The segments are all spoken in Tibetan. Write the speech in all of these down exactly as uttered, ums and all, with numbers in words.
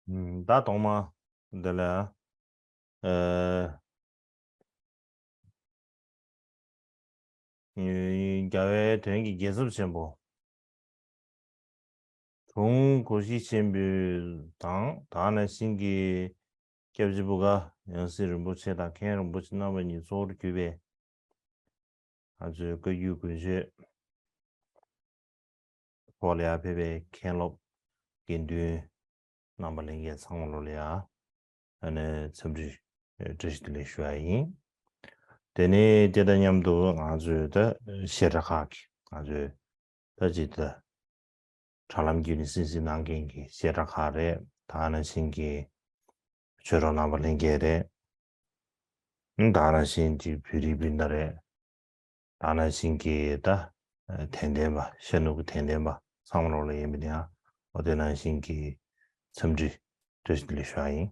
ད་ཐོག་མ་འདི་ལ་ཨ་རྒྱལ་བའི་དོན་གྱི་རྒྱལ་ཚབ་ཆེན་པོ། དྲུང་གོ་ཤྲི་ཆེན་པོ་དང་། ད་ག་ནང་བཞིན་གྱི་སྐྱབས་རྗེ་བུ་ག་ཡང་སྲིད་རིན་པོ་ཆེ་དང་མཁན་རིན་པོ་ཆེ་རྣམ་པ་གཉིས་གཙོ་བོར་གྱུར་པའི་ང་ཚོའི་བཀའ་བརྒྱུད་དགོན་ཆོས་ཐོག་ལ་ཡར་ཕེབས་པའི་མཁན་སློབ་དགེ་འདུན་རྣམ་པ་ལྷན་རྒྱས་ཚང་མ་ལོ་ལ་ཡ་ཨ་ནི་འཚམས་འདྲི་བཀྲ་ཤིས་བདེ་ལེགས་ཞུ་ཡ་ཡིན། དེ་ནས་དེ་དང་མཉམ་དུ་ང་ཚོའི་ད་བཤད་གྲྭ་ཁག་གི་ང་ཚོའི་ད་ཅི་ད་དྲ་ལམ་བརྒྱུད་ནས་གསན་གཟིགས་གནང་མཁན་གྱི་བཤད་གྲྭ་ཁག་རེད། ད་ག་ནང་བཞིན་གྱི་ཆོས་གྲོགས་རྣམ་པ་ལྷན་རྒྱས་རེད། ད་ག་ནང་བཞིན་གྱི་བོད་རིགས་སྤུན་ཟླ་རེད། ད་ག་ནང་བཞིན་གྱི་ད་དད་ལྡན་པ་ཤ་ནུ་གི་དད་ལྡན་པ་ཚང་མ་ལོ་ལ་ཡིན་པ་དེ་ཡང་འོ་དེ་ནང་བཞིན་གྱི་འཚམས་འདྲི་བཀྲ་ཤིས་བདེ་ལེགས་ཞུ་ཡ་ཡིན།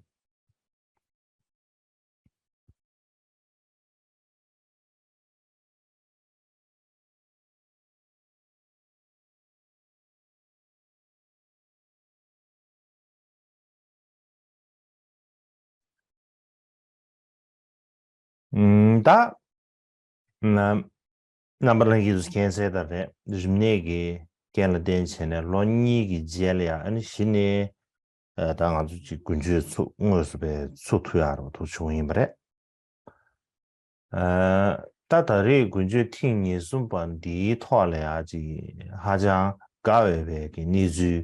ད་རྣམ་པ་ལྷན་རྒྱས་ཚོས་མཁྱེན་གསལ་ལྟར་རེད། རིམས་ནད་ཀྱི་རྐྱེན་ལ་བརྟེན་བྱས་ནས་ལོ་གཉིས་ཀྱི་རྗེས་ལ་ཡང་ཨ་ནི་གཞི་ནས་ད་ང་ཚོ་ཅིག་དགུན་ཆོས་ཚུགས་དངོས་སུ་བས་ཚུགས་ཐུབ་ཡག་རུ་ཐུག་བྱུང་ཡིན་པ་རེད། ད་ད་རེས་དགུན་ཆོས་ཐེངས་ཉེར་གསུམ་པ་འདིའི་ཐོག་ལ་ཡང་ཅིག་ཧ་ཅང་དགའ་འོས་པའི་གི་གནས་ཚུལ་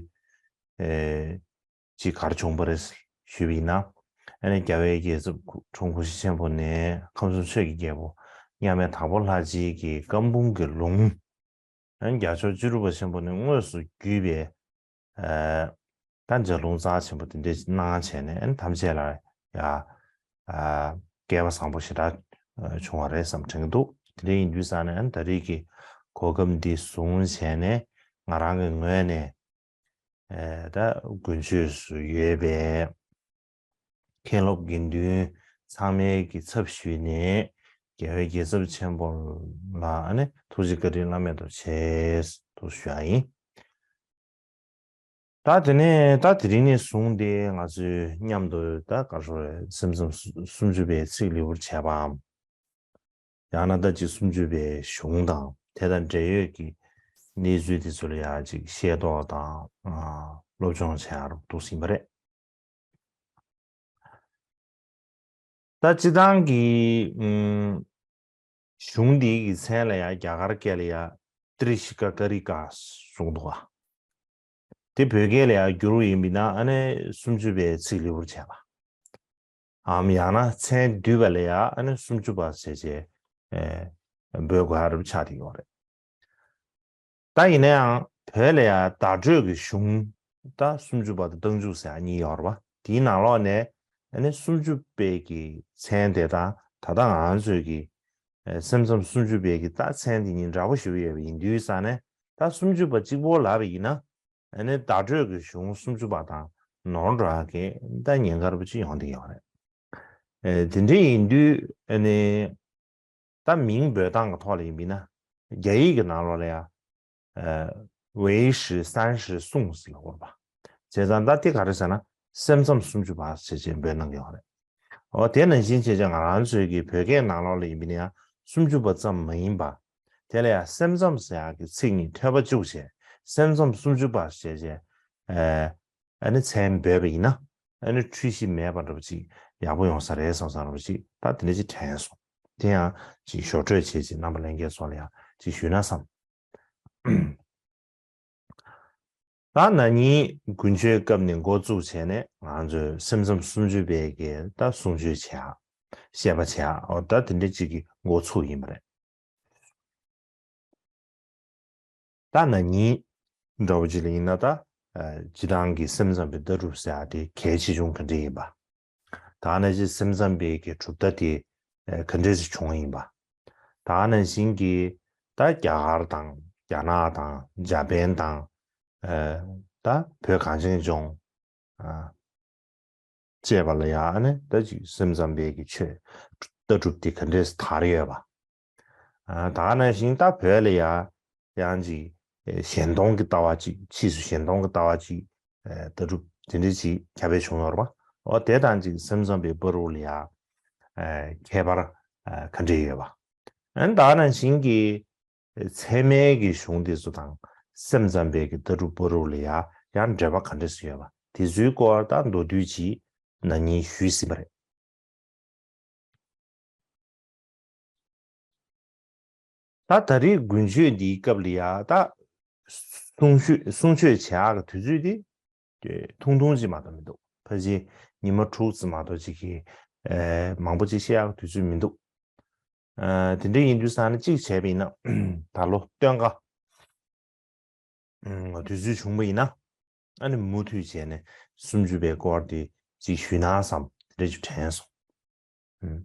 ཅིག་ག་རེ་བྱུང་བ་རེད་ཞུས་པ་ཡིན་ན། ཨ་ནི་རྒྱལ་བའི་རྒྱལ་ཚབ་དྲུང་གོ་ཤྲི་ཆེན་པོ་ནས་ཁམས་གསུམ་ཆོས་ཀྱི་རྒྱལ་པོ་མཉམ་མེད་དྭགས་པོ་ལྷ་རྗེ་གི་བཀའ་འབུམ་གྱི་ལུང་། ཨ་ནི་རྒྱལ་མཆོག་བཅུ་དྲུག་པ་ཆེན་པོ་ནས་དངོས་སུ་བརྒྱུད་པའི་ད་ལྗགས་ལུང་རྩ་ཆེན་པོ་དེ་འདྲས་གནང་བྱས་ནས་ཨ་ནི་ཐམས་ཅད་ལ་ཡ་སྐལ་བ་བཟང་པོ་ཞེ་དྲག་བྱུང་བ་རེད་བསམ་དྲན་གྱི་འདུག་དེ་འདྲ་ཡིན་དུས་ཙང་ནས་ཨ་ནི་ད་རེས་ཀྱི་གོ་སྐབས་འདི་བཟུང་བྱས་ནས་ང་རང་གི་ངོས་ནས་ད་དགུན་ཆོས་སུ་ཡོད་པའི་མཁན་སློབ་དགེ་འདུན་ཚང་མའི་གི་ཚབ་ཞུས་ནས་རྒྱལ་བའི་རྒྱལ་ཚབ་ཆེན་པོ་ལ་ཨ་ནི་ཐུགས་རྗེ་བཀའ་དྲིན་བླ་མེད་དུ་ཆེ་ཞུ་ཡ་ཡིན། ད་དེ་ནས་ད་དེ་རིང་ནས་བཟུང་སྟེ་ང་ཚོས་མཉམ་དུ་ད་ག་རེ་ཟེར་རེད། སེམས་ཙམ་སུམ་ཅུ་པའི་ཚིག་ལེའུར་བྱས་པའམ། ཡང་ན་ད་ཅིག་སུམ་ཅུ་པའི་གཞུང་དང་དེ་དང་འབྲེལ་ཡོད་ཀྱི་གནས་ཚུལ་དེ་ཚོ་ལ་ཡང་ཅིག་ཤེས་རྟོགས་དང་སློབ་སྦྱོང་བྱེད་ཡག་འདུག་ཟིན་པ་རེད། ད་སྤྱིར་བཏང་གི་ཨུམ། གཞུང་འདིའི་གི་མཚན་ལ་ཡང་རྒྱ་གར་སྐད་ལ་ཡང་ཏྲི་ཤི་ཀ་ཀ་རི་ཀ་གསུངས་འདུག་ག་དེ་བོད་སྐད་ལ་ཡང་བསྒྱུར་བ་ཡིན་པ་ཡིན་ན་ཨ་ནི་སུམ་ཅུ་པའི་ཚིག་ལེའུར་བྱས་པ། འམ་ཡང་ན་མཚན་བསྡུས་པ་ལ་ཡང་ཨ་ནི་སུམ་ཅུ་པ་ཟེར་བྱས་འབོད་དགོས་ཡག་རབ་ཆགས་བསྡད་ཡོད་རེད། ད་ཡིན་ན་ཡང་བོད་ལ་ཡང་བརྡ་སྤྲོད་ཀྱི་གཞུང་ད་སུམ་ཅུ་པ་དང་རྟགས་འཇུག་ཟེར་ཡག་གཉིས་ཡོད་རེད་པ། དེའི་ནང་ལོགས་ནས་ཨ་ནི་སུམ་ཅུ་པའི་གི་མཚན་དེ་དང་ད་ལྟ་ང་ཚོས་ཀྱི་སེམས་ཙམ་སུམ་ཅུ་པའི་གི་ད་མཚན་དེ་གཉིས་འདྲ་པོ་ཞིག་ཡོད་པ་ཡིན་དུས་ཙང་ནས་ད་སུམ་ཅུ་པ་གཅིག་པོ་ལབ་པ་ཡིན་ན་ཨ་ནི་བརྡ་སྤྲོད་ཀྱི་གཞུང་སུམ་ཅུ་པ་དང་ནོར་འགྲོ་ཡག་གི་ད་ཉེན་ཁ་རབ་ཅིག་ཡོང་བསྡད་ཡོད་རེད། དེ་འདྲ་ཡིན་དུས་ཨ་ནི། ད་མིང་འབོད་སྟངས་ཀྱི་ཐོག་ལ་ཡིན་པ་ཡིན་ན། རྒྱ་ཡིག་གི་ནང་ལོགས་ལ་ཡང་། 唯识三十颂 ཟེར་ཡོད་རེད་པ། བྱས་ཙང་ད་དེ་ག་རེ་ཟེར་ན་སེམས་ཙམ་སུམ་ཅུ་པ་ཟེར་བྱས་འབོད་གནང་གི་ཡོད་རེད། འོ་དེ་ནང་བཞིན་བྱས་བྱས་ང་རང་ཚོའི་གི་བོད་སྐད་ནང་ལོགས་ལ་ཡིན་པ་ཡིན་ན་ཡང་སུམ་ཅུ་པ་ཙམ་མ་ཡིན་པ། དེ་ལ་ཡང་སེམས་ཙམ་ཟེར་ཡག་གི་ཚིག་གཉིས་ཐོད་པ་བཅུག་བྱས་སེམས་ཙམ་སུམ་ཅུ་པ་ཟེར་བྱས། ཨ་ནི་མཚན་འབོད་པ་ཡིན་ན་ཨ་ནི་འཁྲུལ་གཞི་མེད་པ་འདྲ་པོ་ཅིག་ཡག་པོ་ཡོང་ས་རེད་བསམ་བསམ་འདྲ་པོ་ཅིག་ད་དེ་འདྲ་ཅིག་དྲན་སོང་། དེ་ཡང་ཅིག་ཞོར་འཕྲོས་བྱས་ཅིག་རྣམ་པ་ལྷན་རྒྱས་ཚོ་ལ་ཡང་ཅིག་ཞུས་ན་བསམ། ད་ན་ནིང་དགུན་ཆོས་སྐབས་ནས་འགོ་བཙུགས་བྱས་ནས་ང་ཚོས་སེམས་ཙམ་སུམ་ཅུ་པའི་གི་ད་གསུང་ཆོས་བྱེད་ཡག་བཤད་པ་བྱེད་ཡག་འོ་ད་དེ་འདྲ་ཅིག་གི་འགོ་ཚུགས་ཡིན་པ་རེད། ད་ན་ནིང་འདྲ་བོ་ཅིག་ལ་ཡིན་ན་ད། སྤྱིར་བཏང་གི་སེམས་ཙམ་པའི་ལྟ་གྲུབ་ཟེར་ཡག་དེ་གལ་ཆེ་ཆུང་ག་འདྲ་ཡིན་པ། ད་ནང་བཞིན་སེམས་ཙམ་པའི་གི་གྲུབ་མཐའ་དེ་ག་འདྲ་ཞིག་བྱུང་ཡིན་པ། ད་ནང་བཞིན་གྱི་ད་རྒྱ་གར་དང་རྒྱ་ནག་དང་འཇར་པན་དང་། ད་བོད་གངས་ཅན་ལྗོངས། བཅས་པ་ལ་ཡང་ནི་ད་ཅིག་སེམས་ཙམ་པའི་གི་ཆོས་ལྟ་གྲུབ་དེ་ག་འདྲས་དར་ཡོད་པ། ད་ག་ནང་བཞིན་ད་བོད་ལ་ཡང་ཡང་ཅིག་གཞན་སྟོང་གི་ལྟ་བ་ཅིག་ཕྱིས་སུ་གཞན་སྟོང་གི་ལྟ་བ་ཅིག་ལྟ་གྲུབ་ དེ་འདྲ་ཅིག་ཁྱབ་སྤེལ་བྱུང་ཡོད་རེད་པ། འོ་དེ་དང་ཅིག་སེམས་ཙམ་པའི་བར་དུ་ལ་ཡ་ཨ་ཁྱད་པར་ཨ་ག་འདྲ་ཡོད་པ། ཨ་ནི་ད་ག་ནང་བཞིན་གྱི་ཚད་མའི་གི་གཞུང་དེ་ཚོ་དང་སེམས་ཙམ་པའི་གི་ལྟ་གྲུབ་བར་དུ་ལ་ཡ་ཡང་འབྲེལ་བ་ག་འདྲ་ཞིག་ཡོད་པ་དེ་ཚོའི་སྐོར་ད་མདོར་བསྡུས་ཅིག་ན་ནིང་ཞུས་ཟིན་པ་རེད། ད་ད་རེས་དགུན་ཆོས་འདིའི་སྐབས་ལ་ཡ་ད་གསུང་ཆོས་གསུང་ཆོས་བྱེད་ཡག་གི་དུས་ཚོད་དེ་དེ་ཐུང་ཐུང་ཅིག་མ་གཏོགས་མི་འདུག་ཕལ་ཆེར་ཉི་མ་དྲུག་ཙམ་མ་གཏོགས་ཅིག་གི་ཨེ་མང་པོ་ཅིག་བཤད་ཡག་གི་དུས་ཚོད་མི་འདུག་ཨ་དེ་འདྲ་ཡིན་དུས་ཙང་ནས་གཅིག་བྱས་པ་ཡིན་ན་ད་ལོ་སྟོན་ཁ་ཨུམ་དུས་ཚོད་བྱུང་བ་ཡིན་ན་ཨ་ནི་མུ་མཐུད་བྱས་ནས་སུམ་ཅུ་པའི་སྐོར་དེ་ཅིག་ཞུས་ན་བསམ་དེ་འདྲ་ཅིག་དྲན་སོང་། ཨུམ།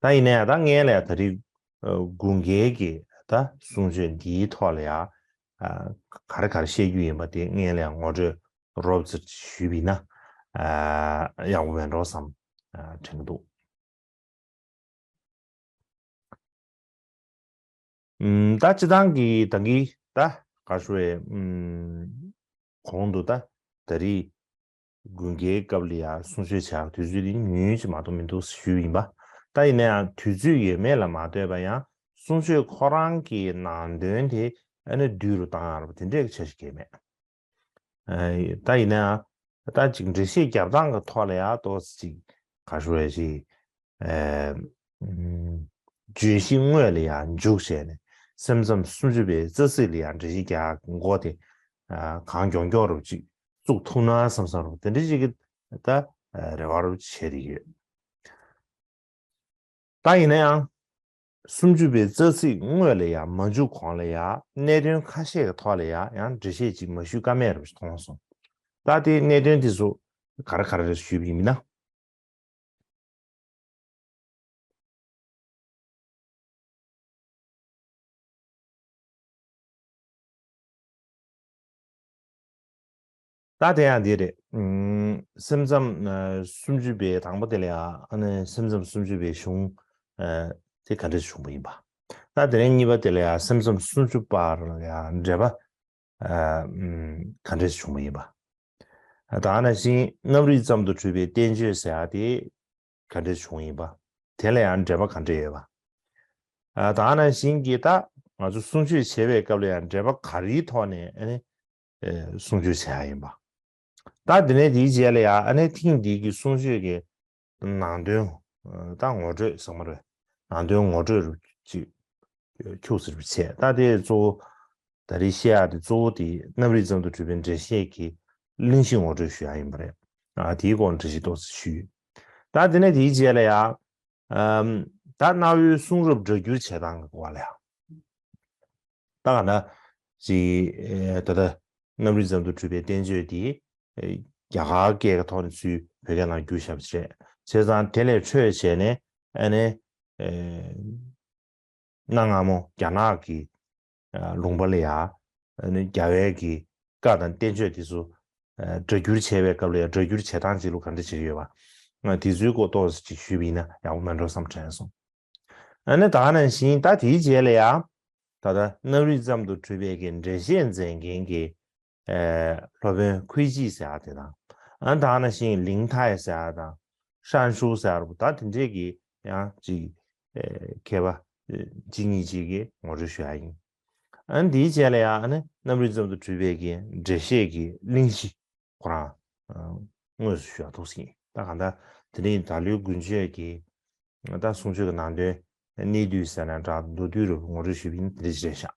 ད་ཡིན་ན་ཡང་ད་སྔོན་ལ་ཡང་ད་རེས་ཨ་དགུན་ཁའི་གི་ད་གསུང་ཆོས་འདིའི་ཐོག་ལ་ཡང་ཨ་ག་རེ་ག་རེ་བཤད་རྒྱུ་ཡིན་པ་དེ་སྔོན་ལ་ཡང་ངོ་སྤྲོད་རོབ་ཙམ་ཞུས་པ་ཡིན་ན་ཨ་ཡག་པོ་མེད་འགྲོ་བསམ་ཨ་དྲན་གྱི་འདུག་ཨུམ། ད་སྤྱིར་བཏང་གི་ད་གིན་ད་ག་ཞུ་བའི་ཨུམ་གོང་དུ་ད་ད་རེས་དགུན་ཁའི་སྐབས་ལ་ཡང་གསུང་ཆོས་བྱ་དུས་ཚོད་འདི་ཉུང་ཉུང་ཅིག་མ་གཏོགས་མི་འདུག་ཞུས་ཡིན་པ། ད་ཡིན་ན་ཡང་དུས་ཚོད་ཡོད་མེད་ལ་མ་ལྟོས་པ་ཡང་གསུང་ཆོས་ཁོ་རང་གི་ནང་དོན་དེ་ཨ་ནི་བསྡུས་རུ་བཏང་ཡག་རེད་པ་དེ་འདྲའི་འཆར་གཞི་གང་ཡང་མེད། ཨ་ད་ཡིན་ན་ད་ཅིག་འགྲེལ་བཤད་རྒྱབ་སྟངས་ཀྱི་ཐོག་ལ་ཡང་ཏོག་ཙམ་ཅིག་ག་ཞུ་བའི་ཞིག་ཨ་ཨུམ་བརྗོད་གཞི་དངོས་ལ་ཡང་འཇུག་བྱས་ནས་སེམས་ཙམ་སུམ་ཅུ་པའི་རྩ་ཚིག་ལ་ཡང་འགྲེལ་བཤད་རྒྱག་མགོ་དེ་ཨ་གང་མགྱོགས་མགྱོགས་རུ་ཅིག་བཙུགས་ཐུབ་ན་བསམ་བསམ་རུ་དེ་འདྲ་ཅིག་གི་ད་རེ་བ་རུ་བྱས་ཏེ་ཡོད། ད་ཡིན་ན་ཡང་། སུམ་ཅུ་པའི་རྩ་ཚིག་དངོས་ལ་ཡང་མ་འཇུག་གོང་ལ་ཡང་གནད་དོན་ཁ་ཤས་ཀྱི་ཐོག་ལ་ཡང་ཡང་འགྲེལ་བཤད་ཅིག་མ་ཞུས་ཀ་མེད་རུ་མཐོང་སོང་། ད་དེའི་གནད་དོན་དེ་ཚོ་ག་རེ་ག་རེ་རེད་ཞུས་པ་ཡིན་ན། ད་དེ་ཡང་འདི་རེད། ཨུམ། སེམས་ཙམ་ཨ་སུམ་ཅུ་པའི་དང་པོ་དེ་ལ་ཡང་ཨ་ནི་སེམས་ཙམ་སུམ་ཅུ་པའི་གཞུང་ཨ་དེ་ག་འདྲས་བྱུང་བ་ཡིན་པ། ད་དེ་རིང་གཉིས་པ་དེ་ལ་ཡང་སེམས་ཙམ་སུམ་ཅུ་པ་ལ་ཡང་འགྲེལ་པ་ཨ་ཨུམ་ག་འདྲས་བྱུང་བ་ཡིན་པ། ད་ག་ནང་བཞིན་རྣམ་རིག་ཙམ་དུ་གྲུབ་པའི་བསྟན་བཅོས་ཟེར་ཡག་དེ་ག་འདྲས་བྱུང་ཡིན་པ། དེ་ལ་ཡང་འགྲེལ་པ་ག་འདྲས་ཡོད་པ། ཨ་ད་ག་ནང་བཞིན་གྱི་ད་ང་ཚོ་གསུང་ཆོས་བྱེད་པའི་སྐབས་ལ་ཡང་འགྲེལ་པ་ག་རེའི་ཐོག་ནས་ཨ་ནི་ཨེ་གསུང་ཆོས་བྱེད་ཡག་ཡིན་པ། ད་དེ་ནས་དེའི་རྗེས་ལ་ཡང་ཨ་ནི་ཐེངས་འདིའི་གི་གསུང་ཆོས་ཀྱི་ནང་དོན་ཨ་ད་ངོ་སྤྲོད་ཟེར་མ་རེད། ནང་དོན་ངོ་སྤྲོད་རུ་ཅིག་ཁྱུག་ཙམ་རུ་བྱས། ད་དེ་གཙོ་བོ་ད་རེས་བཤད་ཡག་དེ་གཙོ་བོ་དེ་རྣམ་རིག་ཙམ་དུ་གྲུབ་པའི་འགྲེལ་བཤད་ཀྱི་གླེང་གཞི་ངོ་སྤྲོད་ཞུ་ཡག་ཡིན་པ་རེད། ཨ་དེའི་སྐོར་འགྲེལ་བཤད་ཏོག་ཙམ་ཞུས། ད་དེ་ནས་དེའི་རྗེས་ལ་ཡང་ཨམ། ད་རྣ་བའི་གསུང་རབ་སྒྲ་བསྒྱུར་བྱེད་སྟངས་ཀྱི་སྐོར་ལ་ཡང་། ད་ག་ན་ཅིག་ཨེ་ད་ལྟ་རྣམ་རིག་ཙམ་དུ་གྲུབ་པའི་བསྟན་བཅོས་འདི་ཨེ་རྒྱ་གར་སྐད་ཀྱི་ཐོག་ནས་ཚུར་བོད་སྐད་ནང་བསྒྱུར་བཞག་པ་ཞིག་རེད། བྱས་ཙང་དེ་ལས་འཕྲོས་བྱས་ནས་ཨ་ནི་ཨེ་གནའ་སྔ་མོ་རྒྱ་ནག་གི་ཨ་ལུང་པ་ལ་ཡ་ཨ་ནི་རྒྱལ་བའི་གི་བཀའ་དང་བསྟན་བཅོས་དེ་ཚོ་ཨ་སྒྲ་བསྒྱུར་བྱས་པའི་སྐབས་ལ་ཡ་སྒྲ་བསྒྱུར་བྱེད་སྟངས་ཅིག་ལ་ག་འདྲ་བྱེད་ཀྱི་ཡོད་པ། ང་དེ་ཚོའི་སྐོར་ཏོག་ཙམ་ཅིག་ཞུས་པ་ཡིན་ན་ཡག་པོ་མེད་འགྲོ་བསམ་དྲན་སོང་། ཨ་ནི་ད་ག་ནང་བཞིན་ད་དེའི་རྗེས་ལ་ཡ། ད་ལྟ་རྣམ་རིག་ཙམ་དུ་གྲུབ་པའི་གི་འགྲེལ་བཤད་མཛད་མཁན་གྱི་ཨེ་སློབ་དཔོན་ཁུའེ་ཅི་ཟེར་ཡག་དེ་དང་། ཨ་ནི་ད་ག་ནང་བཞིན་ལིང་ཐའེ་ཟེར་ཡག་དང་། ཧྲན་ཧྲུའུ་ཟེར་ཡག་རུ་ད་དེ་འདྲས་ཀྱི་ཡང་ཅིག་ཨེ་མཁས་པ་ཨེ་གཅིག་གཉིས་ཅིག་གིས་ངོ་སྤྲོད་ཞུ་ཡག་ཡིན། ཨ་ནི་དེའི་རྗེས་ལ་ཡང་ཨ་ནི་རྣམ་རིག་ཙམ་དུ་གྲུབ་པའི་གི་འགྲེལ་བཤད་ཀྱི་གླེང་གཞི་ཁོ་རང་ཨ་དངོས་སུ་ཞུ་ཡག་ཐུགས་སྲིད་ཡིན། ད་གང་ལྟར་དེ་རིང་ད་ལོའི་དགུན་ཆོས་ཀྱི་ད་གསུང་ཆོས་ཀྱི་ནང་དོན་གནད་བསྡུས་ཟེར་ན་འདྲ་མདོར་བསྡུས་རུ་ངོ་སྤྲོད་ཞུས་པ་ཡིན་དེ་འདྲ་ཞིག་རེད་ཤག་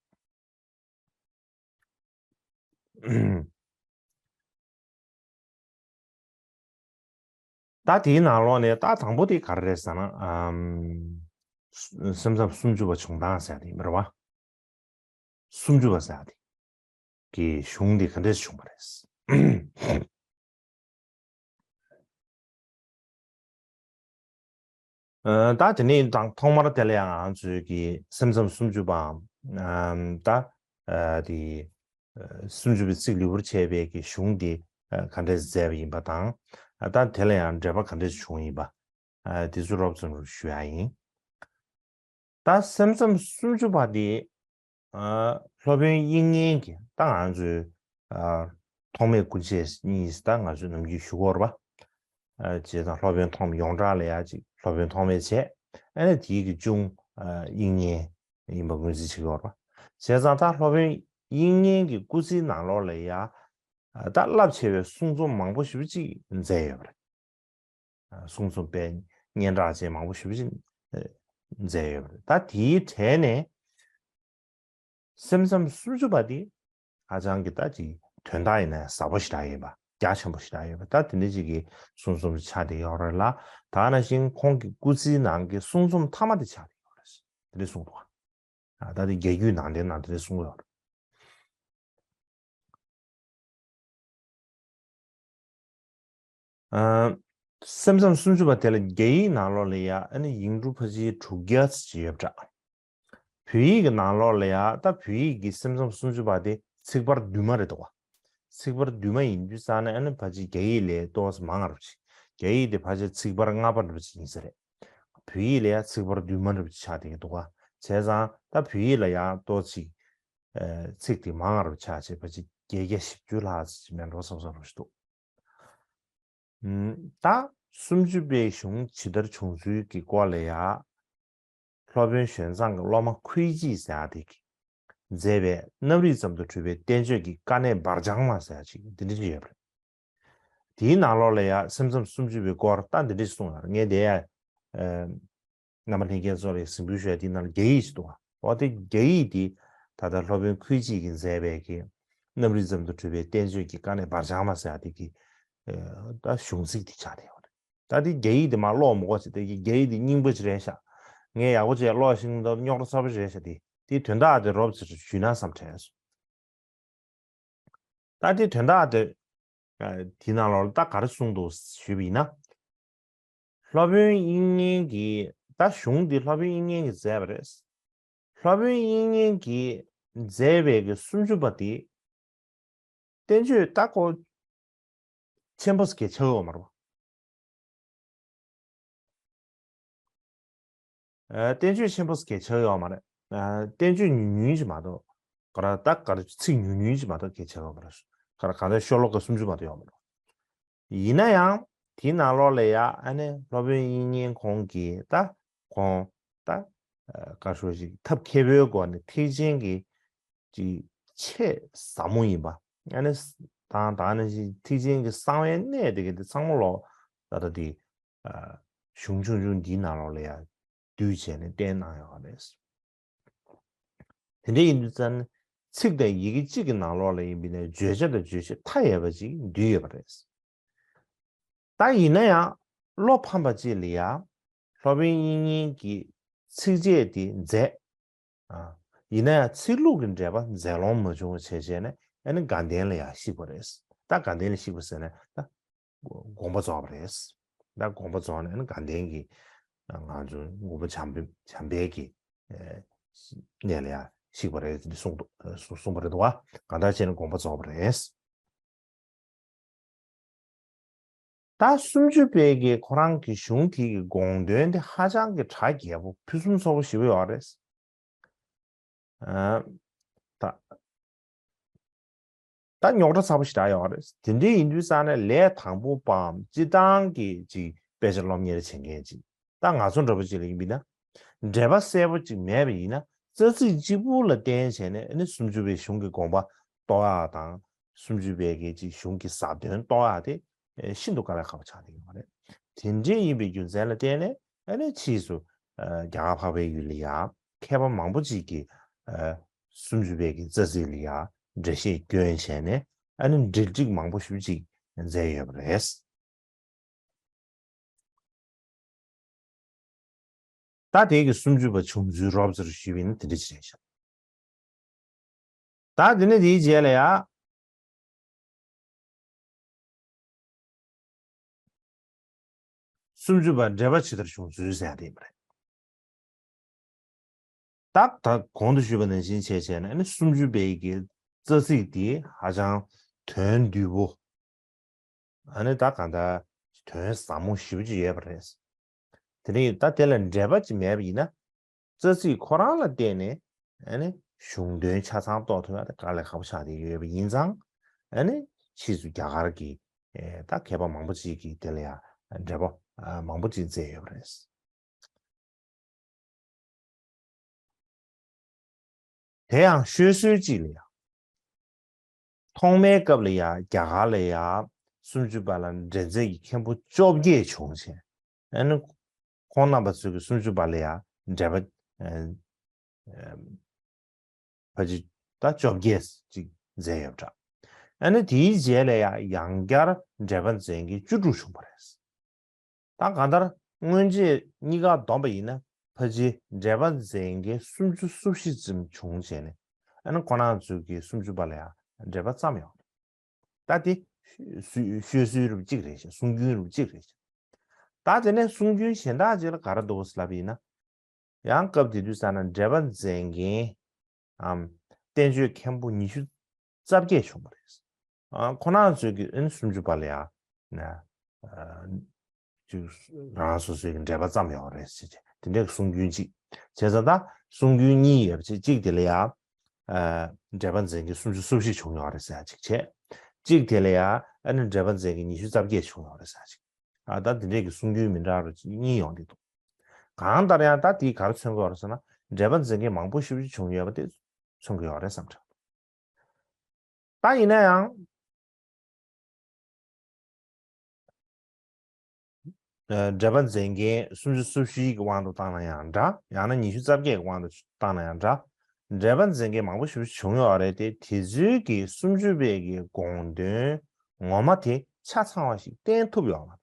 ད་དེའི་ནང་ལོགས་ནས་ད་དང་པོ་དེ་ག་རེ་རེད་ཟེར་ན། ཨམ། སེམས་ཙམ་སུམ་ཅུ་པ་བྱུང་སྟངས་ཟེར་ཡག་དེ་ཡིན་པ་རེད་བ། སུམ་ཅུ་པ་ཟེར་ཡག་དེ་གི་གཞུང་དེ་ག་འདྲས་བྱུང་བ་རེད། ཨ་ད་དེ་ནས་དང་ཐོག་མར་དེ་ལ་ཡང་ང་ཚོས་ཀྱི་སེམས་ཙམ་སུམ་ཅུ་པའམ་ཨམ་ད་ཨ་དེ་ཨ་སུམ་ཅུ་པའི་ཚིག་ལེའུར་བྱས་པའི་གི་གཞུང་དེ་ཨ་ག་འདྲས་མཛད་པ་ཡིན་པ་དང་། ཨ་ད་དེ་ལ་ཡང་འགྲེལ་པ་ག་འདྲས་བྱུང་ཡིན་པ་ཨ་དེ་ཚོ་རོབ་ཙམ་རུ་ཞུ་ཡག་ཡིན། ད་སེམས་ཙམ་སུམ་ཅུ་པ་དེ་ཨ་སློབ་དཔོན་དབྱིག་གཉེན་གྱིས་ད་ང་ཚོའི་ཨ་ ཐོགས་མེད་སྐུ་མཆེད་གཉིས་ད་ང་ཚོས་ནམ་རྒྱུན་ཞུ་གི་ཡོད་རེད་པ། ཨ་བྱས་ཙང་སློབ་དཔོན་ཐོགས་མེད་ཡོངས་གྲགས་ལ་ཡ་ཅིག་སློབ་དཔོན་ཐོགས་མེད་བྱས། ཨ་ནི་དེའི་གི་གཅུང་ཨ་དབྱིག་གཉེན་ཡིན་པ་ངོས་འཛིན་བྱེད་ཀྱི་ཡོད་རེད་པ། བྱས་ཙང་ད་སློབ་དཔོན་དབྱིག་གཉེན་གྱི་སྐུ་ཚེའི་ནང་ལོགས་ལ་ཡ་ཨ་ད་རླབས་ཆེ་བའི་གསུང་རྩོམ་མང་པོ་ཞེ་པོ་ཅིག་མཛད་ཡོད་པ་རེད། ཨ་གསུང་རྩོམ་དཔེ་སྙན་གྲགས་ཅན་མང་པོ་ཞེ་པོ་ཅིག་ཨ་མཛད་ཡོད་པ་རེད། ད་དེའི་གྲས་ནས་སེམས་ཙམ་སུམ་ཅུ་པ་དེ་ཧ་ཅང་གི་ད་ཅིག་དོན་དག་ཡིན་ན་ཟབ་པོ་ཞེ་དྲག་ཡིན་པ། རྒྱ་ཆེན་པོ་ཞེ་དྲག་ཡིན་པ། ད་དེ་འདྲ་ཅིག་གི་གསུང་རྩོམ་ཆགས་བསྡད་ཡོད་རེད་ལ། ད་ནང་བཞིན་ཁོང་གི་སྐུ་ཚེའི་ནང་གི་གསུང་རྩོམ་མཐའ་མ་དེ་ཆགས་བསྡད་ཡོད་རེད། དེ་འདྲ་གསུངས་འདུག་ཨ། ད་དེ་རྒྱ་རྒྱུད་ནང་བསྟན་ནང་དེ་འདྲ་གསུངས་ཡོད་རེད། ཨ། སེམས་ཙམ་སུམ་ཅུ་པ་དེ་ལ་རྒྱ་ཡིག་ནང་ལོགས་ལ་ཡ་ཨ་ནི་ཡིག་འབྲུ་ཕལ་ཆེར་དྲུག་བརྒྱ་ཙམ་ཅིག་ཡོད་པ་འདྲ། བོད་ཡིག་གི་ནང་ལོགས་ལ་ཡ་ད་བོད་ཡིག་གི་སེམས་ཙམ་སུམ་ཅུ་པ་དེ་ཚེག་བར་བསྡུས་མ་རེད་འདུག་བ། ཚེག་བར་བསྡུས་མ་ཡིན་དུས་ཙང་ནས་ཨ་ནི་ཕལ་ཆེར་རྒྱ་ཡིག་ལས་ཏོག་ཙམ་མང་བ་འདྲ་པོ་ཅིག་རྒྱ་ཡིག་དེ་ཕལ་ཆེར་ཚེག་བར་ལྔ་པ་འདྲ་པོ་ཅིག་ཡིན་ས་རེད། བོད་ཡིག་ལ་ཡ་ཚེག་བར་བསྡུས་མ་འདྲ་པོ་ཅིག་ཆགས་བསྡད་ཀྱི་འདུག་ག་བྱས་ཙང་ད་བོད་ཡིག་ལ་ཡ་ཏོག་ཙམ་ཅིག་ཨ་ཚེག་དེ་མང་བ་འདྲ་པོ་ཆགས་བྱས་ཕལ་ཆེར་བརྒྱད་བརྒྱ་བཞི་བཅུ་ལྷག་ཙམ་ཅིག་མེད་འགྲོ་བསམ་བསམ་འདྲ་པོ་ཞིག་འདུག་ཨུམ། ད་སུམ་ཅུ་པའི་གཞུང་ཇི་ལྟར་བྱུང་ཚུལ་གྱི་སྐོར་ལ་ཡ། སློབ་དཔོན་ཞོན་ཙང་གི་སློབ་མ་ཁུའེ་ཅི་ཟེར་ཡ་དེ་གིས་མཛད་པའི་རྣམ་རིག་ཙམ་དུ་གྲུབ་པའི་བསྟན་བཅོས་ཀྱི་དཀའ་གནད་འབར་འབྱང་མ་ཟེར་ཡ་ཅིག་འདི་འདྲ་ཅིག་ཡོད་པ་རེད། དེའི་ནང་ལོགས་ལ་ཡ་སེམས་ཙམ་སུམ་ཅུ་པའི་སྐོར་ད་འདི་འདྲ་ཞིག་གསུངས་ཡོད་རེད། ངས་དེ་ཡ། ཨ། རྣམ་པ་ལྷན་རྒྱས་ཚོ་ལ་གཟིགས་འབུལ་ཞུ་ཡ་དེའི་ནང་ལ་རྒྱ་ཡིག་ཅིག་འདུག་ག་འོ་དེ་རྒྱ་ཡིག་དེ་ད་ལྟ་སློབ་དཔོན་ཁུའེ་ཅི་གིས་མཛད་པའི་གི་རྣམ་རིག་ཙམ་དུ་གྲུབ་པའི་བསྟན་བཅོས་ཀྱི་དཀའ་གནད་འབར་འབྱང་མ་ཟེར་ཡ་དེ་གི་ཨ་ད་གཞུང་ཚིག་དེ་ཆགས་བསྡད་ཡོད་རེད། ད་དེ་རྒྱ་ཡིག་དེ་མར་ཀློག་མི་དགོས་ཟེར། དེ་རྒྱ་ཡིག་དེ་རྙིང་པ་ཅིག་རེད་ཤག་ངས་ཡག་པོ་བྱས་ཀློག་ཤེས་ཀྱི་མི་འདུག་རྙོག་དྲ་ཚ་པོ་རེད་ཤག་དེ་དེའི་དོན་དག་དེ་རོབ་ཙམ་ཞུས་ན་བསམ་དྲན་སོང་། ད་དེ་དོན་དག་དེ་ཨ་དེའི་ནང་ལོགས་ལ་ད་ག་རེ་གསུངས་འདུག་ཞུས་པ་ཡིན་ན། སློབ་དཔོན་དབྱིག་གཉེན་གྱིས་ད་གཞུང་འདི་སློབ་དཔོན་དབྱིག་གཉེན་གྱིས་མཛད་པ་རེད། སློབ་དཔོན་དབྱིག་གཉེན་གྱིས་མཛད་པའི་གི་སུམ་ཅུ་པ་དེ། བསྟན་བཅོས་ད་ཁོ་ཆེན་པོ་ཞིག་ཆགས་ཡོད་མ་རེད་པ། ཨ། བསྟན་བཅོས་ཆེན་པོ་ཞིག་ཆགས་ཡོད་མ་རེད། ཨ། བསྟན་བཅོས་ཉུང་ཉུང་ཞིག་མ་གཏོགས། ག་རེ་ད་ག་རེ་ཚིག་ཉུང་ཉུང་ཞིག་མ་གཏོགས་ག་ཆགས་ཡོད་མ་རེད། ག་རེ་གང་ལྟར་ཤོ་ལོ་ཀ་སུམ་ཅུ་མ་གཏོགས་ཡོད་མ་རེད། ཡིན་ན་ཡང་དེའི་ནང་ལོགས་ལ་ཡ་ཨ་ནི་སློབ་དཔོན་དབྱིག་གཉེན་ཁོང་གིས་ད་ཁོང་ད་ཨ་ག་རེ་ཞུ་ཞིག་ཐབས་མཁས་པོའི་སྒོ་ནས་ཐེག་ཆེན་གྱི་ཅིག་ཆེས་ཟབ་མོ་ཡིན་པ། ཨ་ནི་དང་ད་ནི་ཅིག་ཐེག་ཆེན་གྱི་གསང་བའི་གནད་དེ་གི་དེ་ཚང་མ་ལོག་ད་ལྟ་དེ་ཨ་གཞུང་ཆུང་ཆུང་འདིའི་ནང་ལོགས་ལ་ཡ་བསྡུས་བྱས་ནས་བསྟན་གནང་ཡོད་རེད། དེ་འདྲ་ཡིན་དུས་ཙང་ཚིག་དང་ཡི་གེ་གཅིག་གི་ནང་ལོགས་ལ་ཡིན་པ་ཡིན་ན་བརྗོད་བྱ་དང་རྗོད་བྱེད་མཐའ་ཡས་པ་ཅིག་འདུས་ཡོད་པ་རེད། ད་ཡིན་ན་ཡང་བློ་ཕམ་པ་ཅིག་ལ་ཡ་སློབ་དཔོན་དབྱིག་གཉེན་གྱི་ཚིགས་བཅད་དེ་མཛད། ཨ། ཡིན་ན་ཡང་ཚིག་ལྷུག་གི་འགྲེལ་པ་མཛད་ལོང་མ་བྱུང་བ་བྱས་བྱས་ནས་ཨ་ནི་དགའ་ལྡན་ལ་ཡ་གཤེགས་པ་རེད། ད་དགའ་ལྡན་ལ་གཤེགས་པ་ཟེར་ནས་ད་དགོངས་པ་རྫོགས་པ་རེད། ད་དགོངས་པ་རྫོགས་ནས་ཨ་ནི་དགའ་ལྡན་གྱི་ང་ཚོ་མགོན་པོ་བྱམས་པའི་བྱམས་པའི་གི་ཨ་གནས་ལ་ཡ་གཤེགས་པ་རེད་ཟེར་གསུངས་འདུག་གསུངས་པ་རེད་འདུག་ག་གང་ལྟར་བྱས་ནས་དགོངས་པ་རྫོགས་པ་རེད། ད་སུམ་ཅུ་པའི་གི་ཁོ་རང་གི་གཞུང་དེ་གི་དགོངས་དོན་དེ་ཧ་ཅང་གི་གྲ་རྒྱས་པོ་ཕུན་སུམ་ཚོགས་པོ་ཞེ་པོ་ཡོད་རེད། ཨ། ད་ད་རྙོག་དྲ་ཚ་པོ་ཞེ་དྲག་ཡོད་རེད། དེ་འདྲ་ཡིན་དུས་ཙང་ནས་ལས་དང་པོ་པའམ་སྤྱིར་བཏང་གི་ཅིག་དཔེ་ཆ་སློབ་གཉེར་བྱེད་མཁན་ཅིག་ད་ང་ཚོ་འདྲ་པོ་ཅིག་ལ་ཡིན་པ་ཡིན་ན། འགྲེལ་པ་གསལ་པོ་ཅིག་མེད་པ་ཡིན་ན་རྩ་ཚིག་གཅིག་པུ་ལ་བརྟེན་བྱས་ནས་ཨ་ནི་སུམ་ཅུ་པའི་གཞུང་གི་དགོངས་པ་རྟོགས་ཡག་དང་། སུམ་ཅུ་པའི་གི་ཅིག་གཞུང་གི་ཟབ་དོན་རྟོགས་ཡག་དེ་ཤིན་ཏུ་དཀའ་ལས་ཁག་པོ་ཆགས་བསྡད་ཡོད་རེད། དེ་འདྲ་ཡིན་པའི་རྒྱུ་མཚན་ལ་བརྟེན་ནས་ཨ་ནི་ཕྱིས་སུ་ཨ་རྒྱ་གར་འཕགས་པའི་ཡུལ་ལ་ཡ་མཁས་པ་མང་པོ་ཅིག་གིས་ཨ་སུམ་ཅུ་པའི་གི་རྩ་ཚིག་ལ་ཡ་འགྲེལ་བཤད་བསྐྱོན་བྱས་ནས་ཨ་ནི་འགྲེལ་སྒྲིག་མང་པོ་ཞེ་པོ་ཅིག་མཛད་ཡོད་པ་རེད། ད་དེ་གི་སུམ་ཅུ་པ་བྱུང་ཚུལ་རོབ་ཙམ་ཞུས་པ་ཡིན་ན་དེ་འདྲ་ཅིག་རེད་ཤག་ད་དེ་ནས་དེའི་རྗེས་ལ་ཡ། སུམ་ཅུ་པ་འགྲེལ་པ་ཇི་ལྟར་བྱུང་ཚུལ་ཟེར་ཡ་དེ་ཡིན་པ་རེད། ད་ད་གོང་དུ་ཞུས་པ་ནང་བཞིན་བྱས་བྱས་ནས་ཨ་ནི་སུམ་ཅུ་པའི་གི་རྩ་ཚིག་དེ་ཧ་ཅང་དོན་བསྡུས་པོ། ཨ་ནི་ད་གང་ལྟར་དོན་ཟབ་མོ་ཞེ་པོ་ཅིག་ཡོད་པ་རེད། དེ་ནས་ད་དེ་ལ་འགྲེལ་པ་ཅིག་མེད་པ་ཡིན་ན། རྩ་ཚིག་ཁོ་རང་ལ་བརྟེན་ནས་ཨ་ནི་གཞུང་དོན་ཆ་ཚང་རྟོགས་ཐུབ་ཡ་དེ་དཀའ་ལས་ཁག་པོ་ཆགས་བསྡད་ཡོད་པ་ཡིན་ཙང་། ཨ་ནི་ ཕྱིས་སུ་རྒྱ་གར་གྱི་ད་མཁས་པ་མང་པོ་ཅིག་གིས་དེ་ལ་ཡང་འགྲེལ་པ་མང་པོ་ཅིག་མཛད་ཡོད་པ་རེད། དེ་ཡང་ཤོད་སྲོལ་གཅིག་ལ་ཡང་། ཐོག་མའི་སྐབས་ལ་ཡང་རྒྱ་གར་ལ་ཡང་སུམ་ཅུ་པ་ལ་འགྲན་རྩོད་ཀྱི་མཁན་པོ་བཅོ་བརྒྱད་བྱུང་བྱས། ཨ་ནི་ཁོང་རྣམ་པ་ཚོས་ཀྱི་སུམ་ཅུ་པ་ལ་ཡང་འགྲེལ་པ་ཕལ་ཆེར་ད་བཅོ་བརྒྱད་ཅིག་མཛད་ཡོད་པ་འདྲ། ཨ་ནི་དེའི་རྗེས་ལ་ཡང་ཡང་བསྐྱར་འགྲེལ་པ་མཛད་མཁན་བཅུ་དྲུག་བྱུང་བ་རེད། ད་གང་ལྟར་སྔོན་ཆད་གཉིས་ཀ་བསྡོམས་པ་ཡིན་ན་ཕལ་ཆེར་འགྲེལ་པ་མཛད་མཁན་སུམ་ཅུ་སོ་བཞི་ཙམ་བྱུང་བྱས་ནས། ཨ་ནི་ཁོང་རྣམ་ཚོས་ཀྱི་སུམ་ཅུ་པ་ལ་ཡང་འགྲེལ་པ་བརྩམས་ཡོད། ད་དེ་ཤོད་སྲོལ་རུ་གཅིག་རེད་ཤག་གསུང་རྒྱུན་རུ་གཅིག་རེད་ཤག་ད་དེ་ནས་གསུང་རྒྱུན་གཞན་དག་ཅིག་ལ་ག་རེ་འདུག་ཟེར་ལབ་པ་ཡིན་ན། ཡང་སྐབས་དེ་དུས་ཙམ་ན་འགྲེལ་པ་མཛད་མཁན་ཨམ་བསྟན་བཅོས་མཁན་པོ་ཉི་ཤུ་རྩ་བརྒྱད་བྱུང་བ་རེད། ཨ་ཁོང་རྣམ་ཚོས་ཀྱི་ཨ་ནི་སུམ་ཅུ་པ་ལ་ཡང་ན་ཨ་ཅིག་རང་སོ་སོའི་གི་འགྲེལ་པ་བརྩམས་ཡོད་རེད་ཟེར་བྱས་དེ་འདྲའི་གསུང་རྒྱུན་གཅིག་བྱས་ཙང་ད་གསུང་རྒྱུན་གཉིས་ཡོད་པ་བྱས་གཅིག་དེ་ལ་ཡང་ཨ་འགྲེལ་པ་མཛད་མཁན་སུམ་ཅུ་སོ་བཞི་བྱུང་ཡོད་རེད་ཟེར་ཡ་གཅིག་བྱས། གཅིག་དེ་ལ་ཡང་ཨ་ནི་འགྲེལ་པ་མཛད་མཁན་ཉི་ཤུ་རྩ་བརྒྱད་བྱུང་ཡོད་རེད་ཟེར་ཡ་གཅིག་ཨ་ད་འདི་འདྲས་ཀྱི་གསུང་རྒྱུན་མི་འདྲ་བ་གཉིས་ཡོང་གི་འདུག་གང་ལྟར་ཡང་ད་དེས་ག་རེ་མཚོན་གྱི་ཡོད་རེད་ཟེར་ན། འགྲེལ་པ་མཛད་མཁན་མང་པོ་ཞེ་པོ་ཅིག་བྱུང་ཡོད་པ་དེ་མཚོན་གྱི་ཡོད་རེད་བསམ་དྲན། ད་ཡིན་ན་ཡང་། ཨ་འགྲེལ་པ་མཛད་མཁན་སུམ་ཅུ་སོ་བཞིའི་གི་དབང་དུ་བཏང་ན་ཡང་འདྲ། ཡང་ན་ཉི་ཤུ་རྩ་བརྒྱད་ཀྱི་དབང་དུ་བཏང་ན་ཡང་འདྲ། འགྲེལ་པ་མཛད་མཁན་མང་པོ་ཞེ་པོ་ཅིག་བྱུང་ཡོད་རེད་དེ། དེ་ཚོའི་གི་སུམ་ཅུ་པའི་གི་དགོངས་དོན་ངོ་མ་དེ་ཆ་ཚང་བ་ཞིག་བསྟན་ཐུབ་ཡོད་མ་རེད།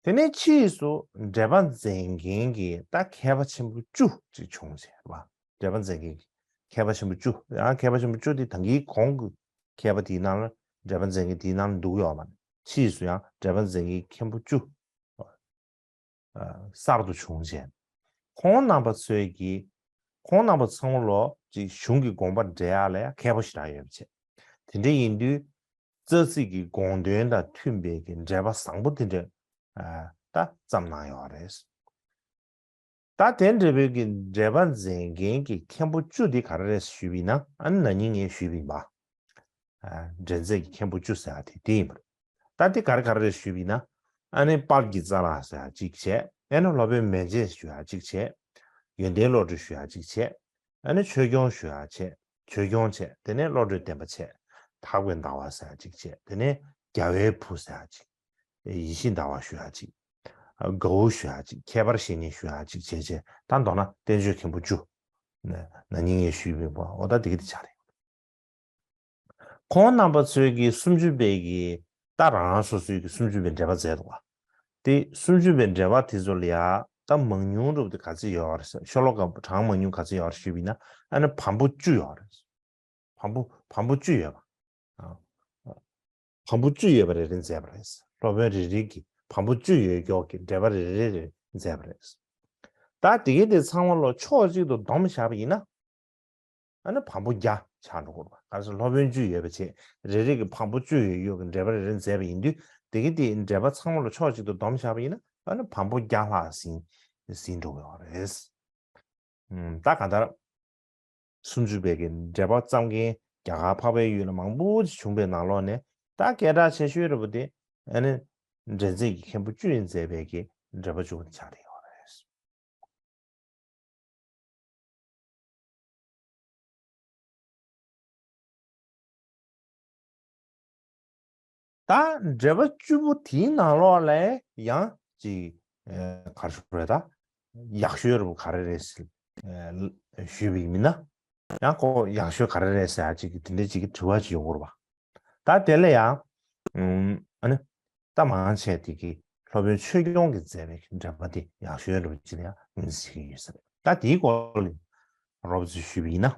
དེ་ནས་ཕྱིས་སུ་འགྲེལ་པ་མཛད་མཁན་གྱི་ད་མཁས་པ་ཆེན་པོ་བཅུ་ཅིག་བྱུང་ཟེར་བ། འགྲེལ་པ་མཛད་མཁན་གྱི་མཁས་པ་ཆེན་པོ་བཅུ། ཡང་མཁས་པ་ཆེན་པོ་བཅུ་དེ་ད་གིན་གོང་གི་མཁས་པ་དེའི་ནང་ལ་འགྲེལ་པ་མཛད་མཁན་དེའི་ནང་ལ་འདུ་གི་ཡོད་མ་རེད། ཕྱིས་སུ་ཡང་འགྲེལ་པ་མཛད་མཁན་མཁན་པོ་བཅུ། གསར་དུ་བྱུང་བྱས། ཁོང་རྣམ་པ་ཚོས་ཀྱིས་ཁོང་རྣམ་པ་ཚང་མ་ལོ་ཅིག་གཞུང་གི་དགོངས་པ་འགྲེལ་ཡག་ལ་ཡང་མཁས་པོ་ཞེ་དྲག་ཡོད་པ་བྱས། དེ་འདྲ་ཡིན་དུས་རྩ་ཚིག་གི་དགོངས་དོན་དང་མཐུན་པའི་གི་འགྲེལ་པ་བཟང་པོ་དེ་འདྲ་ད་བརྩམས་གནང་ཡོད་རེད། ད་དེ་འདྲ་བའི་གི་འགྲེལ་པ་མཛད་མཁན་གྱི་མཁན་པོ་བཅུ་དེ་ག་རེ་རེད་ཞུས་པ་ཡིན་ན། ཨ་ནི་ན་ནིང་ངས་ཞུས་པ་ཡིན་པ། འགྲན་རྩོད་ཀྱི་མཁན་པོ་བཅུ་ཟེར་བ་དེ་དེ་ཡིན་པ་རེད། ད་དེ་ག་རེ་ག་རེ་རེད་ཞུས་པ་ཡིན་ན། ཨ་ནི་དཔལ་གྱི་རྩ་ལག་ཟེར་བ་གཅིག་བྱས། ཨ་ནི་སློབ་དཔོན་མན་ཆད་ཞུ་བ་གཅིག་བྱས། ཡོན་ཏན་བློ་གྲོས་ཞུ་བ་གཅིག་བྱས། ཨ་ནི་ཆོས་སྐྱོང་ཞུ་བ་བྱས། ཆོས་སྐྱོང་བྱས། དེ་ནས་བློ་གྲོས་བདེན་པ་བྱས། ཐར་པའི་ཟླ་བ་ཟེར་བ་གཅིག་བྱས། དེ་ནས་རྒྱལ་བའི་བུ་ཟེར་བ་གཅིག་ཡེ་ཤེས་ཟླ་བ་ཞུ་ཡག་ཅིག་དགའ་བོ་ཞུ་ཡག་ཅིག་ཁྱད་པར་བཤད་མཁན་ཞུ་ཡག་ཅིག་བྱས་བྱས། ད་མདོར་ན་བསྟན་བཅོས་མཁན་པོ་བཅུ། ན་ན་ནིང་ངས་ཞུས་པའི་བ་འོ་ད་དེ་གི་དེ་ཆགས་རེད། ཁོང་རྣམ་པ་ཚོས་ཀྱི་སུམ་ཅུ་པའི་གི་ད་རང་རང་སོ་སོའི་གི་སུམ་ཅུ་པའི་འགྲེལ་པ་མཛད་འདུག་བ། དེ་སུམ་ཅུ་པའི་འགྲེལ་པ་དེ་ཚོ་ལ་ཡ་ད་མང་ཉུང་རུ་དེ་ག་ཚོད་ཡོད་རེད། ཤོ་ལོ་ཀ་གྲངས་མང་ཉུང་ག་ཚོད་ཡོད་རེད་ཞུས་པ་ཡིན་ན། ཨ་ནི་བམ་པོ་བཅུ་ཡོད་རེད། བམ་པོ་བམ་པོ་བཅུ་ཡོད་པ། ཨ། བམ་པོ་བཅུ་ཡོད་པ་རེ་རེ་མཛད་པ་རེད། སློབ་དཔོན་རེ་རེ་གིས་བམ་པོ་བཅུ་ཡོད་མཁན་གྱི་འགྲེལ་པ་རེ་རེ་རེ་མཛད་པ་རེད། ད་དེ་གའི་དེ་ཚང་མ་ལོ་ཕྱོགས་གཅིག་ཏུ་བསྡོམས་བཞག་པ་ཡིན་ན། ཨ་ནི་བམ་པོ་བརྒྱ་ཆགས་འགྲོ་གི་རེད་པ། ག་རེ་ཟེར། སློབ་དཔོན་བཅུ་ཡོད་པ་བྱས། རེ་རེ་གིས་བམ་པོ་བཅུ་ཡོད་མཁན་གྱི་འགྲེལ་པ་རེ་རེ་མཛད་པ་ཡིན་དུས། དེ་གའི་དེ་འགྲེལ་པ་ཚང་མ་ལོ་ཕྱོགས་གཅིག་ཏུ་བསྡོམས་བཞག་པ་ཡིན་ན། ཨ་ནི་བམ་པོ་བརྒྱ་ལྷག་ཟིན་ཟིན་འགྲོ་གི་ཡོད་རེད། ཨུམ། ད་གང་ལྟར། སུམ་ཅུ་པའི་གི་འགྲེལ་པ་བརྩམས་མཁན་རྒྱ་གར་འཕགས་པའི་ཡུལ་ལ་མང་པོ་ཅིག་བྱུང་པའི་ནང་ལོགས་ནས་ད་སྐད་གྲགས་ཆེ་ཤོས་རེད་པ་དེ། ཨ་ནི་འགྲན་རྩོད་ཀྱི་མཁན་པོ་བཅུ་ཡིས་མཛད་པའི་གི་འགྲེལ་པ་བཅུ་པོ་དེ་ཆགས་བསྡད་ཡོད་རེད། ད་འགྲེལ་པ་བཅུ་པོ་དེའི་ནང་ལོགས་ལ་ཡང་ཅིག་ཨ་ག་རེ་ཞུ་དགོས་རེད། ད་ཡག་ཤོས་རུ་ག་རེ་རེད་ཟེར་ཨ་ཞུས་པ་ཡིན་ན། ཡང་ཁོ་ཡག་ཤོས་ག་རེ་རེད་ཟེར་ཡག་ཅིག་གི་དེ་འདྲའི་ཅིག་གི་དྲི་བ་ཅིག་ཡོང་གི་རེད་པ། ད་དེ་ལ་ཡང་ཨ་ནི་ད་མང་ཆེ་དེ་གི་སློབ་དཔོན་ཆོས་སྐྱོང་གིས་མཛད་པའི་འགྲེལ་པ་དེ་ཡག་ཤོས་རུ་ཅིག་ལ་ཡང་ངོས་འཛིན་བྱེད་ཀྱི་ཡོད་ས་རེད། ད་དེའི་སྐོར་ལ་རོབ་ཙམ་ཞུས་པ་ཡིན་ན།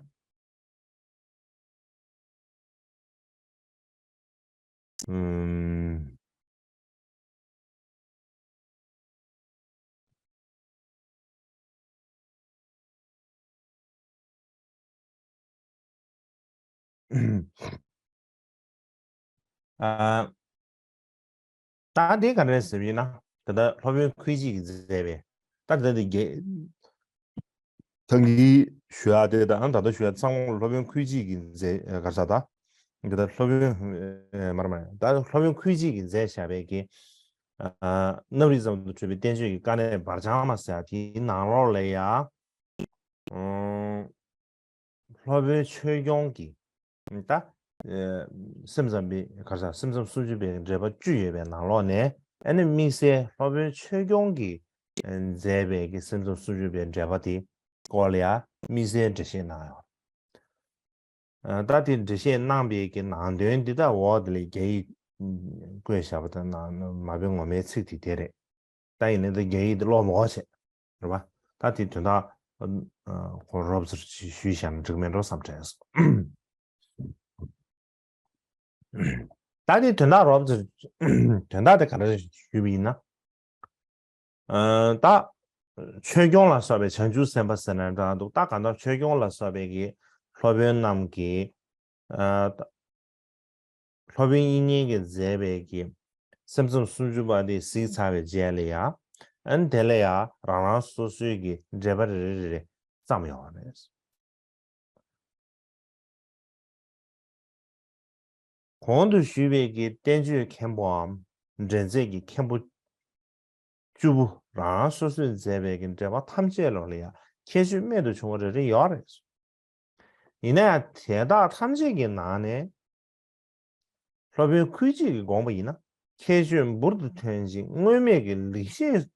ཨུམ། ཨ། ད་དེ་ག་རེ་ཟེར་བ་ཡིན་ན། ད་ལྟ་སློབ་དཔོན་ཁུ་ཅིག་གིས་མཛད་པའི་ད་ལྟ་འདི་རྒྱལ་ཐང་གི་ ཞུ་ཡ་དེ་དང་ད་ལྟ་ཞུ་ཡ་ཚང་མ་སློབ་དཔོན་ཁུལ་གཅིག་གིས་མཛད་ག་རེ་ཟེར་ད། འདི་ལྟར་སློབ་དཔོན་ཨེ་མ་རེད་མ་རེད། ད་སློབ་དཔོན་ཁུལ་གཅིག་གིས་མཛད་བཞག་པའི་གི་ཨ་རྣམ་རིག་ཙམ་དུ་གྲུབ་པའི་བསྟན་བཅོས་ཀྱི་དཀའ་གནད་འབར་འཆང་མ་ཟེར་ཡ་དེའི་ནང་ལོགས་ལ་ཡ། ཨང་། སློབ་དཔོན་ཆོས་སྐྱོང་གིས་ད་ཨེ་སེམས་ཙམ་པའི་ག་རེ་ཟེར། སེམས་ཙམ་སུམ་ཅུ་པའི་འགྲེལ་པ་བཅུ་ཡོད་པའི་ནང་ལོགས་ནས་ཨ་ནི་དམིགས་བསལ་སློབ་དཔོན་ཆོས་སྐྱོང་གིས་མཛད་པའི་གི་སེམས་ཙམ་སུམ་ཅུ་པའི་འགྲེལ་པ་དེ་སྐོར་ལ་ཡ་དམིགས་བསལ་འགྲེལ་བཤད་གནང་ཡོད། ཨ་ད་དེ་འགྲེལ་བཤད་གནང་པའི་གི་ནང་དོན་འདི་ད་འོག་དེ་ལ་རྒྱ་ཡིག་བཀོད་བཞག་པ་དང་ནང་མ་དཔེ་ངོ་མའི་ཚིག་དེ་དེ་རེད། ད་ཡིན་ནའི་ད་རྒྱ་ཡིག་དེ་ཀློག་མི་དགོས་བྱས། རེད་པ། ད་དེ་དོན་དག་ཨ་ཁོ་རོབ་ཙམ་ཞུས་བཞག་ན་འགྲིག་མེད་འགྲོ་བསམ་དྲན་སོང་། ད་དེ་དོན་དག་རོབ་ཙམ་དོན་དག་དེ་ག་འདྲ་ཞུས་པ་ཡིན་ན། ཨ་ད་ཆོས་སྐྱོང་ལ་སོགས་པའི་བྱང་ཆུབ་སེམས་དཔའ་ཟེར་ན་འདྲ་འདུག་ད་གང་ལྟར་ཆོས་སྐྱོང་ལ་སོགས་པའི་གི་སློབ་དཔོན་རྣམས་ཀྱིས་ཨ་ད་སློབ་དཔོན་དབྱིག་གཉེན་གྱིས་མཛད་པའི་གི་སེམས་ཙམ་སུམ་ཅུ་པ་དེ་གཟིགས་ཚར་བའི་རྗེས་ལ་ཡ། ཨ་ནི་དེ་ལ་ཡ་རང་རང་སོ་སོའི་གི་འགྲེལ་པ་རེ་རེ་རེ་རེ་བརྩམས་ཡོང་བ་རེད། གོང་དུ་ཞུས་པའི་གི་བསྟན་བཅོས་མཁན་པོའམ་འགྲེལ་མཛད་ཀྱི་མཁན་པོ་བཅུ་པོ་རང་རང་སོ་སོས་མཛད་པའི་གི་འགྲེལ་པ་ཐམས་ཅད་ལོག་ལ་ཡང་ཁྱད་ཆོས་རྨད་དུ་བྱུང་བ་རེ་རེ་ཡོད་རེད། ཡིན་ན་ཡང་དེ་དག་ཐམས་ཅད་ཀྱི་ནང་ནས་སློབ་དཔོན་ཁུལ་གཅིག་གིས་དགོངས་པ་ཡིན་ན་ཁྱད་ཆོས་འབུར་དུ་ཐོན་ཅིང་སྔོན་མེད་ཀྱི་ལེགས་བཤད་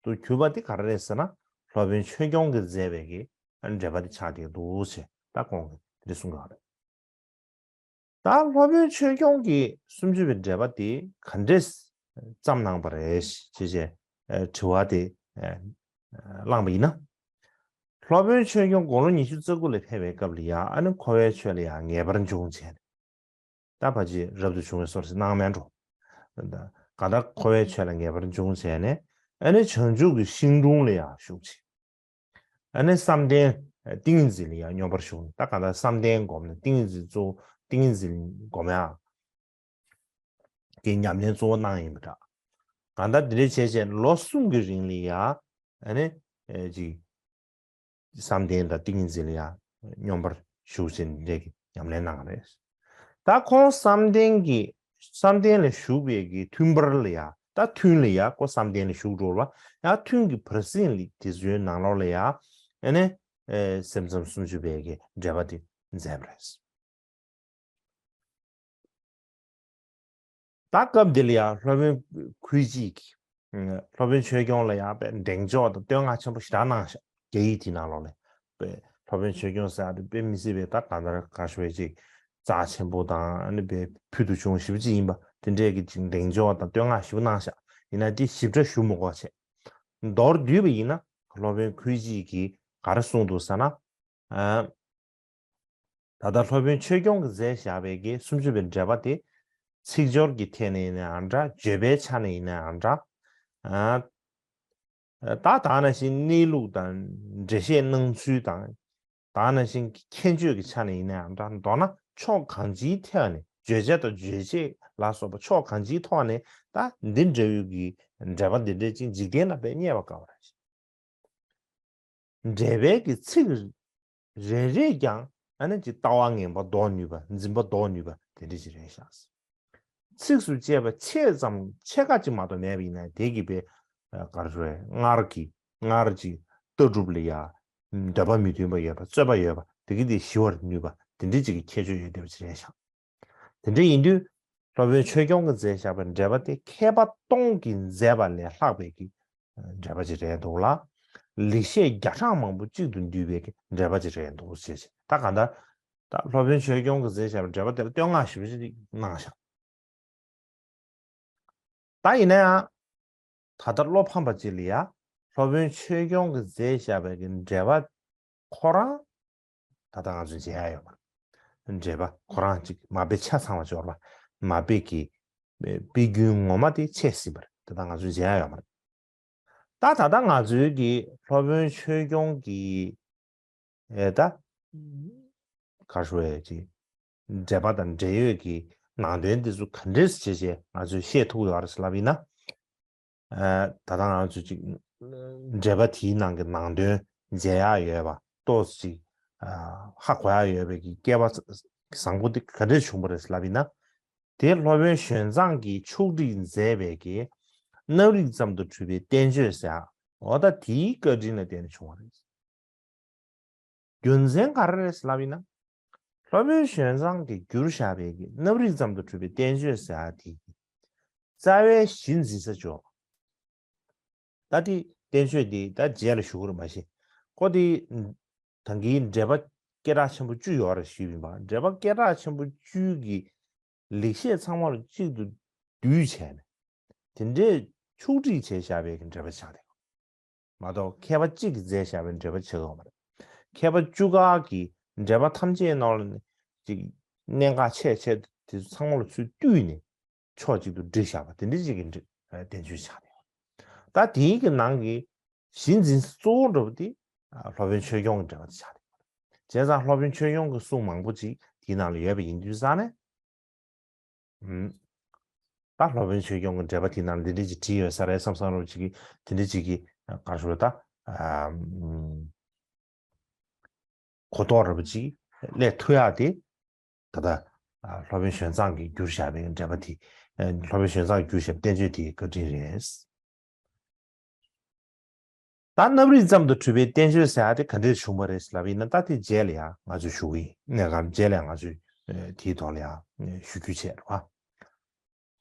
དུ་གྱུར་པ་དེ་ག་རེ་རེད་ཟེར་ན། སློབ་དཔོན་ཆོས་སྐྱོང་གིས་མཛད་པའི་གི་འགྲེལ་པ་དེ་ཆགས་བསྡད་འདུག་ཅེས་ད་ཁོང་གིས་དེ་འདྲ་གསུང་གི་ཡོད་རེད། ད་སློབ་དཔོན་ཆོས་སྐྱོང་གིས་སུམ་ཅུ་པའི་འགྲེལ་པ་དེ་ག་འདྲས་བརྩམས་གནང་པ་རེད་ཅེས་བྱས་དྲི་བ་དེ་བླངས་པ་ཡིན་ན། སློབ་དཔོན་ཆོས་སྐྱོང་དགུང་ལོ་ཉི་ཤུ་རྩ་དགུ་ལ་ཕེབས་པའི་སྐབས་ལ་ཡང་ཨ་ནི་འཁོར་བའི་ཆོས་ལ་ཡང་ངེས་པར་འབྱུང་བྱས་ནས། ད་ཕལ་ཆེར་རབ་ཏུ་བྱུང་བའི་སྐོར་ཞིག་སྣང་མེད་འགྲོ། ད་གང་ལྟར་འཁོར་བའི་ཆོས་ལ་ངེས་པར་འབྱུང་བྱས་ནས་ཨ་ནི་བྱང་ཆུབ་ཀྱི་ཤིང་དྲུང་ལ་ཡང་བཞུགས་བྱས། ཨ་ནི་བསམ་གཏན་ཏིང་ངེ་འཛིན་ལ་ཡང་སྙོམས་པར་ཞུགས་ནས། ད་གང་ལྟར་བསམ་གཏན་སྒོམ་ནས་ཏིང་ངེ་འཛིན་གཙོ་བོ་ཏིང་ངེ་འཛིན་སྒོམ་ཡ་གི་ཉམས་ལེན་གཙོ་བོ་གནང་ཡིན་པ་འདྲ། གང་ལྟར་འདི་འདྲ་བྱས་བྱས་ལོ་གསུམ་གྱི་རིང་ལ་ཡང་ཨ་ནི་ཨེ་ཅིག་བསམ་གཏན་དང་ཏིང་ངེ་འཛིན་ལ་ཡང་སྙོམས་པར་ཞུགས་བྱས་འདི་འདྲ་གི་ཉམས་ལེན་གནང་བ་རེད། ད་ཁོང་བསམ་གཏན་གྱི་བསམ་གཏན་ལ་བཞུགས་པའི་གི་ཐུན་བར་ལ་ཡང་ད་ཐུན་ལ་ཡང་ཁོ་བསམ་གཏན་ལ་བཞུགས་འགྲོ་བ། ཡང་ཐུན་གྱི་བར་གསེང་ལ་དེ་ཚོའི་ནང་ལོགས་ལ་ཡང་ཨ་ནི་ཨེ་སེམས་ཙམ་སུམ་ཅུ་པའི་གི་འགྲེལ་པ་དེ་མཛད་པ་རེད། ད་སྐབས་འདི་ལ་ཡང་སློབ་དཔོན་ཁུལ་གཅིག་གིས་སློབ་དཔོན་ཆོས་སྐྱོང་ལ་ཡང་དཔེ་འགྲེང་ཕྱོགས་དང་བསྟོད་བསྔགས་ཆེན་པོ་ཞེ་དྲག་གནང་ཤག་རྒྱ་ཡིག་དེའི་ནང་ལོགས་ལ་དཔེ་སློབ་དཔོན་ཆོས་སྐྱོང་ཟེར་ཡ་དེ་དཔེ་མི་སྲིད་པའི་ད་གང་ལྟར་ག་ཞུ་བའི་ཅིག་རྩ་ཆེན་པོ་དང་ཨ་ནི་དཔེ་ཕུལ་དུ་བྱུང་བ་ཞེ་པོ་ཅིག་ཡིན་པ་དེ་འདྲས་ཀྱི་ཅིག་འགྲེང་ཕྱོགས་དང་བསྟོད་བསྔགས་ཞེ་པོ་གནང་ཤག་ཡིན་ན་དེ་ཞིབ་ཕྲ་ཞུ་མི་དགོས་བྱས། མདོར་བསྡུས་པ་ཡིན་ན་སློབ་དཔོན་ཁུལ་གཅིག་གིས་ག་རེ་གསུངས་འདུག་ཟེར་ན། ཨ། ད་ལྟ་སློབ་དཔོན་ཆོས་སྐྱོང་གིས་མཛད་བཞག་པའི་གི་སུམ་ཅུ་པའི་འགྲེལ་པ་དེ་ཚིག་སྦྱོར་གྱི་ཐད་ནས་ཡིན་ནའང་འདྲ། བརྗོད་པའི་ཆ་ནས་ཡིན་ནའང་འདྲ། ཨ། ད་ད་ནང་བཞིན་གནས་ལུགས་དང་འགྲེལ་བཤད་གནང་ཚུལ་དང་། ད་ནང་བཞིན་གྱི་ཁྱད་ཆོས་ཀྱི་ཆ་ནས་ཡིན་ནའང་འདྲ། མདོར་ན་ཕྱོགས་གང་ཅིའི་ཐད་ནས་བརྗོད་བྱ་དང་རྗོད་བྱེད་ལ་སོགས་པ་ཕྱོགས་གང་ཅིའི་ཐོག་ནས་ད་འདི་འདྲ་བའི་གི་འགྲེལ་པ་འདི་འདྲ་ཅིག་འཇིག་རྟེན་ལ་དཔེ་རྙེད་པ་དཀའ་བ་རེད། འགྲེལ་པའི་གི་ཚིག་རེ་རེས་ཀྱང་ཨ་ནི་ཅིག་ལྟ་བ་ངན་པ་ཟློག་ནུས་པ། འཛིན་པ་ཟློག་ནུས་པ་དེ་འདྲ་ཅིག་རེད་ཤག་ཚིགས་སུ་བཅད་པ་ཕྱེད་ཙམ་ཕྱེད་ཀ་ཅིག་མ་གཏོགས་མེད་པ་ཡིན་ན་དེ་གི་དཔེ་ག་རེ་ཟེར། སྔར་གྱི་སྔར་གྱི་ལྟ་གྲུབ་ལ་ཡ་འདོད་པ་མི་མཐུན་པ་ཡོད་པ། རྩོད་པ་ཡོད་པ་དེ་གི་དེ་ཞི་བར་ནུས་པ་དེ་འདྲ་ཅིག་གི་ཁྱད་ཆོས་ཡོད་བསྡད་པ་ཅིག་རེད་ཤག་དེ་འདྲ་ཡིན་དུས་སློབ་དཔོན་ཆོས་སྐྱོང་གིས་མཛད་བཞག་པའི་འགྲེལ་པ་དེ་མཁས་པ་སྟོང་གིས་མཛད་པ་ལས་ལྷག་པའི་གི་འགྲེལ་པ་ཅིག་རེད་འདུག་ལ། ལེགས་བཤད་བརྒྱ་ཕྲག་མང་པོ་གཅིག་ཏུ་འདུས་པའི་གི་འགྲེལ་པ་ཅིག་རེད་འདུག་ཅེས་བྱས། ད་གང་ལྟར་ད་སློབ་དཔོན་ཆོས་སྐྱོང་གིས་མཛད་བཞག་པའི་འགྲེལ་པ་དེ་ལ་བསྟོད་བསྔགས་ཞེ་པོ་ཅིག་གནང་ཤག་ད་ཡིན་ན་ཡང་ད་ལྟ་བློ་ཕམ་པ་ཅིག་ལ་ཡ་སློབ་དཔོན་ཆོས་སྐྱོང་གིས་མཛད་བཞག་པའི་གི་འགྲེལ་པ་ཁོ་རང་ད་ལྟ་ང་ཚོས་མཇལ་ཡ་ཡོད་མ་རེད། འགྲེལ་པ་ཁོ་རང་ཅིག་མ་དཔེ་ཆ་ཚང་བ་འབྱོར་བ་མ་དཔེ་གི་དཔེ་རྒྱུན་ངོ་མ་དེ་ཆད་ཟིན་པ་རེད། ད་ལྟ་ང་ཚོས་མཇལ་ཡ་ཡོད་མ་རེད། ད་ད་ལྟ་ང་ཚོའི་གི་སློབ་དཔོན་ཆོས་སྐྱོང་གི་ཨེ་ད་ག་རེ་ཞུ་ཡ་ཅིག་འགྲེལ་པ་དང་འབྲེལ་ཡོད་ཀྱི་ནང་དོན་འདི་ཚོ་ག་འདྲས་བྱས་བྱས་ང་ཚོས་ཤེས་ཐུབ་ཡོད་རེད་ལབ་ཡིན་ན། ཨ་ད་ལྟ་ང་ཚོས་ཅིག་འགྲེལ་པ་དེའི་ནང་གི་ནང་དོན་མཇལ་ཡག་ཡོད་པ་ཏོག་ཙམ་ཅིག་ ཧ་གོ་ཡ་ཡོད་པའི་གི་སྐལ་བ་བཟང་པོ་དེ་ག་འདྲས་བྱུང་བ་རེད་ལབ་ཡིན་ན། དེ་སློབ་དཔོན་ཞོན་ཙང་གིས་ཕྱོགས་སྒྲིག་མཛད་པའི་གི་རྣམ་རིག་ཙམ་དུ་གྲུབ་པའི་བསྟན་བཅོས་ཟེར། འོ་ད་དེའི་བཀའ་དྲིན་ལ་བརྟེན་ནས་བྱུང་བ་རེད། རྒྱུ་མཚན་ག་རེ་རེད་ལབ་ཡིན་ན། སློབ་དཔོན་ཞོན་ཙང་གིས་བསྒྱུར་བཞག་པའི་གི་རྣམ་རིག་ཙམ་དུ་གྲུབ་པའི་བསྟན་བཅོས་ཟེར་ཡ་དེ་གི་རྩ་བའི་གཞི་འཛིན་ས་ཅོག་ད་དེ་བསྟན་བཅོས་འདི་ད་རྗེས་ལ་ཞུ་གི་རེད་མ་གཞི། ཁོ་དེ་ད་གིན་འགྲེལ་པ་སྐད་གྲགས་ཆེན་པོ་བཅུ་ཡོད་རེད་ཞུས་ཡིན་པ། འགྲེལ་པ་སྐད་གྲགས་ཆེན་པོ་བཅུ་གི་ལེགས་བཤད་ཚང་མ་ལ་གཅིག་ཏུ་བསྡུས་བྱས་ནས་དེ་འདྲའི་ཕྱོགས་སྒྲིག་བྱས་བཞག་པའི་གི་འགྲེལ་པ་ཆགས་བསྡད་ཡོད། མ་གཏོགས་མཁས་པ་གཅིག་གིས་མཛད་བཞག་པའི་འགྲེལ་པ་ཆགས་ཡོད་མ་རེད། མཁས་པ་བཅུ་ཁ་གི་འགྲེལ་པ་ཐམས་ཅད་ནང་ལ་ནི་ཅིག་གནད་འགག་ཆེ་ཆེ་དེ་ཚོ་ཚང་མ་ལ་ཚུར་བསྡུས་ནས་ཕྱོགས་གཅིག་ཏུ་སྒྲིལ་བཞག་པ་དེ་འདྲ་ཅིག་གི་འགྲེལ་བསྟན་བཅོས་ཆགས་བསྡད་ཡོད། ད་དེའི་གི་ནང་གི་གཞི་འཛིན་ས་གཙོ་བོ་འདྲ་པོ་དེ་སློབ་དཔོན་ཆོས་སྐྱོང་གི་འགྲེལ་པ་དེ་ཆགས་བསྡད་ཡོད། བྱས་ཙང་སློབ་དཔོན་ཆོས་སྐྱོང་གི་གསུང་མང་པོ་ཅིག་དེའི་ནང་ལ་ཡོད་པ་ཡིན་དུས་ཙང་ནས། ཨུམ། ད་སློབ་དཔོན་ཆོས་སྐྱོང་གི་འགྲེལ་པ་དེའི་ནང་ལ་འདི་འདྲ་ཅིག་བྲིས་ཡོད་ས་རེད་བསམ་བསམ་རོགས་ཅིག་གིས་དེ་འདྲ་ཅིག་གིས་ག་རེ་ཞུ་དགོས་ད། ཨ། ཨུམ། གོ་རྟོགས་འདྲ་པོ་ཅིག་སླེབས་ཐུབ་ཡག་དེ་ད་ལྟ་ཨ། སློབ་དཔོན་ཞོན་ཙང་གིས་བསྒྱུར་བཞག་པའི་འགྲེལ་པ་དེ། ཨ། སློབ་དཔོན་ཞོན་ཙང་གིས་བསྒྱུར་བཞག་པའི་བསྟན་བཅོས་དེའི་བཀའ་དྲིན་རེད། ད་རྣམ་རིག་ཙམ་དུ་གྲུབ་པའི་བསྟན་བཅོས་ཟེར་ཡག་དེ་ག་འདྲས་བྱུང་བ་རེད་ལབ་ཡིན་ན། ད་དེ་རྗེས་ལ་ཡང་ང་ཚོས་ཞུ་གི་ཡིན། གནད་འགག་རྗེས་ལ་ཡང་ང་ཚོས་ཨ། དེའི་ཐོག་ལ་ཡང་ཞུ་རྒྱུ་བྱས་རེད་བ།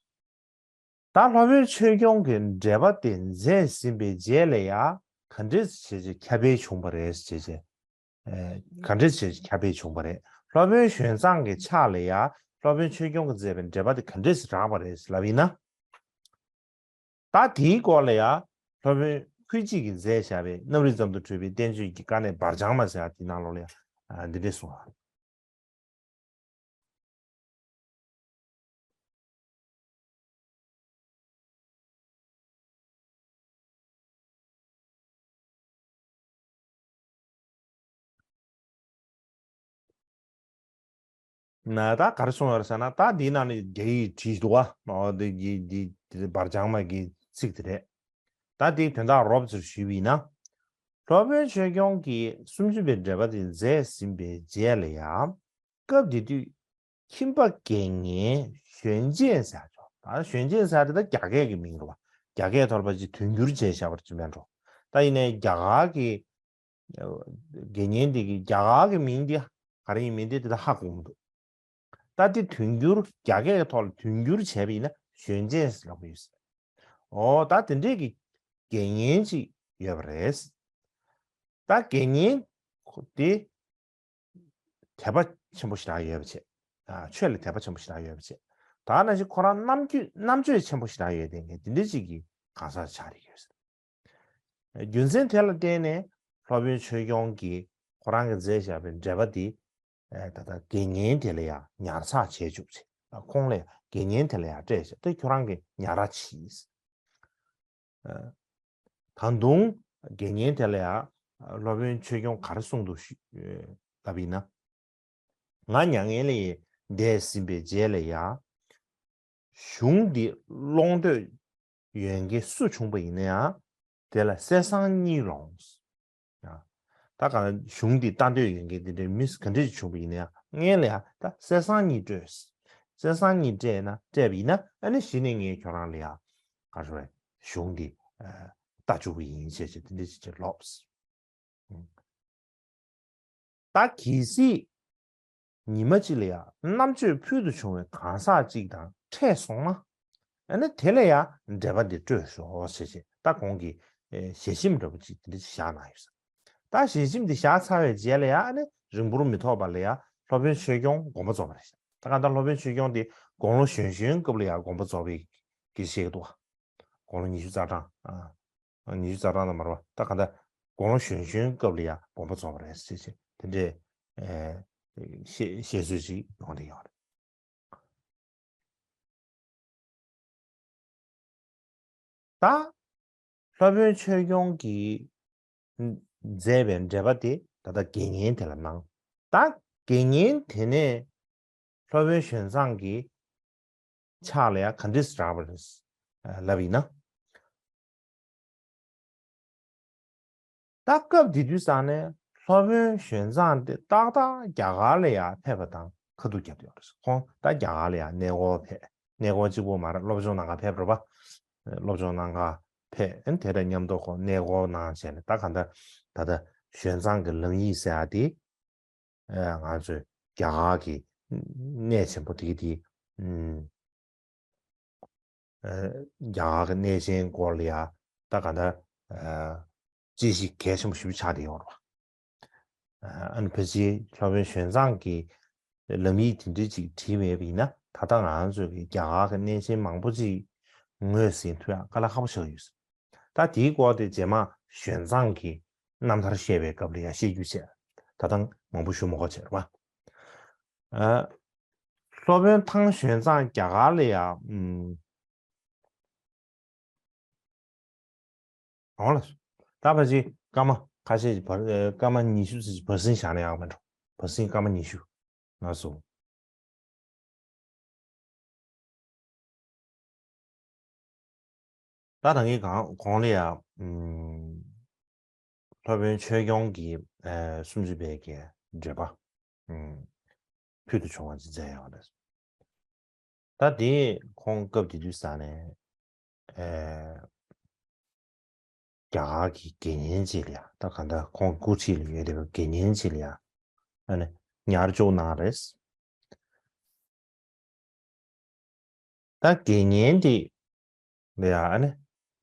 ད་སློབ་དཔོན་ཆོས་སྐྱོང་གིས་འགྲེལ་པ་དེ་མཛད་ཟིན་པའི་རྗེས་ལ་ཡང་ག་འདྲས་བྱས་བྱས་ཁྱབ་སྤེལ་བྱུང་བ་རེད་ཟེར་བྱས། ཨ། ག་འདྲས་བྱས་ཁྱབ་སྤེལ་བྱུང་བ་རེད། སློབ་དཔོན་ཞོན་ཙང་གི་ཕྱག་ལ་ཡང་སློབ་དཔོན་ཆོས་སྐྱོང་གིས་མཛད་པའི་འགྲེལ་པ་དེ་ག་འདྲས་རག་པ་རེད་ལབ་ཡིན་ན། ད་དེའི་སྐོར་ལ་ཡང་སློབ་དཔོན་ཁུ་ཅིག་གིས་མཛད་བཞག་པའི་རྣམ་རིག་ཙམ་དུ་གྲུབ་པའི་བསྟན་བཅོས་ཀྱི་དཀའ་གནད་འབར་བྱང་མ་ཟེར་ཡག་དེའི་ནང་ལོགས་ལ་ཡང་འདི་འདྲས་གསུངས་པ། ན་ད་ག་རེ་གསུངས་ཡོད་རེད་ཟེར་ན། ད་འདིའི་ནང་ནས་རྒྱ་ཡིག་བྲིས་འདུག་བ། འོ་དེ་གི་འདི་འདི་འབར་བྱང་མ་གི་ཚིག་དེ་རེད། ད་དེའི་དོན་དག་རོབ་ཙམ་ཞུས་པ་ཡིན་ན། སློབ་དཔོན་ཆོས་སྐྱོང་གིས་སུམ་ཅུ་པའི་འགྲེལ་པ་དེ་མཛད་ཟིན་པའི་རྗེས་ལ་ཡང་། སྐབས་དེ་དུས་ཁྱིམ་པ་དགེ་བསྙེན་གཞོན་ཆེན་ཟེར་ཆོག་ད་གཞོན་ཆེན་ཟེར་དེ་ད་རྒྱ་སྐད་ཀྱི་མིང་རེད་བ། རྒྱ་སྐད་ཐོག་ལ་ཕལ་ཆེར་དོན་བསྒྱུར་བྱས་བཞག་པ་ཅིག་མེད་འགྲོ། ད་ཡིན་ནའི་རྒྱ་གར་གྱི་དགེ་བསྙེན་དེ་གི་རྒྱ་གར་གྱི་མིང་དེ་ག་རེ་ཡིན་མིན་དེ་དེ་ད་ཧ་གོ་མི་འདུག་ད་དེ་དོན་བསྒྱུར་རྒྱ་སྐད་ཐོག་ལ་དོན་བསྒྱུར་བྱས་པ་ཡིན་ན་གཞོན་ཆེན་ཟེར་ལབ་ཀྱི་ཡོད་ཟེར། འོ་ད་དེ་འདྲས་ཀྱི་དགེ་བསྙེན་ཅིག་ཡོད་པ་རེད། ད་དགེ་བསྙེན་ཁོ་དེ་དད་པ་ཆེན་པོ་ཞེ་དྲག་ཡོད་པ་བྱས། ཨ། ཆོས་ལ་དད་པ་ཆེན་པོ་ཞེ་དྲག་ཡོད་པ་བྱས། ད་ནང་བཞིན་ཁོ་རང་རྣམ་དཔྱོད་རྣམ་དཔྱོད་ཆེན་པོ་ཞེ་དྲག་ཡོད་དེ་ངས་དེ་འདྲས་ཅིག་གི་གང་ཟག་ཆགས་རེད་ཡོད་ཟེར། རྒྱུ་མཚན་དེ་ལ་བརྟེན་ནས་སློབ་དཔོན་ཆོས་སྐྱོང་གིས་ཁོ་རང་གིས་མཛད་བཞག་པའི་འགྲེལ་པ་འདི། ཨ། ད་ལྟ་དགེ་བསྙེན་དེ་ལ་ཡང་ཉར་ཚགས་བྱས་བཅུག་བྱས། ཨ། ཁོང་ལ་ཡང་དགེ་བསྙེན་དེ་ལ་ཡང་སྤྲད་བྱས། དེ་ཁྱོད་རང་གིས་ཉར་ར་བྱིས། ཨ། ད་དུང་དགེ་བསྙེན་དེ་ལ་ཡང་སློབ་དཔོན་ཆོས་སྐྱོང་ག་རེ་གསུངས་འདུག་ཞུ་ལབ་ཡིན་ན། ང་མྱ་ངན་ལས་འདས་ཟིན་པའི་རྗེས་ལ་ཡང་། གཞུང་འདི་ཀློག་འདོད་ཡོད་མཁན་སུ་བྱུང་བ་ཡིན་ན་ཡང་། དེ་ལ་གསེར་སྲང་གཉིས་ལོངས། ཡང་། ད་ག་གཞུང་འདི་ལྟ་འདོད་ཡོད་མཁན་དེ་འདྲའི་མི་ག་འདྲ་ཞིག་བྱུང་བ་ཡིན་ན་ཡང་། སྔོན་ལ་ཡང་ད་གསེར་སྲང་གཉིས་སྤྲོད། གསེར་སྲང་གཉིས་སྤྲད་ན། སྤྲད་པ་ཡིན་ན། ཨ་ནི་གཞི་ནས་ངས་ཁྱོད་རང་ལ་ཡང་། ག་རེ་ཞུ་དགོས་རེད། གཞུང་འདི་ཨ། ལྟ་བཅུག་གི་ཡིན་ཞེས་བྱས་དེ་འདྲ་ཞིག་བྱས་ལོགས། ད་གལ་སྲིད་ཉི་མ་གཅིག་ལ་ཡང་རྣམ་དཔྱོད་ཕུལ་དུ་བྱུང་བའི་གང་ཟག་ཅིག་དང་འཕྲད་སོང་ན། ཨ་ནི་དེ་ལ་ཡང་འགྲེལ་པ་འདི་སྤྲོད་ཤོག་ཞེས་བྱས། ད་གོང་གི་ཨེ། ཞལ་ཆེམས་འདྲ་པོ་ཅིག་དེ་འདྲ་ཞིག་བཞག་གནང་ཡོད་ས། ད་ཞལ་ཆེམས་འདི་བཞག་ཚར་བའི་རྗེས་ལ་ཡང་། ཨ་ནི་རིང་པོར་མི་ཐོགས་པ་ལ་ཡང་སློབ་དཔོན་ཆོས་སྐྱོང་དགོངས་པ་རྫོགས་པ་རེད། ད་གང་ལྟར་སློབ་དཔོན་ཆོས་སྐྱོང་དེ་དགུང་ལོ་གཞོན་གཞོན་སྐབས་ལ་ཡང་དགོངས་པ་རྫོགས་པའི་གི་བཤད་ཀྱི་འདུག་བ། དགུང་ལོ་ཉི་ཤུ་རྩ་གྲངས། ཨ། ཉི་ཤུ་རྩ་གྲངས་དང་མ་རེད་བ། ད་གང་ལྟར་དགུང་ལོ་གཞོན་གཞོན་སྐབས་ལ་ཡང་དགོངས་པ་རྫོགས་པ་རེད་ཟེར་བྱས་དེ་འདྲའི་ཨེ། བཤད་བཤད་སྲོལ་ཅིག་ཡོང་བསྡད་ཡོད་རེད། ད་སློབ་དཔོན་ཆོས་སྐྱོང་གིས་མཛད་པའི་འགྲེལ་པ་དེ་ད་ལྟ་དགེ་བསྙེན་དེ་ལ་གནང་། ད་དགེ་བསྙེན་དེ་ནས་སློབ་དཔོན་ཞོན་ཙང་གི་ཕྱག་ལ་ཡང་ག་འདྲས་རག་པ་རེད་ལབ་ཡིན་ན། ད་སྐབས་དེ་དུས་ཙང་ནས་ སློབ་དཔོན་ཞོན་ཙང་དེ་ཏག་ཏག་རྒྱ་གར་ལ་ཡང་ཕེབས་པ་དང་ཁ་ཐུག་བརྒྱབ་ཡོད་རེད། ཁོང་ད་རྒྱ་གར་ལ་ཡང་གནས་སྐོར་ཕེབས། གནས་སྐོར་གཅིག་པོ་མ་རེད། སློབ་སྦྱོང་གནང་ག་ཕེབས་རེད་པ། སློབ་སྦྱོང་གནང་ག་ཕེབས། ཨ་ནི་དེ་དང་མཉམ་དུ་ཁོང་གནས་སྐོར་གནང་བྱས་ནས། ད་ག་འདྲ་ད་ལྟ་ཞོན་ཙང་གི་ལམ་ཡིག་ཟེར་ཡ་དེ། ཨ། ང་ཚོས་རྒྱ་གར་གྱི་གནས་ཆེན་པོ་དེ་གི་དེ། ཨུམ། ཨ། རྒྱ་གར་གྱི་གནས་ཆེན་སྐོར་ལ་ཡ་ད་ག་འདྲ། ཨ། དཔྱད་གཞི་གལ་ཆེན་པོ་ཞེ་པོ་ཆགས་བསྡད་ཡོད་རེད་པ། ཨ་ནི་ཕལ་ཆེར་སློབ་དཔོན་ཞོན་ཙང་གིས་ལམ་ཡིག་དེ་འདྲ་ཅིག་བྲིས་མེད་པ་ཡིན་ན། ད་ལྟ་ང་ཚོས་ཀྱི་རྒྱ་གར་གྱི་གནས་ཆེན་མང་པོ་ཅིག་ངོས་ཟིན་ཐུབ་ཡག་དཀའ་ལས་ཁག་པོ་ཆགས་ཡོད། ད་དེའི་སྐོར་དེ་རྗེས་མ་ཞོན་ཙང་གི་རྣམ་ཐར་བཤད་པའི་སྐབས་ལ་ཡང་བཤད་རྒྱུ་བྱས། ད་ལྟ་མང་པོ་ཞུ་མ་དགོས་བྱས་རེད་པ། ཨ། སློབ་དཔོན་ཐང་ཞོན་ཙང་རྒྱ་གར་ལ་ཡང་། ཨུམ། འོང་ལ། ད་ཕལ་ཆེར་སྐར་མ་ཁ་ཤས་ཤིག་བར། ཨ། སྐར་མ་ཉི་ཤུ་ཙམ་ཞིག་བར་སེང་བཞག་ན་ཡག་མེད་འགྲོ། བར་སེང་སྐར་མ་ཉི་ཤུ། ལགས་སོ། ད་ད་གིན་གང་གོང་ལ་ཡ། ཨུམ། སློབ་དཔོན་ཆོས་སྐྱོང་གིས། ཨ། སུམ་ཅུ་པའི་གི་འགྲེལ་པ། ཨུམ། ཕུལ་དུ་བྱུང་བ་ཅིག་མཛད་ཡོད་རེད། ད་དེ་ཁོང་སྐབས་དེ་དུས་ས་ནས། ཨ། རྒྱ་གར་གྱི་དགེ་བསྙེན་ཅིག་ལ་ཡ། ད་ག་འདྲ་ཁོང་སྐུ་མཁྱེན་ལ་ཡོད་བསྡད་པའི་དགེ་བསྙེན་ཅིག་ལ་ཡ། ཨ་ནི་ཉར་བཅུག་གནང་རེད། ད་དགེ་བསྙེན་དེ་ལ་ཡ། ཨ་ནི།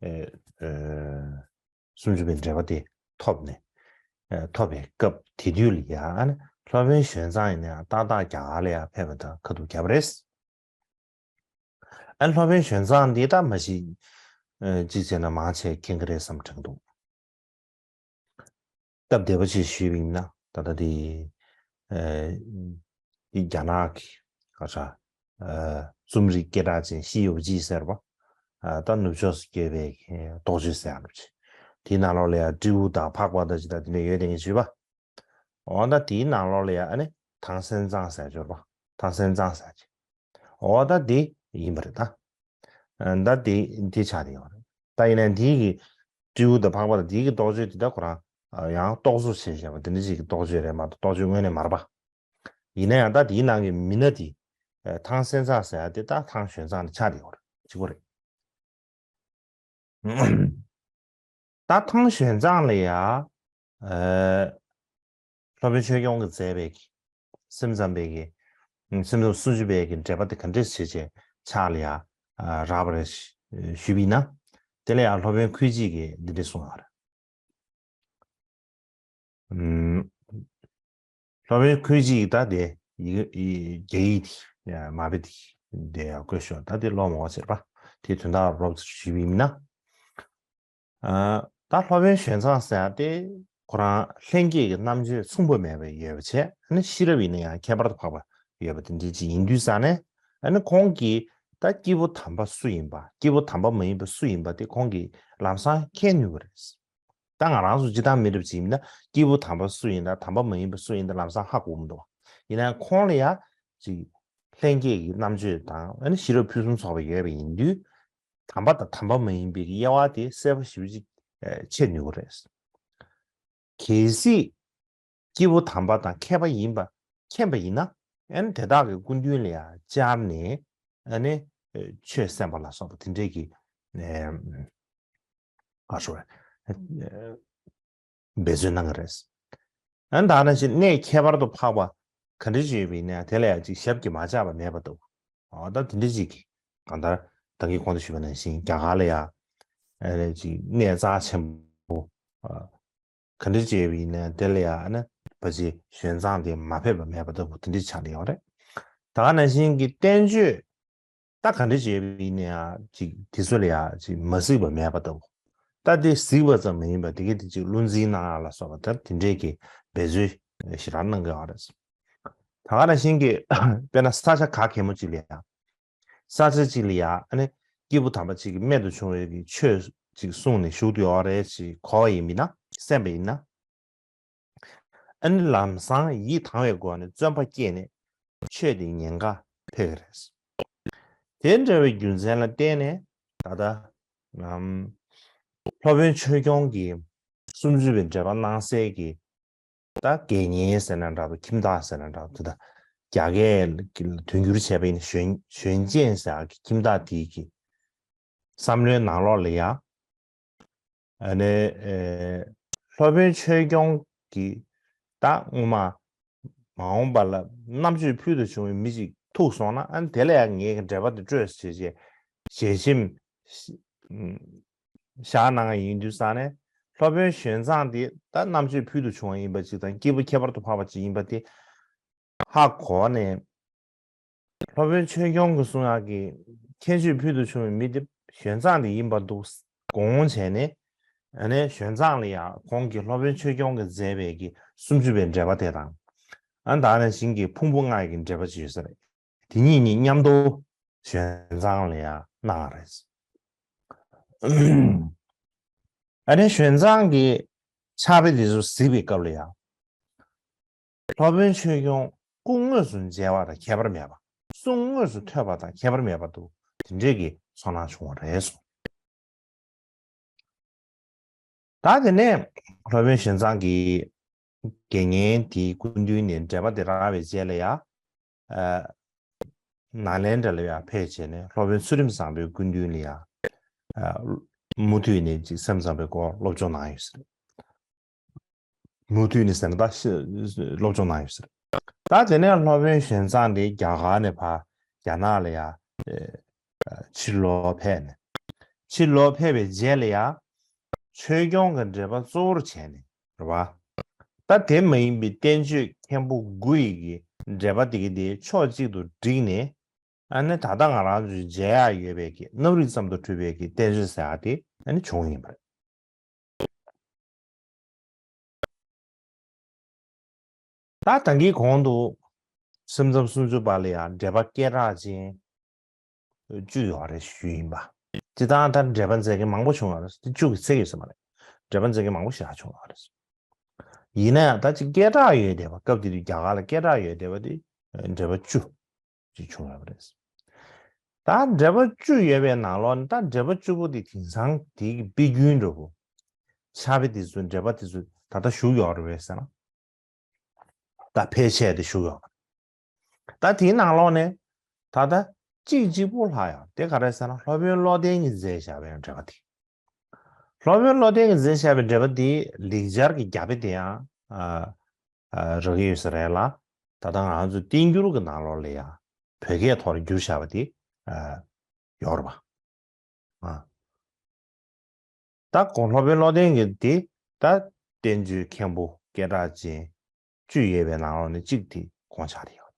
ཨེ། ཨེ། སུམ་ཅུ་པའི་འགྲེལ་པ་དེ་ཐོབ་ནས། ཨེ། ཐོབ་པའི་སྐབས་དེ་དུས་ལ་ཡ། ཨ་ནི་སློབ་དཔོན་ཞོན་ཙང་ཡིན་ན་ཡང་ཏག་ཏག་རྒྱ་གར་ལ་ཡ་ཕེབས་པ་དང་ཁ་ཐུག་བརྒྱབ་པ་རེད། ཨ། སློབ་དཔོན་ཞོན་ཙང་འདི་ད་མ་གཞི། ཨ། གཅིག་བྱས་ན་མང་ཆེ་མཁྱེན་གྱི་རེད་བསམ་དྲན་འདུག། སྟབས་བདེ་པོ་ཅིག་ཞུས་པ་ཡིན་ན། ད་ལྟ་འདི། ཨ། འདི་རྒྱ་ནག་གི་ག་ས། ཨ། རྩོམ་རིག་སྐད་གྲགས་ཅན་ཞི་ཡོ་ཇི་ཟེར་བ། ཨ། ད་ནུབ་ཕྱོགས་སུ་བསྐྱོད་པའི་རྟོགས་བརྗོད་ཟེར་ཡག་འདྲ་པོ་ཅིག། དེའི་ནང་ལོགས་ལ་ཡ་སྤྲེའུ་དང་ཕག་པ་དང་ཅི་དང་དེ་འདྲ་ཡོད་དེ་ངས་ཞུས་པ། འོ་ད་དེའི་ནང་ལོགས་ལ་ཡ། ཨ་ནི་ཐང་སན་ཙང་ཟེར་ཅིག་ཡོད་རེད་པ། ཐང་སན་ཙང་ཟེར་ཅིག། འོ་ད་དེ་ཡིན་པ་རེད་ད། ཨ། ད་དེ་དེ་ཆགས་བསྡད་ཡོད་རེད། ད་ཡིན་ནའི་དེའི་གི་སྤྲེའུ་དང་ཕག་པ་དང་དེའི་གི་རྟོགས་བརྗོད་དེ་ད་ཁོ་རང་ཡང་རྟོག་བཟོ་བྱས་བཞག་པ་དེ་འདྲ་ཅིག་གི་རྟོགས་བརྗོད་རེད་མ་གཏོགས་རྟོགས་བརྗོད་དངོས་གནས་མ་རེད་པ། ཡིན་ན་ཡང་ད་དེའི་ནང་གི་མི་སྣ་དེ། ཨ། ཐང་སན་ཙང་ཟེར་ཡ་དེ་ད་ཐང་ཞོན་ཙང་ནས་ཆགས་བསྡད་ཡོད་རེད། གཅིག་པོ་རེད། ད་ཐང་ཞོན་ཙང་ལ་ཡ། ཨ། སློབ་དཔོན་ཆོས་སྐྱོང་གིས་མཛད་པའི་གི་སེམས་ཙམ་པའི་གི། ཨ། སེམས་ཙམ་སུམ་ཅུ་པའི་གི་འགྲེལ་པ་དེ་ག་འདྲས་བྱས་བྱས་ཕྱག་ལ་ཡ། ཨ། རག་པ་རེད་ཞུས་པ་ཡིན་ན། དེ་ལ་ཡ་སློབ་དཔོན་ཁུ་ཅིག་གིས་འདི་འདྲས་གསུངས་ཡོད་རེད། ཨུམ། སློབ་དཔོན་ཁུ་ཅིག་ད་དེ་ཡི་གེ། ཡི། རྒྱ་ཡིག་དེ་མ་དཔེ་དེ་དེ་ཡང་བཀོད་ཤོག། ད་དེ་ཀློག་མ་དགོས་ཟེར་བ། དེ་དོན་དག་རོབ་ཙམ་ཞུས་པ་ཡིན་ན། ཨ། ད་སློབ་དཔོན་ཞོན་ཙང་ཟེར་ཡ་དེ་ཁོ་རང་ལྷན་སྐྱེས་ཀྱི་རྣམ་དཔྱོད་མཚུངས་པ་མེད་པ་ཡོད་པ་བྱས། ཨ་ནི་ཤེས་རབ་ཡིན་ན་ཡང་ཁྱད་པར་དུ་འཕགས་པ་ཡོད་པ་དེ་འདྲ་ཅིག་ཡིན་དུས་ས་ནས། ཨ་ནི་ཁོང་གིས་ད་སྐྱེས་བུ་དམ་པ་སུ་ཡིན་པ། སྐྱེས་བུ་དམ་པ་མ་ཡིན་པ་སུ་ཡིན་པ་དེ་ཁོང་གིས་ལམ་སང་མཁྱེན་ནུས་པ་རེད། ད་ང་རང་ཚོ་སྤྱིར་བཏང་མི་འདྲ་བ་ཅིག་ཡིན་ན། སྐྱེས་བུ་དམ་པ་སུ་ཡིན་དང་དམ་པ་མ་ཡིན་པ་སུ་ཡིན་དེ་ལམ་སང་ཧ་གོ་མི་འདུག། ཡིན་ནའང་ཁོང་ལ་ཡ་ཅིག་ལྷན་སྐྱེས་ཀྱི་རྣམ་དཔྱོད་དང་། ཨ་ནི་ཤེས་རབ་ཕུན་སུམ་ཚོགས་པ་ཡོད་པ་ཡིན་དུས། དམ་པ་དང་དམ་པ་མ་ཡིན་པའི་དབྱེ་བ་དེ་གསལ་པོ་ཞེ་པོ་ཅིག་ཕྱེ་ནུས་པ་རེད། གལ་སྲིད་སྐྱེས་བུ་དམ་པ་དང་མཁས་པ་ཡིན་པ་མཁྱེན་པ་ཡིན་ན། ཨ་ནི་དེ་དག་གི་སྐུ་མདུན་ལ་ཡ་བཅར་ནས། ཨ་ནི་ཆོས་གསན་པ་ལ་སོགས་པ་དེ་འདྲས་ཀྱི། ཨ། ག་རེ་ཞུ་དགོས་རེད། འབད་རྩོལ་གནང་གི་རེད། ཨ་ནི་ད་ནང་བཞིན་གནས་ཁྱད་པར་དུ་འཕགས་པ་ག་འདྲ་ཅིག་ཡོད་པ་ཡིན་ན་དེ་ལ་ཡང་ཅིག་ཞབས་ཀྱིས་མ་བཅགས་པ་མེད་པ་འདུག། འོ་ད་དེ་འདྲ་ཅིག་གི། གང་ལྟར་ད་གིན་གོང་དུ་ཞུས་པ་ནང་བཞིན་རྒྱ་གར་ལ་ཡ། ཨ་ནི་ཅིག་གནས་རྩ་ཆེན་པོ། ཨ། ག་འདྲ་ཅིག་ཡོད་པ་ཡིན་ན་དེ་ལ་ཡ། ཨ་ནི་ཕལ་ཆེར་ཞོན་ཙང་དེ་མ་ཕེབས་པ་མེད་པ་ལྟ་བུ་དེ་འདྲ་ཆགས་བསྡད་ཡོད་རེད། ད་ག་ནང་བཞིན་གྱི་བསྟན་བཅོས་ད་ག་འདྲ་བྱས་པ་ཡིན་ན་ཡང་ཅིག་དེ་ཚོ་ལ་ཡང་ཅིག་མ་གཟིགས་པ་མེད་པ་ལྟ་བུ། ད་དེ་གཟིགས་པ་ཙམ་མ་ཡིན་པར་དེ་གའི་དེ་ཅིག་བློ་འཛིན་གནང་ཡག་ལ་སོགས་པ་ད་དེ་འདྲའི་གི་འབད་རྩོལ་ཞེ་དྲག་གནང་གི་ཡོད་རེད། ད་ག་ནང་བཞིན་གྱི་དཔེར་ན་ས་ཆ་ག་གེ་མོ་ཅིག་ལ་ཡང་། ས་ཆ་ཅིག་ལ་ཡང་ཨ་ནི་སྐྱེས་བུ་དམ་པ་ཅིག་གི་རྨད་དུ་བྱུང་བའི་གི་ཆོས་ཅིག་གསུངས་ནས་བཞུགས་བསྡད་ཡོད་རེད་ཅེས་གོ་བ་ཡིན་པ་ཡིན་ན། གསན་པ་ཡིན་ན། ཨ་ནི་ལམ་སང་ཡིད་དང་བའི་སྒོ་ནས་བརྩོན་པ་བསྐྱེད་ནས་ཆོས་དེ་ཉན་ག་ཕེབས་ཀྱི་རེད། དེ་འདྲ་བའི་རྒྱུ་མཚན་ལ་བརྟེན་ནས་ད་ལྟ་ཨམ་སློབ་དཔོན་ཆོས་སྐྱོང་གིས་སུམ་ཅུ་པའི་འགྲེལ་པ་གནང་སའི་གི་ ད་དགེ་བསྙེན་ཟེར་ན་འདྲ་འདུག་ཁྱིམ་བདག་ཟེར་ན་འདྲ་འདུག་ད་རྒྱ་སྐད་དོན་བསྒྱུར་བྱས་པ་ཡིན་ན་གཞོན་གཞོན་གཅེན་ཟེར་ཡག་གི་ཁྱིམ་བདག་དེའི་གི་བསམ་བློའི་ནང་ལོགས་ལ་ཡ། ཨ་ནི་ཨེ་སློབ་དཔོན་ཆོས་སྐྱོང་གིས་ད་སྔོན་མ་མ་འོངས་པ་ལ་རྣམ་དཔྱོད་ཕུལ་དུ་བྱུང་བའི་མི་ཅིག་ཐུག་སོང་ན། ཨ་ནི་དེ་ལ་ཡང་ངའི་འགྲེལ་པ་དེ་སྤྲོད་ཟེར་བྱས་ཞལ་ཆེམས་བཞག་གནང་ཡིན་དུས་ཙང་ནས། སློབ་དཔོན་ཞོན་ཙང་དེ་ད་རྣམ་དཔྱོད་ཕུལ་དུ་བྱུང་བ་ཡིན་པ་ཅིག་དང་། སྐྱེས་བུ་ཁྱད་པར་དུ་འཕགས་པ་ཅིག་ཡིན་པ་དེ་ཧ་གོ་ནས། སློབ་དཔོན་ཆོས་སྐྱོང་གིས་གསུང་ཡག་གི་ཁྱད་ཆོས་ཕུལ་དུ་བྱུང་བའི་མི་དེ་ཞོན་ཙང་དེ་ཡིན་པ་འདུག་དགོངས་བྱས་ནས། ཨ་ནི་ཞོན་ཙང་ལ་ཡང་ཁོང་གིས་སློབ་དཔོན་ཆོས་སྐྱོང་གིས་མཛད་པའི་གི་སུམ་ཅུ་པའི་འགྲེལ་པ་དེ་དང་། ཨ་ད་ནང་བཞིན་གྱི་ཕུང་པོ་ལྔ་ཡི་གི་འགྲེལ་པ་ཅིག་ཡོད་ས་རེད། དེ་གཉིས་གཉིས་མཉམ་དུ་ཞོན་ཙང་ལ་ཡང་གནང་བ་རེད། ཨ་ནི་ཞོན་ཙང་གིས་ཕྱག་དཔེ་དེ་ཚོ་གཟིགས་པའི་སྐབས་ལ་ཡང་། སློབ་དཔོན་ཆོས་སྐྱོང་སྐུ་དངོས་སུ་མཇལ་བ་དང་ཁྱད་པར་མེད་པ། གསུང་དངོས་སུ་ཐོས་པ་དང་ཁྱད་པར་མེད་པ་འདུག་དེ་འདྲས་ཀྱི་ཚོར་སྣང་བྱུང་བ་རེད་གསུངས། ད་དེ་ནས་སློབ་དཔོན་ཞོན་ཙང་གིས་དགེ་བསྙེན་དེའི་སྐུ་མདུན་ནས་འགྲེལ་པ་དེ་རག་པའི་རྗེས་ལ་ཡ། ཨ། ནཱ་ལེནྡྲ་ལ་ཡར་ཕེབས་བྱས་ནས་སློབ་དཔོན་ཚུལ་ཁྲིམས་བཟང་པོའི་སྐུ་མདུན་ལ་ཡར། ཨ། མུ་མཐུད་ནས་ཅིག་སེམས་ཙམ་པའི་སྐོར་སློབ་སྦྱོང་གནང་ཡོད་ཟེར། མུ་མཐུད་ནས་ཟེར་ན་ད་ཤི་སློབ་སྦྱོང་གནང་ཡོད་ཟེར། ད་དེ་ནས་སློབ་དཔོན་ཞོན་ཙང་དེ་རྒྱ་གར་ནས་ཕར་རྒྱ་ནག་ལ་ཡར། ཨ། ཕྱིར་ལོག་ཕེབས་ནས། ཕྱིར་ལོག་ཕེབས་པའི་རྗེས་ལ་ཡར། ཆོས་སྐྱོང་གི་འགྲེལ་པ་གཙོ་བོར་བྱས་ནས། རེད་བ། ད་དེ་མ་ཡིན་པའི་བསྟན་བཅོས་མཁན་པོ་དགུ་ཡི་གི་འགྲེལ་པ་དེ་གི་དེ་ཕྱོགས་གཅིག་ཏུ་བསྒྲིགས་ནས། ཨ་ནི་ད་ལྟ་ང་རང་ཚོས་མཇལ་ཡག་ཡོད་པའི་གི་རྣམ་རིག་ཙམ་དུ་གྲུབ་པའི་གི་བསྟན་བཅོས་ཟེར་ཡག་དེ་ཨ་ནི་བྱུང་ཡིན་པ་རེད། ད་ད་གིན་གོང་དུ་སེམས་ཙམ་སུམ་ཅུ་པ་ལ་ཡང་འགྲེལ་པ་སྐད་གྲགས་ཅན་བཅུ་ཡོད་རེད་ཞུས་ཡིན་པ། སྤྱིར་བཏང་ད་འགྲེལ་པ་མཛད་མཁན་མང་པོ་བྱུང་ཡོད་རེད། དེ་བཅུ་གི་ཚད་ཡོད་ས་མ་རེད། འགྲེལ་པ་མཛད་མཁན་མང་པོ་ཞེ་དྲག་བྱུང་ཡོད་རེད། ཡིན་ན་ཡང་ད་ཅིག་སྐད་གྲགས་ཡོད་བསྡད་པ། སྐབས་དེ་དུས་རྒྱ་གར་ལ་སྐད་གྲགས་ཡོད་བསྡད་པ་དེ་འགྲེལ་པ་བཅུ་ཅིག་བྱུང་ཡོད་པ་རེད། ད་འགྲེལ་པ་བཅུ་ཡོད་པའི་ནང་ལོགས་ནས་ད་འགྲེལ་པ་བཅུ་པོ་དེ་དེང་སང་དེའི་གི་དཔེ་རྒྱུན་འདྲ་པོ། ཕྱག་དཔེ་དེ་ཚོ་འགྲེལ་པ་དེ་ཚོ་ད་ལྟ་བཞུགས་ཡོད་རེད་པས་ཟེར་ན། ད་ཕལ་ཆེར་དེ་བཞུགས་ཡོད་པ། ད་དེའི་ནང་ལོགས་ནས་ད་ལྟ་གཅིག་གཅིག་པོ་ལྷག་ཡོད། དེ་ག་རེ་ཟེར་ན་སློབ་དཔོན་བློ་ལྡན་གྱིས་མཛད་བཞག་པའི་འགྲེལ་པ་དེ། སློབ་དཔོན་བློ་ལྡན་གྱིས་མཛད་བཞག་པའི་འགྲེལ་པ་དེ་ལེགས་སྦྱར་གྱི་རྒྱ་དཔེ་དེ་ཡང་ཨ་ཨ་རག་གི་ཡོད་ས་རེད་ལ། ད་ལྟ་ང་ཚོ་བསྟན་འགྱུར་གྱི་ནང་ལོགས་ལ་ཡང་བོད་སྐད་ཐོག་ལ་བསྒྱུར་བཞག་པ་དེ་ཨ་ཡོད་རེད་པ། ཨ། ད་གོང་སློབ་དཔོན་བློ་ལྡན་གྱི་དེ་ད་བསྟན་བཅོས་མཁན་པོ་སྐད་གྲགས་ཅན་བཅུ་ཡོད་པའི་ནང་ལོགས་ནས་གཅིག་དེ་ཁོང་ཆགས་བསྡད་ཡོད།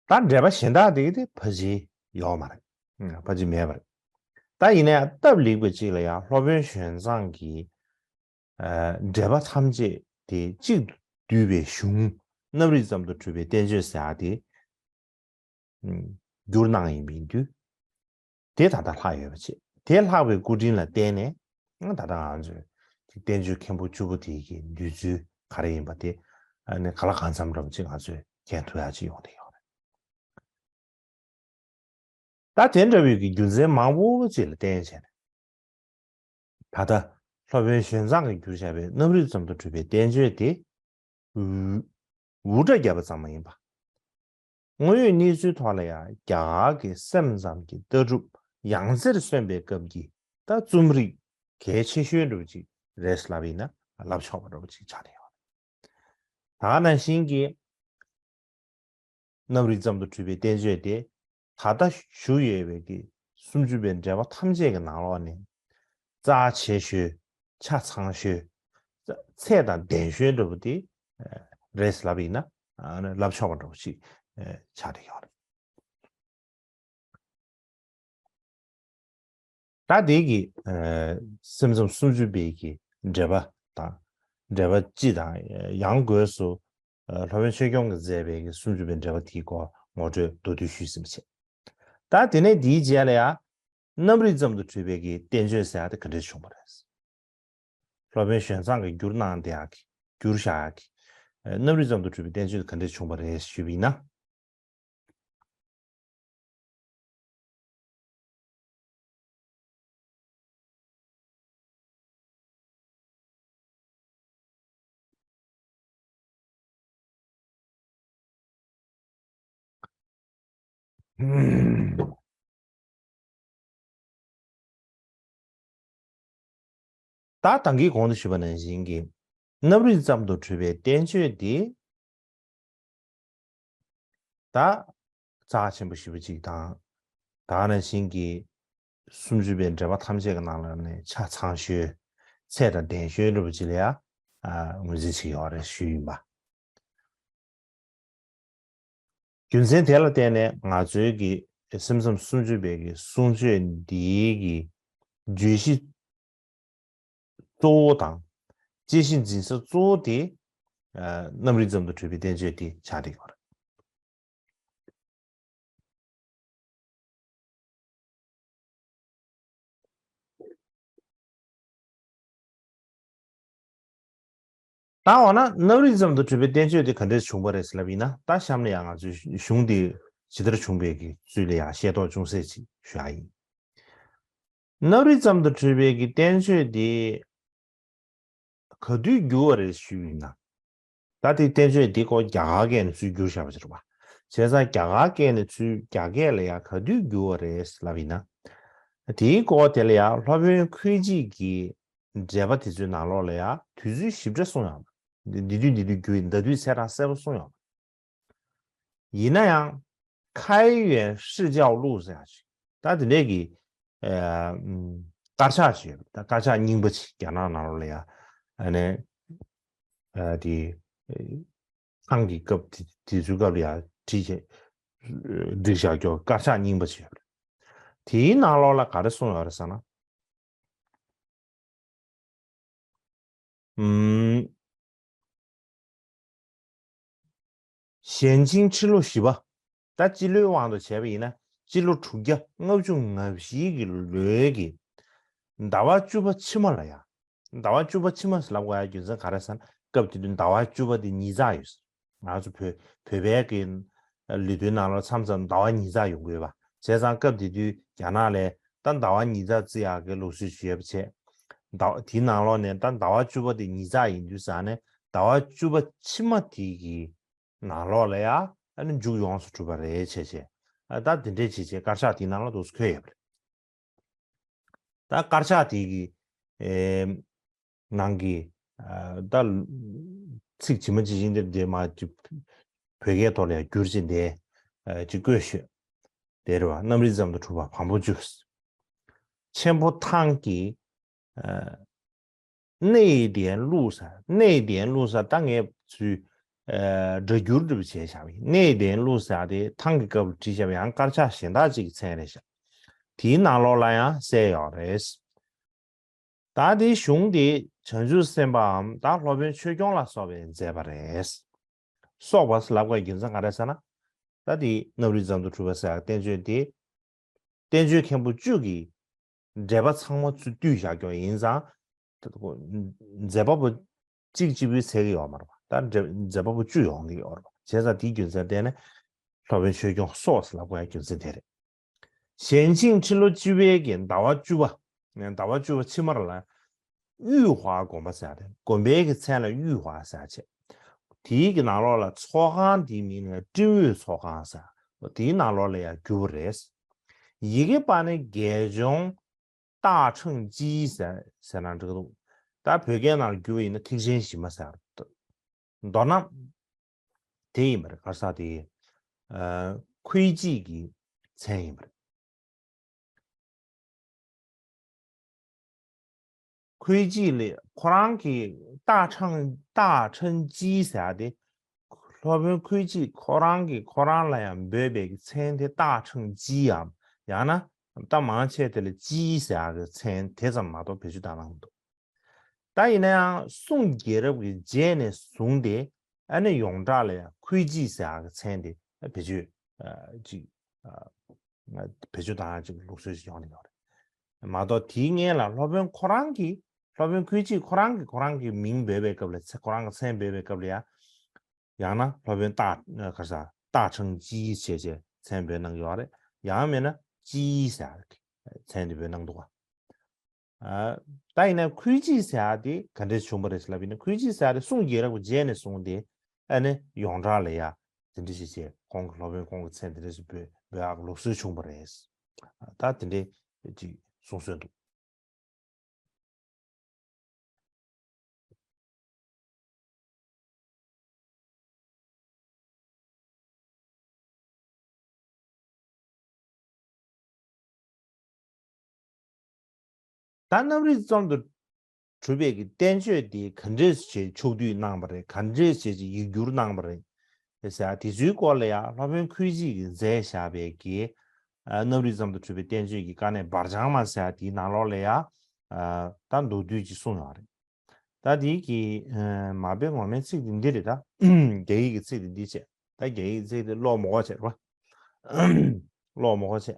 ད་འགྲེལ་པ་གཞན་དག་དེ་གི་དེ་ཕལ་ཆེར་ཡོད་མ་རེད། ཕལ་ཆེར་མེད་པ་རེད། ད་ཡིན་ན་ཡང་སྟབས་ལེགས་པ་ཅིག་ལ་ཡང་སློབ་དཔོན་ཞོན་ཙང་གིས་ཨ་འགྲེལ་པ་ཐམས་ཅད་དེ་གཅིག་ཏུ་བསྡུས་པའི་གཞུང་རྣམ་རིག་ཙམ་དུ་གྲུབ་པའི་བསྟན་བཅོས་ཟེར་ཡག་དེ་བསྒྱུར་གནང་ཡིན་པ་ཡིན་དུས། དེ་ད་ལྟ་ལྷག་ཡོད་པ་བྱས། དེ་ལྷག་པའི་སྐུ་དྲིན་ལ་བརྟེན་ནས་ད་ལྟ་ང་ཚོས་བསྟན་བཅོས་མཁན་པོ་བཅུ་པོ་དེ་གི་འདོད་ཚུལ་ག་རེ་ཡིན་པ་དེ་ཨ་ནི་གང་ལ་གང་འཚམ་འདྲ་པོ་ཅིག་ང་ཚོས་མཁྱེན་ཐུབ་ཡག་ཅིག་ཡོང་བསྡད་ཡོད་རེད། ད་དེ་འདྲ་བའི་གི་རྒྱུ་མཚན་མང་པོ་ཅིག་ལ་བརྟེན་བྱས་ནས། ད་ལྟ་སློབ་དཔོན་ཞོན་ཙང་གིས་བསྒྱུར་བཞག་པའི་རྣམ་རིག་ཙམ་དུ་གྲུབ་པའི་བསྟན་བཅོས་དེ། འུར་སྒྲ་བརྒྱབ་པ་ཙམ་མ་ཡིན་པ། དངོས་ཡོད་གནས་ཚུལ་ཐོག་ལ་ཡང་རྒྱ་གར་གྱི་སེམས་ཙམ་གྱི་ལྟ་གྲུབ་ཡང་རྩེར་སོན་པའི་སྐབས་ཀྱི་ད་རྩོམ་རིག་གལ་ཆེ་ཤོས་འདྲ་པོ་ཅིག་རེད་ལབ་ཡིན་ན་ལབ་ཆོག་པ་འདྲ་པོ་ཅིག་ཆགས་བསྡད་ཡོད་རེད། ད་ག་ནང་བཞིན་གྱི། རྣམ་རིག་ཙམ་དུ་གྲུབ་པའི་བསྟན་བཅོས་དེ། ད་ལྟ་བཞུགས་ཡོད་པའི་གི་སུམ་ཅུ་པའི་འགྲེལ་པ་ཐམས་ཅད་ཀྱི་ནང་ལོགས་ནས། རྩ་ཆེ་ཤོས། ཆ་ཚང་ཤོས། ཚད་དང་ལྡན་ཤོས་འདྲ་པོ་དེ་རེད་ལབ་ཡིན་ན་ལབ་ཆོག་པ་འདྲ་པོ་ཞིག་ཆགས་བསྡད་ཡོད་རེད། ད་དེ་གི་སེམས་ཙམ་སུམ་ཅུ་པའི་གི་འགྲེལ་པ་དང་། འགྲེལ་པ་སྤྱི་དང་ཡང་སྒོས་སུ། སློབ་དཔོན་ཆོས་སྐྱོང་གིས་མཛད་པའི་གི་སུམ་ཅུ་པའི་འགྲེལ་པ་དེའི་སྐོར་ངོ་སྤྲོད་མདོར་བསྡུས་ཞུས་ཟིན་པ་བྱས། ད་དེ་ནས་དེའི་རྗེས་ལ་ཡང་རྣམ་རིག་ཙམ་དུ་གྲུབ་པའི་གི་བསྟན་བཅོས་ཟེར་ཡག་དེ་ག་འདྲས་བྱུང་བ་རེད། སློབ་དཔོན་ཞོན་ཙང་གིས་བསྒྱུར་གནང་བསྡད་ཡག་གི་བསྒྱུར་བཞག་ཡག་གི་རྣམ་རིག་ཙམ་དུ་གྲུབ་པའི་བསྟན་བཅོས་དེ་ག་འདྲས་བྱུང་བ་རེད་ཞུས་པ་ཡིན་ན། ད་ད་གིན་གོང་དུ་ཞུས་པ་ནང་བཞིན་གྱི་རྣམ་རིག་ཙམ་དུ་གྲུབ་པའི་བསྟན་བཅོས་འདི། ད་རྩ་ཆེན་པོ་ཞེ་པོ་ཅིག་དང་། ད་ནང་བཞིན་གྱི་སུམ་ཅུ་པའི་འགྲེལ་པ་ཐམས་ཅད་ཀྱི་ནང་ལ་ནས་ཆ་ཚང་ཤོས། ཚད་དང་ལྡན་ཤོས་འདྲ་པོ་ཅིག་ལ་ཡ། ཨ། ངོས་འཛིན་བྱེད་ཀྱི་ཡོད་རེད་ཞུས་ཡིན་པ། རྒྱུ་མཚན་དེ་ལ་བརྟེན་ནས་ང་ཚོའི་གི་སེམས་ཙམ་སུམ་ཅུ་པའི་གི་གསུང་ཆོས་འདིའི་གི་བརྗོད་གཞི་གཙོ་བོ་དང་། དཔྱད་གཞི་འཛིན་ས་གཙོ་བོ་དེ། ཨ། རྣམ་རིག་ཙམ་དུ་གྲུབ་པའི་བསྟན་བཅོས་དེ་ཆགས་བསྡད་ཡོད་རེད། ད་འོ་ན་རྣམ་རིག་ཙམ་དུ་གྲུབ་པའི་བསྟན་བཅོས་དེ་ག་འདྲས་བྱུང་བ་རེད་ཟེར་ལབ་ཡིན་ན། ད་གཤམ་ལ་ཡང་ང་ཚོའི་གཞུང་དེ་ཇི་ལྟར་བྱུང་བའི་གི་ཚུལ་ལ་ཡང་ཤེས་རྟོགས་ཅུང་ཟད་ཅིག་ཞུ་ཡ་ཡིན། རྣམ་རིག་ཙམ་དུ་གྲུབ་པའི་གི་བསྟན་བཅོས་དེ་ག་དུས་བསྒྱུར་བ་རེད་ཞུས་ཡིན་ན། ད་དེ་བསྟན་བཅོས་འདི་ཀོ་རྒྱ་གར་སྐད་ནས་ཚུར་བསྒྱུར་བཞག་པ་ཞིག་རེད་པ། བྱས་ཙང་རྒྱ་གར་སྐད་ནས་ཚུར་རྒྱ་སྐད་ལ་ཡང་ག་དུས་བསྒྱུར་བ་རེད་ལབ་ཡིན་ན། དེའི་སྐོར་དེ་ལ་ཡང་སློབ་དཔོན་ཁུ་ཅིག་གིས་འགྲེལ་པ་དེ་ཚོའི་ནང་ལོགས་ལ་ཡང་དུས་ཚོད་ཞིབ་ཕྲ་གསུངས་ཡོད་པ། འདི་དུས་འདི་དུས་བསྒྱུར་ཡིན། ད་དུས་ཚེས་གྲངས་གསལ་པོ་གསུངས་ཡོད་པ། ཡིན་ན་ཡང་开元释教录ཟེར་ཡག་ཅིག་ད་དེ་འདྲས་ཀྱི་ཨ་ཨམ་དཀར་ཆག་ཅིག་ཡོད་པ། ད་དཀར་ཆག་རྙིང་པ་ཅིག་རྒྱ་ནག་ནང་ལོགས་ལ་ཡ་ཨ་ནི་ཨ་དེ་ཨེ་ཐང་གི་སྐབས་དེ་དེ་ཚོའི་སྐབས་ལ་ཡ་བྲིས་བྱས་བསྒྲིགས་བཞག་རྒྱུ་དཀར་ཆག་རྙིང་པ་ཅིག་ཡོད་པ་རེད། དེའི་ནང་ལོགས་ལ་ག་རེ་གསུངས་ཡོད་རེད་ཟེར་ན། ཨུམ། ཞན་ཅིང་ཁྲི་ལོ་བཞི་པ། ད་སྤྱི་ལོའི་དབང་དུ་བྱས་པ་ཡིན་ན་སྤྱི་ལོ་དྲུག་བརྒྱ་ལྔ་བཅུ་ང་བཞི་གི་ལོའི་གི་ཟླ་བ་བཅུ་པ་ཕྱི་མ་ལ་ཡ། ཟླ་བ་བཅུ་པ་ཕྱི་མ་ལབ་དགོས་ཡ་རྒྱུ་མཚན་ག་རེ་ཟེར་ན། སྐབས་དེ་དུས་ཟླ་བ་བཅུ་པ་དེ་ཉིས་བརྩེགས་ཡོད། ང་ཚོ་བོད་བོད་པའི་གི་ལུས་དོན་ནང་ལ་མཚམས་མཚམས་ཟླ་བ་ཉིས་བརྩེགས་ཡོང་གི་ཡོད་པ། བྱས་ཙང་སྐབས་དེ་དུས་རྒྱ་ནག་ལས་ད་ཟླ་བ་ཉིས་བརྩེགས་བརྩི་ཡག་གི་ལུགས་སྲོལ་ཞིག་ཡོད་པ་བྱས། ཟླ་བ་དེའི་ནང་ལོགས་ནས་ད་ཟླ་བ་བཅུ་པ་དེ་ཉིས་བརྩེགས་ཡིན་དུས་ཙང་ནས་ཟླ་བ་བཅུ་པ་ཕྱི་མ་དེ་གི་ནང་ལོགས་ལ་ཡ་ཨ་ནི་མཇུག་ཡོངས་སུ་གྲུབ་པ་རེད་བྱས་བྱས། ཨ་ད་དེ་འདྲས་བྱས་བྱས་དཀར་ཆག་དེའི་ནང་ལ་འདུག་སེ་འཁོད་ཡོད་པ་རེད། ད་དཀར་ཆག་དེ་གི་ཨེ་ནང་གི་ཨ་ད་ཚིག་ཇི་མ་ཇི་བཞིན་དེ་དེ་མ་ཅིག་བོད་སྐད་ཐོག་ལ་ཡང་བསྒྱུར་ཅིག་འདས་ཨ་ཅིག་བཀོད་ཤོད། དེ་རེད་བ། རྣམ་རིག་ཙམ་དུ་གྲུབ་པ་བམ་པོ་བཅུ། ཆེན་པོ་ཐང་གི་ཨ་内典录ཟེར། 内典录ཟེར་ད་ངས་ཚུར་ཨ་སྒྲ་བསྒྱུར་འདྲ་པོ་བྱས་བཞག་པ་ཡིན། 内典录ཟེར་དེ་ཐང་གི་སྐབས་ལ་བྲིས་བཞག་པ་ཡང་དཀར་ཆག་གཞན་དག་ཅིག་གི་མཚན་རེད་ཤག་དེའི་ནང་ལོགས་ལ་ཡང་གསལ་ཡོད་རེད། ད་དེའི་གཞུང་དེ་བྱང་ཆུབ་སེམས་དཔའམ་ད་སློབ་དཔོན་ཆོས་སྐྱོང་ལ་སོགས་པས་མཛད་པ་རེད། སོགས་པ་ལབ་དགོས་རྒྱུ་མཚན་ག་རེ་ཟེར་ན། ད་དེ་རྣམ་རིག་ཙམ་དུ་གྲུབ་པ་ཟེར་བསྟན་བཅོས་དེ། བསྟན་བཅོས་མཁན་པོ་བཅུ་གིས་འགྲེལ་པ་ཚང་མ་ཚུར་བསྡུས་བཞག་ཀྱོག་ཡིན་ཙང་། ད་མཛད་པ་པོ་གཅིག་གཅིག་པུས་ཚད་ཀྱི་ཡོད་མ་རེད་པ། ད་འགྲེལ་མཛད་པ་པོ་བཅུ་ཡོང་གི་ཡོད་རེད་པ། བྱས་ཙང་དེའི་རྒྱུ་མཚན་བརྟེན་ནས་སློབ་དཔོན་ཆོས་སྐྱོང་སོགས་ལབ་དགོས་ཡ་རྒྱུ་མཚན་དེ་རེད། ཞན་ཅིང་ཁྲི་ལོ་བཅུ་པའི་གི་ཟླ་བ་བཅུ་པ། ཟླ་བ་བཅུ་པ་ཕྱི་མར་ལ་དབུས་ཧྭ་དགོན་པ་ཟེར་ཡ་རེད། དགོན་པའི་གི་མཚན་ལ་དབུས་ཧྭ་ཟེར་ཡ་བྱས། དེའི་གི་ནང་ལོགས་ལ་ཚོགས་ཁང་དེའི་མིང་ལ་ཀྲི་འོད་ཚོགས་ཁང་ཟེར། དེའི་ནང་ལོགས་ལ་ཡང་བསྒྱུར་བ་རེད། ཡི་གེ་པར་ནི་དགེ་སྦྱོང་ཏ་ཁྲང་ཅི་ཟེར་ཟེར་ན་འགྲིག་གི་འདུག་ད་བོད་སྐད་ནང་ལ་བསྒྱུར་བ་ཡིན་ན་ཐེག་ཆེན་ཞི་མ་ཟེར། མདོར་ན་དེ་ཡིན་པ་རེད། ག་རེ་ཟེར་དེ། ཨ་ཁུའེ་ཅི་གི་མཚན་ཡིན་པ་རེད། ཁུའེ་ཅི་ལས་ཁོ་རང་གི་ཏ་ཁྲང་ཏ་ཁྲང་ཅི་ཟེར་ཡ་དེ། སློབ་དཔོན་ཁུའེ་ཅི་ཁོ་རང་གིས་ཁོ་རང་ལ་ཡང་འབོད་པའི་གི་མཚན་དེ་ཏ་ཁྲང་ཅིའམ་ཡང་ན་ད་མང་ཆེ་དེ་ལ་ཅི་ཟེར་ཡ་གི་མཚན་དེ་ཙམ་མ་གཏོགས་བེད་སྤྱོད་བཏང་གནང་མི་འདུག་ད་ཡིན་ན་ཡང་སུང་རྒྱལ་རབས་ཀྱི་རྗེས་ནས་བཟུང་སྟེ་ཨ་ནི་ཡོངས་གྲགས་ལ་ཡང་ཁུའེ་ཅི་ཟེར་ཡ་གི་མཚན་དེ་བེད་སྤྱོད་ཨ་ཅིག་ཨ་བེད་སྤྱོད་བཏང་ཡ་ཅིག་ལུགས་སྲོལ་ཞིག་ཡོང་གི་ཡོད་རེད། མ་གཏོགས་དེའི་སྔོན་ལ་སློབ་དཔོན་ཁོ་རང་གིས་སློབ་དཔོན་ཁུའེ་ཅི་ཁོ་རང་གིས་ཁོ་རང་གི་མིང་འབོད་པའི་སྐབས་ལ་ཚེ་ཁོ་རང་གི་མཚན་འབོད་པའི་སྐབས་ལ་ཡང་ཡང་ན་སློབ་དཔོན་ཏ་ག་རེ་ཟེར་ཏ་ཁྲང་ཅི་ཞེས་བྱས་མཚན་འབོད་གནང་གི་ཡོད་རེད། ཡང་མིན་ན་ཅི་ཟེར་མཚན་དེ་འབོད་གནང་འདུག་ག་ཨ། ད་ཡིན་ན་ཁུའེ་ཅི་ཟེར་ཡ་དེ་ག་འདྲས་བྱུང་བ་རེད་ཟེར་ལབ་ཡིན་ན། ཁུའེ་ཅི་ཟེར་ཡ་དེ་སུང་རྒྱལ་རབས་ཀྱི་རྗེས་ནས་བཟུང་སྟེ་ཨ་ནི་ཡོངས་གྲགས་ལ་ཡ་དེ་འདྲ་ཞིག་བྱས། ཁོང་གི་སློབ་དཔོན་ཁོང་གི་མཚན་དེ་འདྲ་ཞིག་འབོད་ འབོད་ཡག་གི་ལུགས་སྲོལ་བྱུང་བ་རེད། ད་དེ་འདྲའི་ཅིག་གསུང་སྲོལ་འདུག་ད་རྣམ་རིག་ཙམ་དུ་གྲུབ་པའི་གི་བསྟན་བཅོས་དེ་ག་འདྲས་བྱས་ཕྱོགས་བསྡུས་གནང་བ་རེད། ག་འདྲས་བྱས་ཀྱི་ཡིག་སྒྱུར་གནང་བ་རེད་ཟེར་ཡ་དེ་ཚོའི་སྐོར་ལ་ཡང་སློབ་དཔོན་ཁུ་ཅིག་གིས་མཛད་བཞག་པའི་གི་ཨ་རྣམ་རིག་ཙམ་དུ་གྲུབ་པའི་བསྟན་བཅོས་ཀྱི་དཀའ་གནད་འབར་བྱང་མ་ཟེར་ཡ་དེའི་ནང་ལོགས་ལ་ཡང་ཨ་ད་མདོར་བསྡུས་ཀྱིས་གསུངས་ཡོད་རེད། ད་དེའི་གི་ཨ་མ་དཔེ་ངོ་མའི་ཚིག་དེ་འདི་རེད། ད་རྒྱ་ཡིག་གི་ཚིག་དེ་འདི་བྱས། ད་རྒྱ་ཡིག་གི་ཚིག་དེ་ཀློག་མོ་གོ་བྱས་རེད་པ། ཀློག་མོ་གོ་བྱས།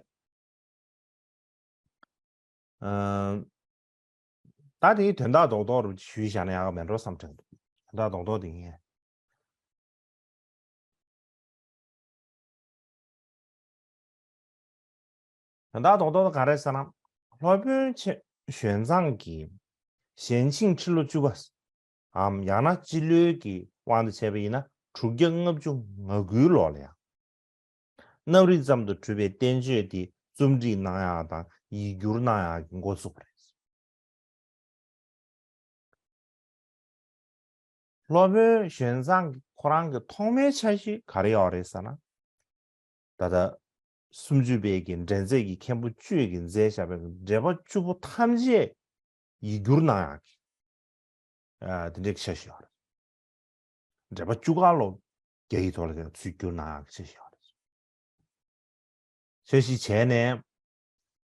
ཨ། ད་དེའི་དོན་དག་རྡོག་རྡོག་རུ་ཞུས་བཞག་ན་ཡག་ག་མེད་འགྲོ་བསམ་དྲན་འདུག་དོན་དག་རྡོག་རྡོག་དེ་ངས། དོན་དག་རྡོག་རྡོག་དེ་ག་རེ་ཟེར་ན། སློབ་དཔོན་ཆེ་ཞོན་ཙང་གིས་ཞན་ཆིང་ཁྲི་ལོ་བཅུ་པའམ་ཡང་ན་སྤྱི་ལོའི་གི་དབང་དུ་བྱས་པ་ཡིན་ན་དྲུག་བརྒྱ་ལྔ་བཅུ་ང་དགུའི་ལོ་ལ་ཡང་། རྣམ་རིག་ཙམ་དུ་གྲུབ་པའི་བསྟན་བཅོས་དེ་རྩོམ་སྒྲིག་གནང་ཡག་དང་ཡིག་སྒྱུར་གནང་ཡག་གི་འགོ་བཙུགས་པ་རེད། སློབ་དཔོན་ཞོན་ཙང་གི་ཁོ་རང་གི་ཐོག་མའི་འཆར་གཞི་ག་རེ་ཡོད་རེད་ཟེར་ན། ད་ལྟ་སུམ་ཅུ་པའི་གི་འགྲན་རྩོད་ཀྱི་མཁན་པོ་བཅུ་ཡི་གི་མཛད་བཞག་པའི་འགྲེལ་པ་བཅུ་པོ་ཐམས་ཅད་ཡིག་སྒྱུར་གནང་ཡག་གི་ཨ་དེ་འདྲའི་འཆར་གཞི་ཡོད་རེད། འགྲེལ་པ་བཅུ་ཀ་ལོ་རྒྱ་ཡིག་ཐོག་ལ་ཚུར་བསྒྱུར་གནང་ཡག་གི་འཆར་གཞི་ཡོད་རེད། འཆར་གཞི་བྱས་ནས་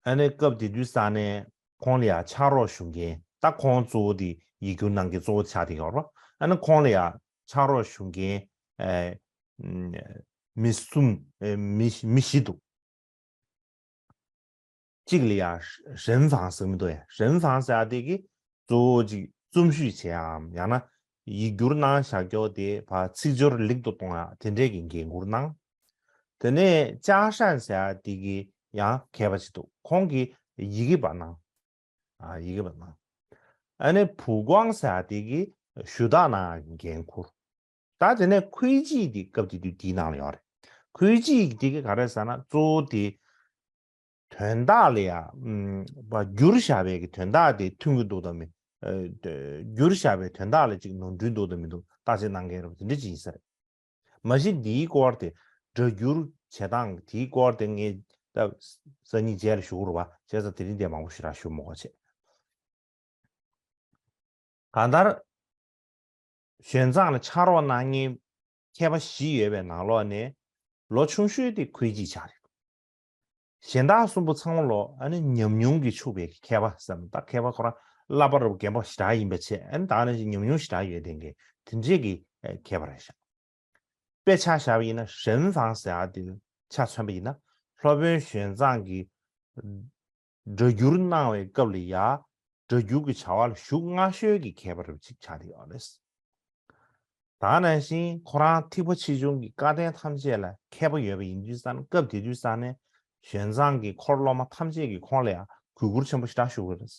ཨ་ནི་སྐབས་དེ་དུས་ས་ནས་ཁོང་ལ་ཡང་ཕྱག་རོགས་ཞུ་མཁན། ད་ཁོང་གཙོ་བོ་དེ་ཡིག་སྒྱུར་གནང་མཁན་གཙོ་བོ་ཆགས་བསྡད་ཡོད་རེད་པ། ཨ་ནི་ཁོང་ལ་ཡང་ཕྱག་རོགས་ཞུ་མཁན་ཨེ་མི་གསུམ་ཨེ་མི་མི་བཞི་འདུག་གཅིག་ལ་ཡ་རེན་ཧྥང་ཟེར་མི་འདུག་ཡ། རེན་ཧྥང་ཟེར་ཡ་དེ་གི་གཙོ་བོ་གཅིག་རྩོམ་ཞིབ་བྱེད་ཡའམ་ཡང་ན་ཡིག་སྒྱུར་གནང་བཞག་རྒྱུ་དེ་ཕར་ཚིག་སྦྱོར་ལེགས་སུ་གཏོང་ཡ་དེ་འདྲས་ཀྱི་འགན་འཁུར་གནང་། དེ་ནས་ཅཱ་ཧྲན་ཟེར་ཡ་དེ་གི་ཡང་མཁས་པ་ཅིག་འདུག་ཁོང་གིས་ཡི་གེ་པ་གནང་། ཨ་ཡི་གེ་པ་གནང་། ཨ་ནི་ཕུའུ་ཀོང་ཟེར་ཡ་དེ་གི་ཞུ་དག་གནང་ཡ་འགན་འཁུར། ད་དེ་ནས་ཁུའེ་ཅི་དེ་སྐབས་དེ་དུས་དེའི་ནང་ལ་ཡོད་རེད། ཁུའེ་ཅི་དེ་གི་ག་རེ་ཟེར་ན་གཙོ་བོ་དེ་དོན་དག་ལ་ཡ་ཨམ་བསྒྱུར་བཞག་པའི་གི་དོན་དག་དེ་མཐུན་གྱི་འདུག་དང་མི། ཨ་བསྒྱུར་བཞག་པའི་དོན་དག་ལ་ཅིག་ནོར་འཁྲུལ་འདུག་དང་མི་འདུག་བརྟག་དཔྱད་གནང་མཁན་རེད་པ། དེ་འདྲ་ཅིག་ཡིན་ས་རེད། མ་གཞི་འདིའི་སྐོར་དེ་སྒྲ་བསྒྱུར་བྱེད་སྟངས་དེའི་སྐོར་དེ་ངས་ད་སང་ཉིན་རྗེས་ལ་ཞུ་གི་རེད་པ། བྱས་ཙང་དེ་རིང་དེ་མང་པོ་ཞེ་དྲག་ཞུ་མི་དགོས་བྱས། གང་ལྟར། ཞོན་ཙང་ལ་ཕྱག་རོགས་གནང་མཁན་མཁས་པ་བཞི་ཡོད་པའི་ནང་ལོགས་ནས་ལོ་ཆུང་ཤོས་དེ་ཁུའེ་ཅི་ཆགས་རེད། གཞན་དག་གསུམ་པོ་ཚང་མ་ལོ་ཨ་ནི་ཉམས་མྱོང་གིས་ཕྱུག་པའི་མཁས་པ་ཟེར་ན། ད་མཁས་པ་ཁོ་རང་བསླབ་པ་རུ་རྒན་པ་ཞེ་དྲག་ཡིན་པ་བྱས། ཨ་ནི་ད་ནི་ཉམས་མྱོང་ཞེ་དྲག་ཡོད་དེ་འགའ་དེ་འདྲས་ཀྱི་མཁས་པ་རེད་ཤག་དཔེ་ཆ་བཞག་པ་ཡིན་ན་རེན་ཧྥང་ཟེར་ཡ་དེ་ཆ་མཚོན་པ་ཡིན་ན་སློབ་དཔོན་ཞོན་ཙང་གིས་སྒྲ་བསྒྱུར་གནང་བའི་སྐབས་ལ་ཡ་སྒྲ་བསྒྱུར་གྱི་བྱ་བ་ལ་ཞུགས་སྔ་ཤོས་ཀྱི་མཁས་པ་རུ་ཅིག་ཆགས་བསྡད་ཡོད་རེད། ད་ནང་བཞིན་ཁོ་རང་ཐེག་པ་ཆེ་ཆུང་གི་བཀའ་བསྟན་ཐམས་ཅད་ལ་མཁས་པ་ཡོད་པ་ཡིན་དུས་ཙང་སྐབས་དེ་དུས་ཙང་ནས་ཞོན་ཙང་གི་འཁོར་སློབ་མ་ཐམས་ཅད་ཀྱིས་ཁོང་ལ་ཡང་གུས་བཀུར་ཆེན་པོ་ཞེ་དྲག་ཞུ་གི་རེད།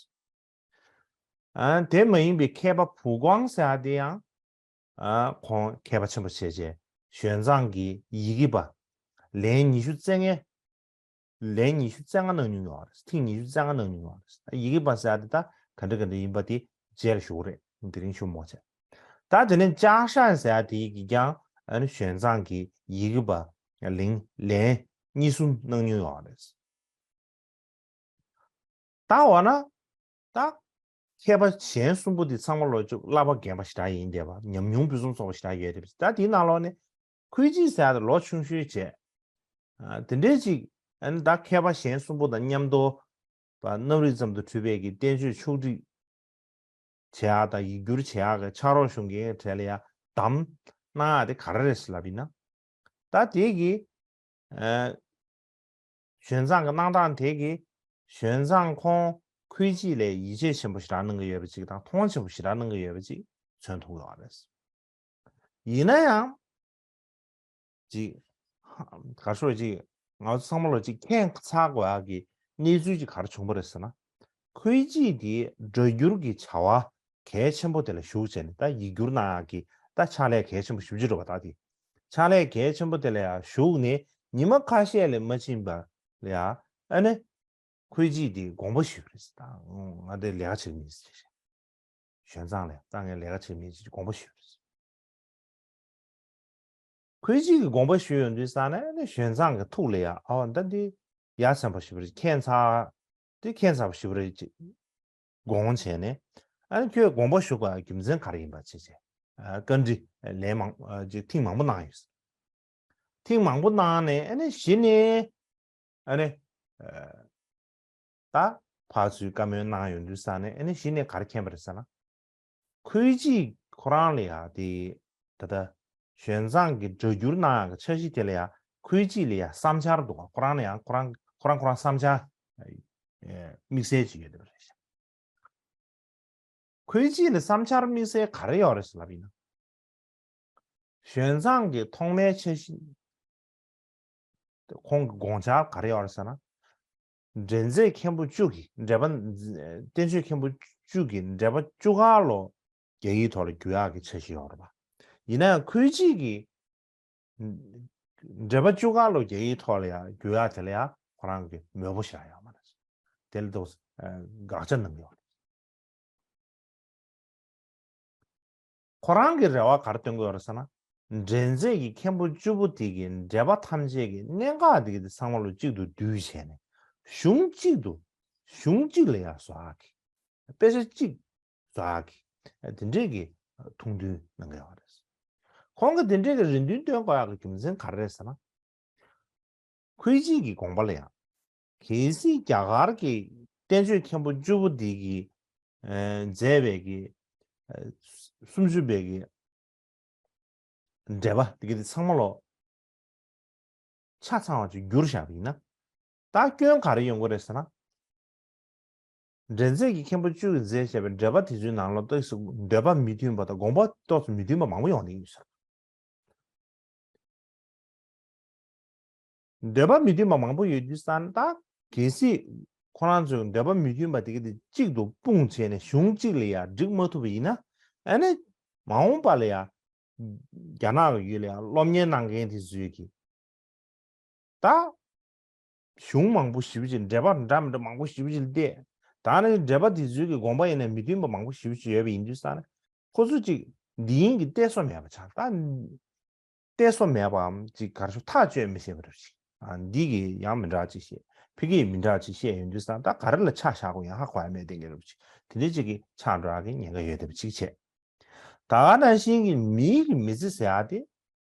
ཨ་དེ་མ་ཡིན་པའི་མཁས་པ་ཕུའུ་ཀོང་ཟེར་ཡ་དེ་ཡང་ཨ་ཁོང་མཁས་པ་ཆེན་པོ་བྱས་རྗེས་ཞོན་ཙང་གི་ཡི་གེ་པ་ལན་ཉི་ཤུ་རྩ་ལྔ། ལན་ཉི་ཤུ་རྩ་ལྔ་གནང་མྱོང་ཡོད་རེད། ཐེངས་ཉི་ཤུ་རྩ་ལྔ་གནང་མྱོང་ཡོད་རེད། ཡི་གེ་པ་ཟེར་ཡ་དེ་ད་ག་འདྲ་ག་འདྲ་ཡིན་པ་དེ་རྗེས་ལ་ཞུ་གི་རེད། དེ་རིང་ཞུ་མ་བྱས། ད་དེ་ནས་ཅཱ་ཧྲན་ཟེར་ཡ་དེ་གིས་ཀྱང་ཨ་ནི་ཞོན་ཙང་གི་ཡི་གེ་པ་ལན་ལན་གཉིས་གསུམ་གནང་མྱོང་ཡོད་རེད། ད་འོ་ན། ད། མཁས་པ་གཞན་གསུམ་པོ་འདི་ཚང་མ་ལོ་ཅིག་བསླབ་པ་རྒན་པ་ཞེ་དྲག་ཡིན་བསྡད་པ། ཉམས་མྱོང་ཕུན་སུམ་ཚོགས་པ་ཞེ་དྲག་ཡོད་རེད། ད་དེའི་ནང་ལོགས་ནས་ཁུའེ་ཅི་ཟེར་ཡ་དེ་ལོ་ཆུང་ཤོས་བྱས། ཨ་དེ་འདྲས་ཅིག་ཨ་ནི་ད་མཁས་པ་གཞན་གསུམ་པོ་དང་མཉམ་དུ་པ་རྣམ་རིག་ཙམ་དུ་གྲུབ་པའི་གི་བསྟན་བཅོས་ཕྱོགས་སྒྲིག་བྱེད་ཡག་དང་ཡིག་སྒྱུར་བྱེད་ཡག་གི་ཕྱག་རོགས་ཞུ་མཁན་གྱི་གྲས་ལ་ཡ་བདམས་གནང་ཡག་དེ་ག་རེ་རེད་ཟེར་ལབ་ཡིན་ན། ད་དེ་གི་ཨ་ཞོན་ཙང་གི་གནང་སྟངས་དེ་གིས་ཞོན་ཙང་ཁོང་ཁུའེ་ཅི་ལ་ཡིད་ཆེས་ཆེན་པོ་ཞེ་དྲག་གནང་གི་ཡོད་པ་ཅིག་དང་མཐོང་ཆེན་པོ་ཞེ་དྲག་གནང་གི་ཡོད་པ་ཅིག་མཚོན་ཐུབ་ཡོད་རེད། ཡིན་ན་ཡང་ཅིག་ག་ཤོད་ཅིག་ང་ཚོ་ཚང་མ་ལོ་ཅིག་ཁྱད་མཚར་དགོས་ཡག་གི་གནས་ཚུལ་ཅིག་ག་རེ་བྱུང་བ་རེད་ཟེར་ན། ཁུའེ་ཅི་དེ་སྒྲ་བསྒྱུར་གྱི་བྱ་བ་གལ་ཆེན་པོ་དེ་ལ་ཞུགས་བྱས་ནས། ད་ཡིག་སྒྱུར་གནང་ཡག་གི་ད་ཕྱག་ལས་གལ་ཆེན་པོ་ཞེ་པོ་ཅིག་རེད་པ། ད་དེ་ཕྱག་ལས་གལ་ཆེན་པོ་དེ་ལ་ཡང་ཞུགས་ནས་ ཉི་མ་ཁ་ཤས་ལས་མ་ཕྱིན་པ་ལ་ཡ་ཨ་ནི་ཁོའི་ཅིག་དེ་དགོངས་པ་ཞུས་པ་རེད། ད་ང་དེ་ལས་ཀ་བྱེད་མི་ཟེར། གཞོན་བཟང་ལ་ཡ་ད་ངས་ལས་ཀ་བྱེད་མི་ཅིག་དགོངས་པ་ཞུས་པ་རེད། ཁོའི་ཅིག་གི་དགོངས་པ་ཞུས་ཡོང་དུས་ས་ནས་ནི་གཞོན་བཟང་གི་ཐུགས་ལ་ཡ་ཨ་ད་འདི་ཡ་ཚན་པ་ཞིག་པ་རེད། ཁྱད་མཚར་འདི་ཁྱད་མཚར་པ་ཞིག་པ་རེད་ཅེས་དགོངས་བྱས་ནས། ཨ་ནི་ཁྱོད་དགོངས་པ་ཞུ་དགོས་རྒྱུ་མཚན་ག་རེ་ཡིན་པ་བྱས་བྱས། ཨ་བཀའ་འདྲི་ལན་མང་ཨ་ཅིག་ཐེངས་མང་པོ་གནང་ཡོད། ཐེངས་མང་པོ་གནང་ནས་ཨ་ནི་གཞི་ནས་ཨ་ནི་ཨ་ད་ཕར་ཚུར་བཀའ་མོལ་གནང་ཡོང་དུས་ས་ནས་ཨ་ནི་གཞི་ནས་ག་རེ་མཁྱེན་པ་རེད་ཟེར་ན། ཁོའི་ཅིག་ཁོ་རང་ལ་ཡ་དེ་ད་ལྟ་གཞོན་བཟང་གི་སྒྲ་བསྒྱུར་གནང་ཡག་གི་འཆར་གཞི་དེ་ལ་ཡ་ཁོའི་ཅིག་ལ་ཡ་བསམ་འཆར་འདུག་ག་ཁོ་རང་ལ་ཡ་ཁོ་རང་ཁོ་རང་ཁོ་རང་བསམ་འཆར་ཨ་དམིགས་བསལ་ཅིག་ཡོད་པ་རེད། ཁོའི་ཅིག་ལ་བསམ་འཆར་དམིགས་བསལ་ག་རེ་ཡོད་རེད་ཟེར་ལབ་ཡིན་ན། གཞོན་བཟང་གི་ཐོག་མའི་འཆར་གཞི། ཁོང་གི་དགོངས་འཆར་ག་རེ་ཡོད་རེད་ཟེར་ན། འགྲན་རྩོད་མཁན་པོ་བཅུ་གི་འགྲན་པ། བསྟན་བཅོས་མཁན་པོ་བཅུ་གི་འགྲན་པ་བཅུ་ཁ་ལོ་རྒྱ་ཡིག་ཐོག་ལ་བསྒྱུར་ཡག་གི་འཆར་གཞི་ཡོད་རེད་པ། ཡིན་ན་ཡང་ཁོའི་ཅིག་གི་འགྲན་པ་བཅུ་ཁ་ལོ་རྒྱ་ཡིག་ཐོག་ལ་ཡང་བསྒྱུར་ཡག་དེ་ལ་ཡང་ཁོ་རང་གི་མོས་པོ་ཞེ་དྲག་ཡོད་མ་རེད། དེ་ལ་ཏོག་ཙམ་དགག་བྱ་གནང་གི་ཡོད་རེད། ཁོ་རང་གི་རེ་བ་ག་རེ་བཏོན་གྱི་ཡོད་རེད་ཟེར་ན། འགྲན་རྩོད་ཀྱི་མཁན་པོ་བཅུ་པོ་དེ་གི་འགྲན་པ་ཐམས་ཅད་ཀྱི་གནད་འགག་དེ་གི་དེ་ཚང་མ་ལོ་གཅིག་ཏུ་བསྡུས་བྱས་ནས་གཞུང་གཅིག་ཏུ་གཞུང་གཅིག་ལ་ཡང་བཟོ་ཡག་གི་དཔེ་ཆ་གཅིག་བཟོ་ཡག་གི་དེ་འདྲས་ཀྱི་ཐུགས་འདུན་གནང་གི་ཡོད་རེད། ཁོང་གི་དེ་འདྲས་ཀྱི་རེ་འདུན་བཏོན་དགོས་ཡག་གི་རྒྱུ་མཚན་ག་རེ་རེད་ཟེར་ན། ཁོའི་ཅིག་གི་དགོངས་པ་ལ་ཡང་། གལ་སྲིད་རྒྱ་གར་གྱི་བསྟན་བཅོས་མཁན་པོ་བཅུ་པོ་འདི་གིས་ཨ་མཛད་པའི་གི་ཨ་སུམ་ཅུ་པའི་གི་འགྲེལ་པ་འདི་གི་དེ་ཚང་མ་ལོ་ཆ་ཚང་བ་ཅིག་བསྒྱུར་བཞག་པ་ཡིན་ན། ད་སྐྱོན་ག་རེ་ཡོང་གི་རེད་ཟེར་ན། འགྲན་རྩོད་ཀྱི་མཁན་པོ་བཅུ་གིས་མཛད་བཞག་པའི་འགྲེལ་པ་དེ་ཚོའི་ནང་ལོ་ཏོག་ཙམ་འདོད་པ་མི་མཐུན་པ་དང་དགོངས་པ་ཏོག་ཙམ་མི་མཐུན་པ་མང་པོ་ཡོང་གི་ཡོད་ཟེར། འདོད་པ་མི་མཐུན་པ་མང་པོ་ཡོད་དུས་ཙང་ད་གལ་སྲིད་ཁོ་རང་ཚོས་འདོད་པ་མི་མཐུན་པ་དེ་ག་དེ་གཅིག་ཏུ་སྤུངས་བྱས་ནས་གཞུང་གཅིག་ལ་ཡང་འགྲིག་མ་ཐུབ་པ་ཡིན་ན། ཨ་ནི་མ་འོངས་པ་ལ་ཡང་རྒྱ་ནག་གི་ཡུལ་ལ་ཡང་སློབ་གཉེར་གནང་མཁན་དེ་ཚོས་ཀྱིས་ད་གཞུང་མང་པོ་ཞེ་པོ་ཅིག་འགྲེལ་པ་འདྲ་མི་འདྲ་མང་པོ་ཞེ་པོ་ཅིག་བལྟས། ད་ནི་འགྲེལ་པ་དེ་ཚོའི་གི་དགོངས་པ་ཡིན་ན་མི་མཐུན་པ་མང་པོ་ཞེ་པོ་ཅིག་ཡོད་པ་ཡིན་དུས་ཙང་ནས་ཁོ་ཚོ་ཅིག་འདི་ཡིན་གྱི་གཏད་སོ་མེད་པ་ཆགས། ད་གཏད་སོ་མེད་པའམ་ཅིག་ག་རེ་ཞུ་ཐག་གཅོད་མི་ཤེས་པ་རེད་ཅིག་ཨ་འདི་གི་ཡང་མི་འདྲ་ཅིག་བཤད། ཕ་གིའི་མི་འདྲ་ཅིག་བཤད་ཡོང་དུས་ཙང་ད་ག་རེ་ལ་ཆ་བཞག་དགོས་ཡང་ཧ་གོ་ཡ་མེད་དེ་འགལ་རུ་ཅིག་དེ་འདྲ་ཅིག་གི་ཆགས་འགྲོ་ཡ་གི་ཉེན་ཁ་ཡོད་བསྡད་པ་ཅིག་བྱས། ད་ག་ནང་བཞིན་གྱི་མིའི་གི་མི་ཚེ་ཟེར་ཡ་དེ་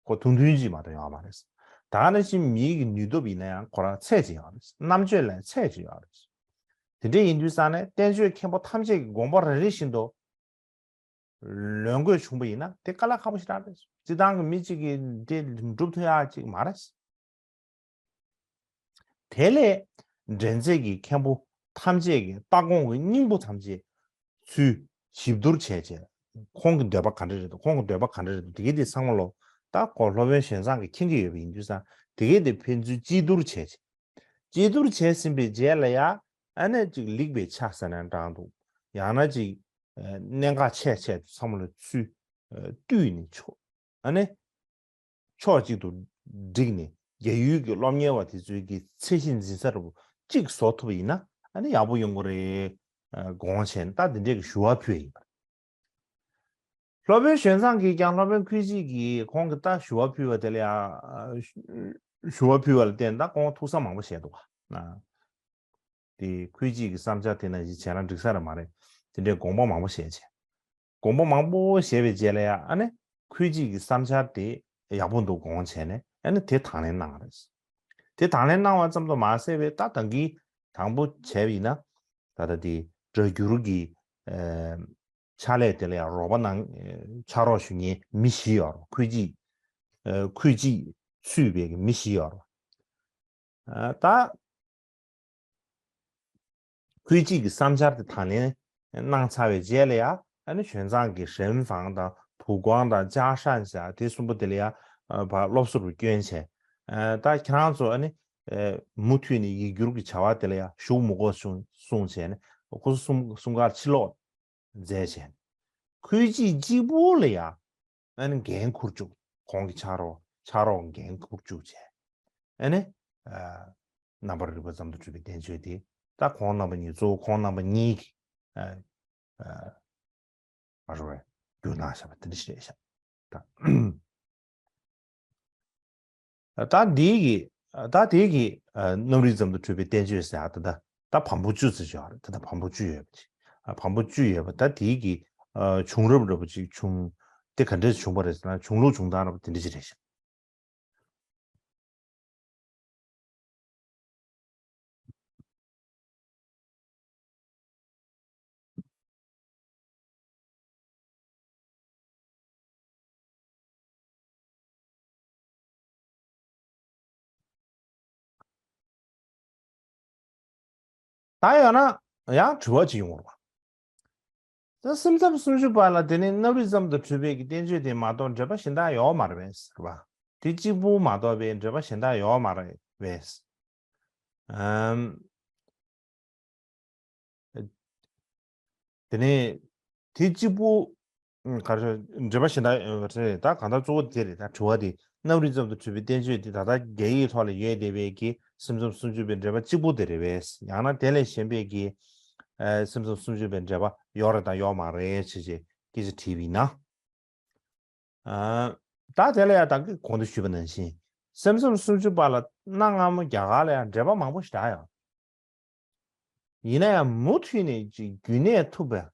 ཁོ་ཐུང་ཐུང་ཅིག་མ་གཏོགས་ཡོད་མ་རེད། ད་ག་ནང་བཞིན་མིའི་གི་ནུས་སྟོབས་ཡིན་ན་ཡང་ཁོ་རང་ཚད་ཅིག་ཡོད་རེད། རྣམ་དཔྱོད་ལ་ཚད་ཅིག་ཡོད་རེད། དེ་འདྲ་ཡིན་དུས་ཙང་ནས་བསྟན་བཅོས་མཁན་པོ་ཐམས་ཅད་ཀྱི་དགོངས་པ་རེ་རེ་བཞིན་དུ་ལོན་དགོས་བྱུང་པ་ཡིན་ན་དེ་དཀའ་ལས་ཁག་པོ་ཞེ་དྲག་རེད། སྤྱིར་བཏང་གི་མི་གཅིག་གིས་དེ་འགྲུབ་ཐུབ་ཡ་ཅིག་མ་རེད། དེ་ལས་འགྲན་རྩོད་ཀྱི་མཁན་པོ་ཐམས་ཅད་ཀྱི་ལྟ་དགོངས་ཀྱི་སྙིང་པོ་ཐམས་ཅད་ཚུར་ཞིབ་བསྡུར་བྱས་བྱས། ཁོང་གི་འདོད་པ་ག་འདྲ་རེད་འདུག་ཁོང་གི་འདོད་པ་ག་འདྲ་རེད་འདུག་དེ་གའི་དེ་ཚང་མ་ལོ་ད་ཁོ་སློབ་དཔོན་གཞན་བཟང་གིས་མཁྱེན་གྱི་ཡོད་པ་ཡིན་དུས་ཙང་དེ་གའི་དེ་ཕན་ཚུན་དཔྱད་བསྡུར་བྱས་བྱས། དཔྱད་བསྡུར་བྱས་ཟིན་པའི་རྗེས་ལ་ཡ་ཨ་ནི་ཅིག་ལེགས་པའི་ཆ་ཟེར་ན་འདྲ་འདུག་ཡང་ན་ཅིག་ཨ་གནད་འགག་ཆེ་ཆེ་ཚང་མ་ལ་ཚུར་ཨ་བཏུས་ནས་ཆོག་ཨ་ནི་ཕྱོགས་གཅིག་ཏུ་བསྒྲིགས་ནས་རྒྱ་ཡུལ་གྱི་སློབ་གཉེར་བ་དེ་ཚོའི་གི་ཚད་གཞི་འཛིན་ས་འདྲ་པོ་གཅིག་བཟོ་ཐུབ་པ་ཡིན་ན་ཨ་ནི་ཡག་པོ་ཡོང་གི་རེད། ཨ་དགོངས་བྱས་ནས་ད་འདི་འདྲས་ཀྱི་ཞུ་བ་ཕུལ་བ་ཡིན་པ་རེད། སློབ་དཔོན་གཞན་བཟང་གིས་ཀྱང་སློབ་དཔོན་ཁུ་ཅིག་གིས་ཁོང་གི་ད་ཞུ་བ་ཕུལ་བ་དེ་ལ་ཡང་ཞུ་བ་ཕུལ་བ་ལ་བརྟེན་ད་ཁོང་ཐུགས་བསམ་མང་པོ་བཞེས་འདུག་ག་དེ་ཁུ་ཅིག་གི་བསམ་འཆར་དེ་ནང་བཞིན་བྱས་ན་འགྲིག་ས་རེད་མ་རེད། དེ་འདྲའི་དགོངས་པ་མང་པོ་བཞེས་བྱས། དགོངས་པ་མང་པོ་བཞེས་པའི་རྗེས་ལ་ཡང་ཨ་ནི་ཁུ་ཅིག་གི་བསམ་འཆར་དེ་ཡག་པོ་འདུག་དགོངས་བྱས་ནས་ཨ་ནི་དེ་དང་ལེན་གནང་བ་རེད། དེ་དང་ལེན་གནང་བ་ཙམ་དུ་མ་ཟད་པའི་ད་ད་གིན་དང་པོ་བྱས་པ་ཡིན་ན་ད་ལྟ་དེ་སྒྲ་སྒྱུར་གྱི་ཨ་ཕྱག་ལས་དེ་ལ་ཡང་རོགས་པ་གནང་ཕྱག་རོགས་ཞུ་མཁན་མི་བཞི་ཡོད་རེད། ཁུ་ཅིག་ཨ་ཁུ་ཅིག་ཚུད་པའི་མི་བཞི་ཡོད་རེད། ཨ་ད་ཁུ་ཅིག་གི་བསམ་འཆར་དེ་དང་ལེན་གནང་ཚར་བའི་རྗེས་ལ་ཡང་ཨ་ནི་གཞན་བཟང་གི་ཧྲེན་ཧྥང་དང་ཕུའུ་ཀུང་དང་ཅཱ་ཧྲན་ཞག་དེ་གསུམ་པོ་དེ་ལ་ཡང་ཨ་ཕར་སློབ་གསོ་རུ་བསྐྱོན་བྱས། ཨ་ད་ཁྱེད་རང་ཚོ་ཨ་ནི་ཨ་མུ་མཐུད་ནས་ཡིག་སྒྱུར་གྱི་བྱ་བ་དེ་ལ་ཡང་ཞུགས་མི་དགོས་གསུངས་གསུངས་བྱས་ནས་ཁོ་ཚོ་གསུམ་གསུམ་ཀར་ཕྱིར་ལོག་མཛད་བྱས། ཁུ་ཅིག་གཅིག་པུ་ལ་ཡང་ཨ་ནི་འགན་འཁུར་བཅུག་ཁོང་གི་ཕྱག་རོགས་ཕྱག་རོགས་འགན་འཁུར་བཅུག་བྱས། ཨ་ནི་ཨ་རྣམ་པར་རིག་པ་ཙམ་དུ་གྲུབ་པའི་བསྟན་བཅོས་དེ། ད་ཁོང་རྣམ་པ་གཉིས། གཙོ་བོ་ཁོང་རྣམ་པ་གཉིས་ཀྱིས་ཨ་ཨ་མ་རུ་བས་བསྒྱུར་གནང་བཞག་པ་དེ་འདྲ་ཞིག་རེད་ཤག་ད་ད་འདིའི་གི་ད་དེའི་གི་ཨ་རྣམ་རིག་ཙམ་དུ་གྲུབ་པའི་བསྟན་བཅོས་ཟེར་ཡག་དེ། ད་ད་བམ་པོ་བཅུ་ཙམ་ཅིག་ཡོད་རེད། ད་ད་བམ་པོ་བཅུ་ཡོད་པ་ཅིག་ཨ་བམ་པོ་བཅུ་ཡོད་པ། ད་དེའི་གི་ཨ་བྱུང་རབས་འདྲ་པོ་ཅིག་བྱུང་། དེ་ག་འདྲས་བྱུང་བ་རེད་ཟེར་ན། བྱུང་ལུགས་བྱུང་སྟངས་འདྲ་པོ་དེ་འདྲ་ཅིག་རེད་ཤག་ད་ཡང་ན་ཡང་དྲི་བ་ཅིག་ཡོང་བ་རེད་པ། ད་སེམས་ཙམ་སུམ་ཅུ་པ་ལ་དེ་ནི་རྣམ་རིག་ཙམ་དུ་གྲུབ་པའི་གི་བསྟན་བཅོས་དེ་མ་གཏོགས་འགྲེལ་པ་གཞན་དག་ཡོད་མ་རེད་པས་ཟེར་བ། དེ་གཅིག་པུ་མ་གཏོགས་པའི་འགྲེལ་པ་གཞན་དག་ཡོད་མ་རེད་པས། ཨམ། དེ་ནས་དེ་གཅིག་པུ། ཨ་ག་རེ་ཟེར། འགྲེལ་པ་གཞན་དག་ཡོད་པ་རེད། ད་གང་ལྟར་གཙོ་བོ་དེ་རེད། ད་དྲི་བ་དེ་རྣམ་རིག་ཙམ་དུ་གྲུབ་པའི་བསྟན་བཅོས་དེ་ད་ལྟ་རྒྱ་ཡིག་ཐོག་ལ་ཡོད་བསྡད་པའི་གི་སེམས་ཙམ་སུམ་ཅུ་པའི་འགྲེལ་པ་གཅིག་པུ་དེ་རེད་པས། ཡང་ན་དེ་ལས་གཞན་པའི་གི་ཨ་སེམས་ཙམ་སུམ་ཅུ་པའི་འགྲེལ་པ་ཡོད་རེད་དང་ཡོད་མ་རེད་ཅེས་ཅེས་སྐད་ཆ་དྲིས་པ་ཡིན་ན། ཨ་ད་དེ་ལ་ཡང་ད་གིན་གོང་དུ་ཞུས་པ་ནང་བཞིན། སེམས་ཙམ་སུམ་ཅུ་པ་ལ་གནའ་སྔ་མོ་རྒྱ་གར་ལ་ཡང་འགྲེལ་པ་མང་པོ་ཞིག་བསྒྲགས་ཡོད། ཡིན་ན་ཡང་མུ་མཐུད་ནས་ཅིག་རྒྱུན་གནས་ཐུབ་པ།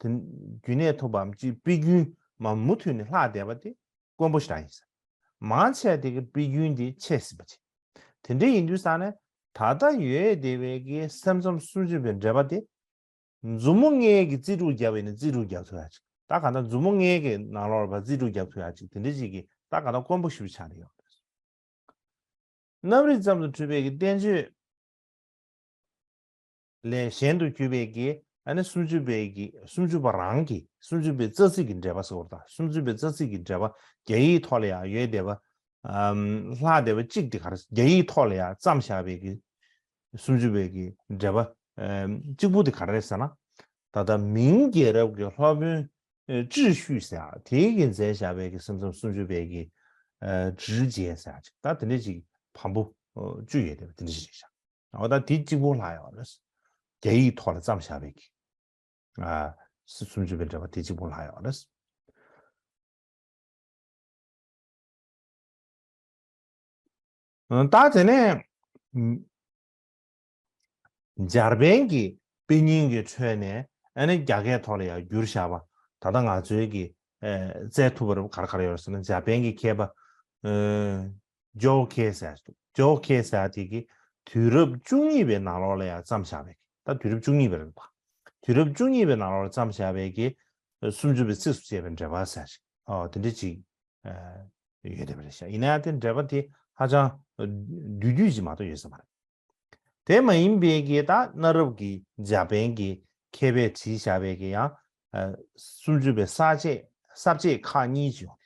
དེ་རྒྱུན་གནས་ཐུབ་པའམ་ཅིག་དཔེ་རྒྱུན་མ་མུ་མཐུད་ནས་ལྷག་བསྡད་པ་དེ་དཀོན་པོ་ཞིག་རང་ཡིན་ས། མང་ཆེ་བ་དེ་གི་དཔེ་རྒྱུན་དེ་ཆད་ཟིན་པ་ཅིག་དེ་འདྲ་ཡིན་དུས་ཙང་ནས་ད་ལྟ་ཡོད་བསྡད་པའི་གི་སེམས་ཙམ་སུམ་ཅུ་པའི་འགྲེལ་པ་དེ། མཛུབ་མོ་ལྔའི་གི་རྩིས་དྲུག་བརྒྱབ་པ་ཡིན་ན་རྩིས་དྲུག་བརྒྱབ་ཐུབ་ཡག་ཅིག་ད་གང་ལྟར་མཛུབ་མོ་ལྔའི་གི་ནང་ལོགས་ལ་ཕར་རྩིས་དྲུག་བརྒྱབ་ཐུབ་ཡག་ཅིག་དེ་འདྲ་ཅིག་གི་ད་གང་ལྟར་དཀོན་པོ་ཞེ་པོ་ཆགས་ནས་ཡོད་རེད། རྣམ་རིག་ཙམ་དུ་གྲུབ་པའི་གི་བསྟན་བཅོས་ལས་གཞན་དུ་གྱུར་པའི་གི་ཨ་ནི་སུམ་ཅུ་པའི་གི་སུམ་ཅུ་པ་རང་གི་སུམ་ཅུ་པའི་རྩ་ཚིག་གི་འགྲེལ་པ་ཟེར་བ་དང་། སུམ་ཅུ་པའི་རྩ་ཚིག་གི་འགྲེལ་པ་རྒྱ་ཡིག་ཐོག་ལ་ཡང་ཡོད་བསྡད་པ། ཨམ་ལྷག་བསྡད་པ་གཅིག་དེ་ག་རེ། རྒྱ་ཡིག་ཐོག་ལ་ཡང་བརྩམས་བཞག་པའི་གི་སུམ་ཅུ་པའི་གི་འགྲེལ་པ་ཨམ་གཅིག་པུ་དེ་ག་རེ་རེད་ཟེར་ན། ད་ལྟ་མིང་རྒྱལ་རབས་ཀྱི་སློབ་དཔོན་ཨེ་ཀྲི་ཤུས་ཟེར་ཡག་དེ་གིས་མཛད་བཞག་པའི་གི་སེམས་ཙམ་སུམ་ཅུ་པའི་གི་ཨ་དྲིལ་འཇལ་ཟེར་ཡག་ཅིག་ད་དེ་འདྲ་ཅིག་བམ་པོ་ཨ་བཅུ་ཡོད་བསྡད་པ་དེ་འདྲ་ཞིག་རེད་ཤག་འོ་ད་དེ་གཅིག་པོ་ལྷག་ཡོད་རེད། རྒྱ་ཡིག་ཐོག་ལ་བརྩམས་བཞག་པའི་གི་ཨ་སུམ་ཅུ་པའི་འགྲེལ་པ་དེ་གཅིག་པོ་ལྷག་ཡོད་རེད། ད་དེ་ནས་འཇར་པན་གྱི་དཔེ་རྙིང་གི་ཁྲོད་ནས་ཨ་ནི་རྒྱ་སྐད་ཐོག་ལ་ཡང་བསྒྱུར་བཞག་པ། ད་ལྟ་ང་ཚོའི་གི་ཨ་བཙལ་ཐུབ་པ་རེད་པ། ག་རེ་ག་རེ་ཡོད་རེད་ཟེར་ན། འཇར་པན་གྱི་མཁས་པ་ཨ་ཇོ་ཁེ་ཟེར་ཡག་འདུག་ཇོ་ཁེ་ཟེར་ཡག་དེ་གིས་དུས་རབས་བཅུ་གཉིས་པའི་ནང་ལོགས་ལ་ཡང་བརྩམས་བཞག་པའི། ད་དུས་རབས་བཅུ་གཉིས་པ་རེད་པ། དུས་རབས་བཅུ་གཉིས་པའི་ནང་ལོགས་ལ་བརྩམས་བཞག་པའི་གི་སུམ་ཅུ་པའི་ཚིགས་སུ་བཅད་པའི་འགྲེལ་པ་ཟེར་ཞིག་ཨོ་དེ་འདྲ་ཅིག་ཨ་ཡོད་བསྡད་པ་རེད་ཤག་ཡིན་ན་ཡང་དེ་འགྲེལ་པ་དེ་ཧ་ཅང་བསྡུས་བསྡུས་ཅིག་མ་གཏོགས་ཡོད་ས་མ་རེད། དེ་མ་ཡིན་པའི་གི་ད་གནའ་རབས་ཀྱི་འཇར་པན་གྱི་མཁས་པས་བྲིས་བཞག་པའི་གི་ཡང་ཨ་སུམ་ཅུ་པའི་ས་བཅད་ས་བཅད་ཁག་གཉིས་ཅིག་ཡོད།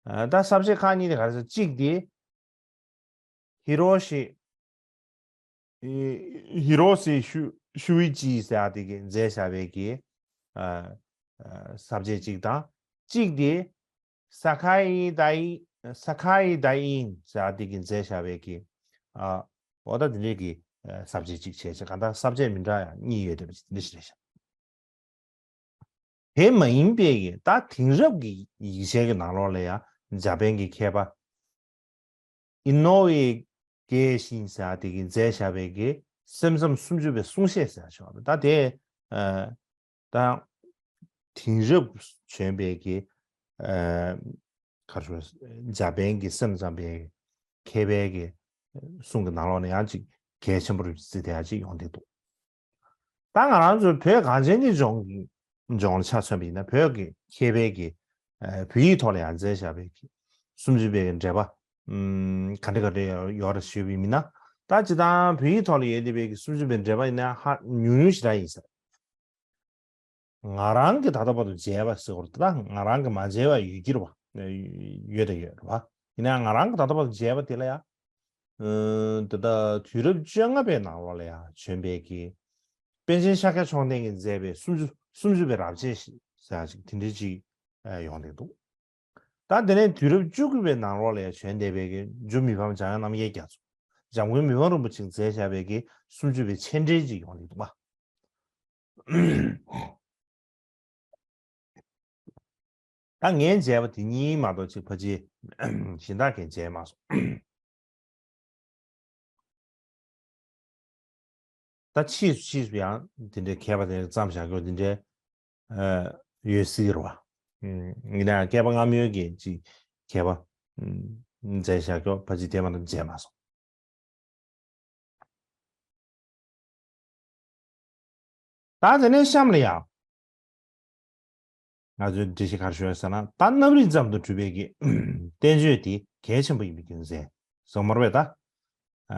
ཨ་ད་ས་བཅད་ཁག་གཉིས་དེ་ག་རེ་ཟེར། གཅིག་དེ་ཧི་རོ་ཤི་ཧི་རོ་སི་ཤུ་ཤུ་ཨི་ཅི་ཟེར་ཡག་དེ་གིས་མཛད་བཞག་པའི་གི་ཨ་ཨ་ས་བཅད་གཅིག་དང་། གཅིག་དེ་ས་ཁ་ཡི་ད་ཡི་ས་ཁ་ཡི་ད་ཡིན་ཟེར་ཡག་དེ་གིས་མཛད་བཞག་པའི་གི་ཨ་འོ་ད་དེ་འདྲའི་གི་ཨ་ས་བཅད་གཅིག་བྱས་བྱས། གང་ལྟར་ས་བཅད་མི་འདྲ་ཡག་གཉིས་ཡོད་བསྡད་པ་ཅིག་དེ་འདྲ་ཞིག་རེད་ཤག་དེ་མ་ཡིན་པའི་གི་ད་དེང་རབས་ཀྱི་ཡིག་ཆའི་གི་ནང་ལོགས་ལ་ཡང་འཇར་པན་གྱི་མཁས་པ་ཨི་ནོ་ཝེ་གེ་ཤིན་ཟེར་ཡག་དེ་གིས་མཛད་བཞག་པའི་གི་སེམས་ཙམ་སུམ་ཅུ་པའི་གསུང་བཤད་ཟེར་ཡག་ཅིག་ཡོད་རེད། ད་དེ་ཨ་ད་དེང་རབས་བྱོན་པའི་གི་ཨ་ག་རེ་ཟེར། འཇར་པན་གྱི་སེམས་ཙམ་པའི་མཁས་པའི་གི་གསུང་གི་ནང་ལོགས་ནས་ཡང་ཅིག་གལ་ཆེན་པོ་རེད་བརྩི་བསྡད་ཡག་ཅིག་ཡོང་བསྡད་འདུག་ད་ང་རང་ཚོའི་བོད་གངས་ཅན་གྱི་ལྗོངས་ཀྱི་ལྗོངས་ལ་ཆ་མཚོན་པ་ཡིན་ན། བོད་ཀྱི་མཁས་པའི་གི་ཨ་བོད་ཡིག་ཐོག་ལ་ཡང་མཛད་བཞག་པའི་གི་སུམ་ཅུ་པའི་གི་འགྲེལ་པ་ཨམ་ག་འདྲ་ག་འདྲ་ཡོད་རེད་ཞུས་པ་ཡིན་ན། ད་སྤྱིར་བཏང་བོད་ཡིག་ཐོག་ལ་ཡོད་བསྡད་པའི་གི་སུམ་ཅུ་པའི་འགྲེལ་པ་ཡིན་ན་ཧ་ཉུང་ཉུང་ཞིག་རང་ཡིན་ས་རེད། ང་རང་གིས་ད་ལྟ་བར་དུ་མཇལ་བ་ཟེར་བ་རེད། ད་ང་རང་གིས་མ་མཇལ་བ་ཡོད་ཀྱི་རེད་པ། ཡོད་དང་ཡོད་རེད་པ། ཡིན་ན་ང་རང་གིས་ད་ལྟ་བར་དུ་མཇལ་བ་དེ་ལ་ཡང་། ཨ་ད་ལྟ་དུས་རབས་བཅོ་ལྔ་པའི་ནང་ལོགས་ལ་ཡང་བྱོན་པའི་གི་པཎ་ཆེན་ཤཱཀྱ་མཆོག་ལྡན་གྱིས་མཛད་པའི་སུམ་ཅུ་སུམ་ཅུ་པའི་རབ་བྱེད་ཞེས་ཟེར་ཡག་ཅིག་དེ་འདྲ་ཅིག་ཨ་ཡོང་བསྡད་འདུག་ད་དེ་ནས་དུས་རབས་བཅུ་དགུ་པའི་ནང་ལོགས་ལ་ཡང་བྱོན་བསྡད་པའི་གི་འཇུ་མི་ཕམ་འཇམ་དབྱངས་རྣམ་རྒྱལ་རྒྱ་མཚོ། འཇམ་མགོན་མི་ཕམ་རིན་པོ་ཆེས་མཛད་བཞག་པའི་གི་སུམ་ཅུ་པའི་མཆན་འགྲེལ་ཅིག་ཡོང་གི་འདུག་པ། ད་ངས་མཇལ་བ་དེ་གཉིས་མ་གཏོགས་ཅིག་ཕལ་ཆེར་གཞན་དག་གིས་མཇལ་མ་སོང་། ད་ཕྱིས་སུ་ཕྱིས་སུ་ཡང་དེ་འདྲའི་མཁས་པ་དེ་འདྲ་བརྩམས་བཞག་རྒྱུ་དེ་འདྲའི་ཨ་ཡོད་སྲིད་རེད་བ། ཨུམ། ཡིན་ནའང་མཁས་པ་སྔ་མོའི་གི་ཅིག་མཁས་པ་ཨུམ་མཛད་བཞག་རྒྱུ་ཕལ་ཆེར་དེ་མ་གཏོགས་མཇལ་མ་སོང་། ད་དེ་ནས་གཤམ་ལ་ཡང་། ང་ཚོས་འགྲེལ་བཤད་ག་རེ་ཞུ་ཡ་ཟེར་ན། ད་རྣམ་རིག་ཙམ་དུ་གྲུབ་པའི་གི་བསྟན་བཅོས་དེ་གལ་ཆེན་པོ་ཡིན་པའི་རྒྱུ་མཚན་ཟེར་མ་རེད་པས་ད།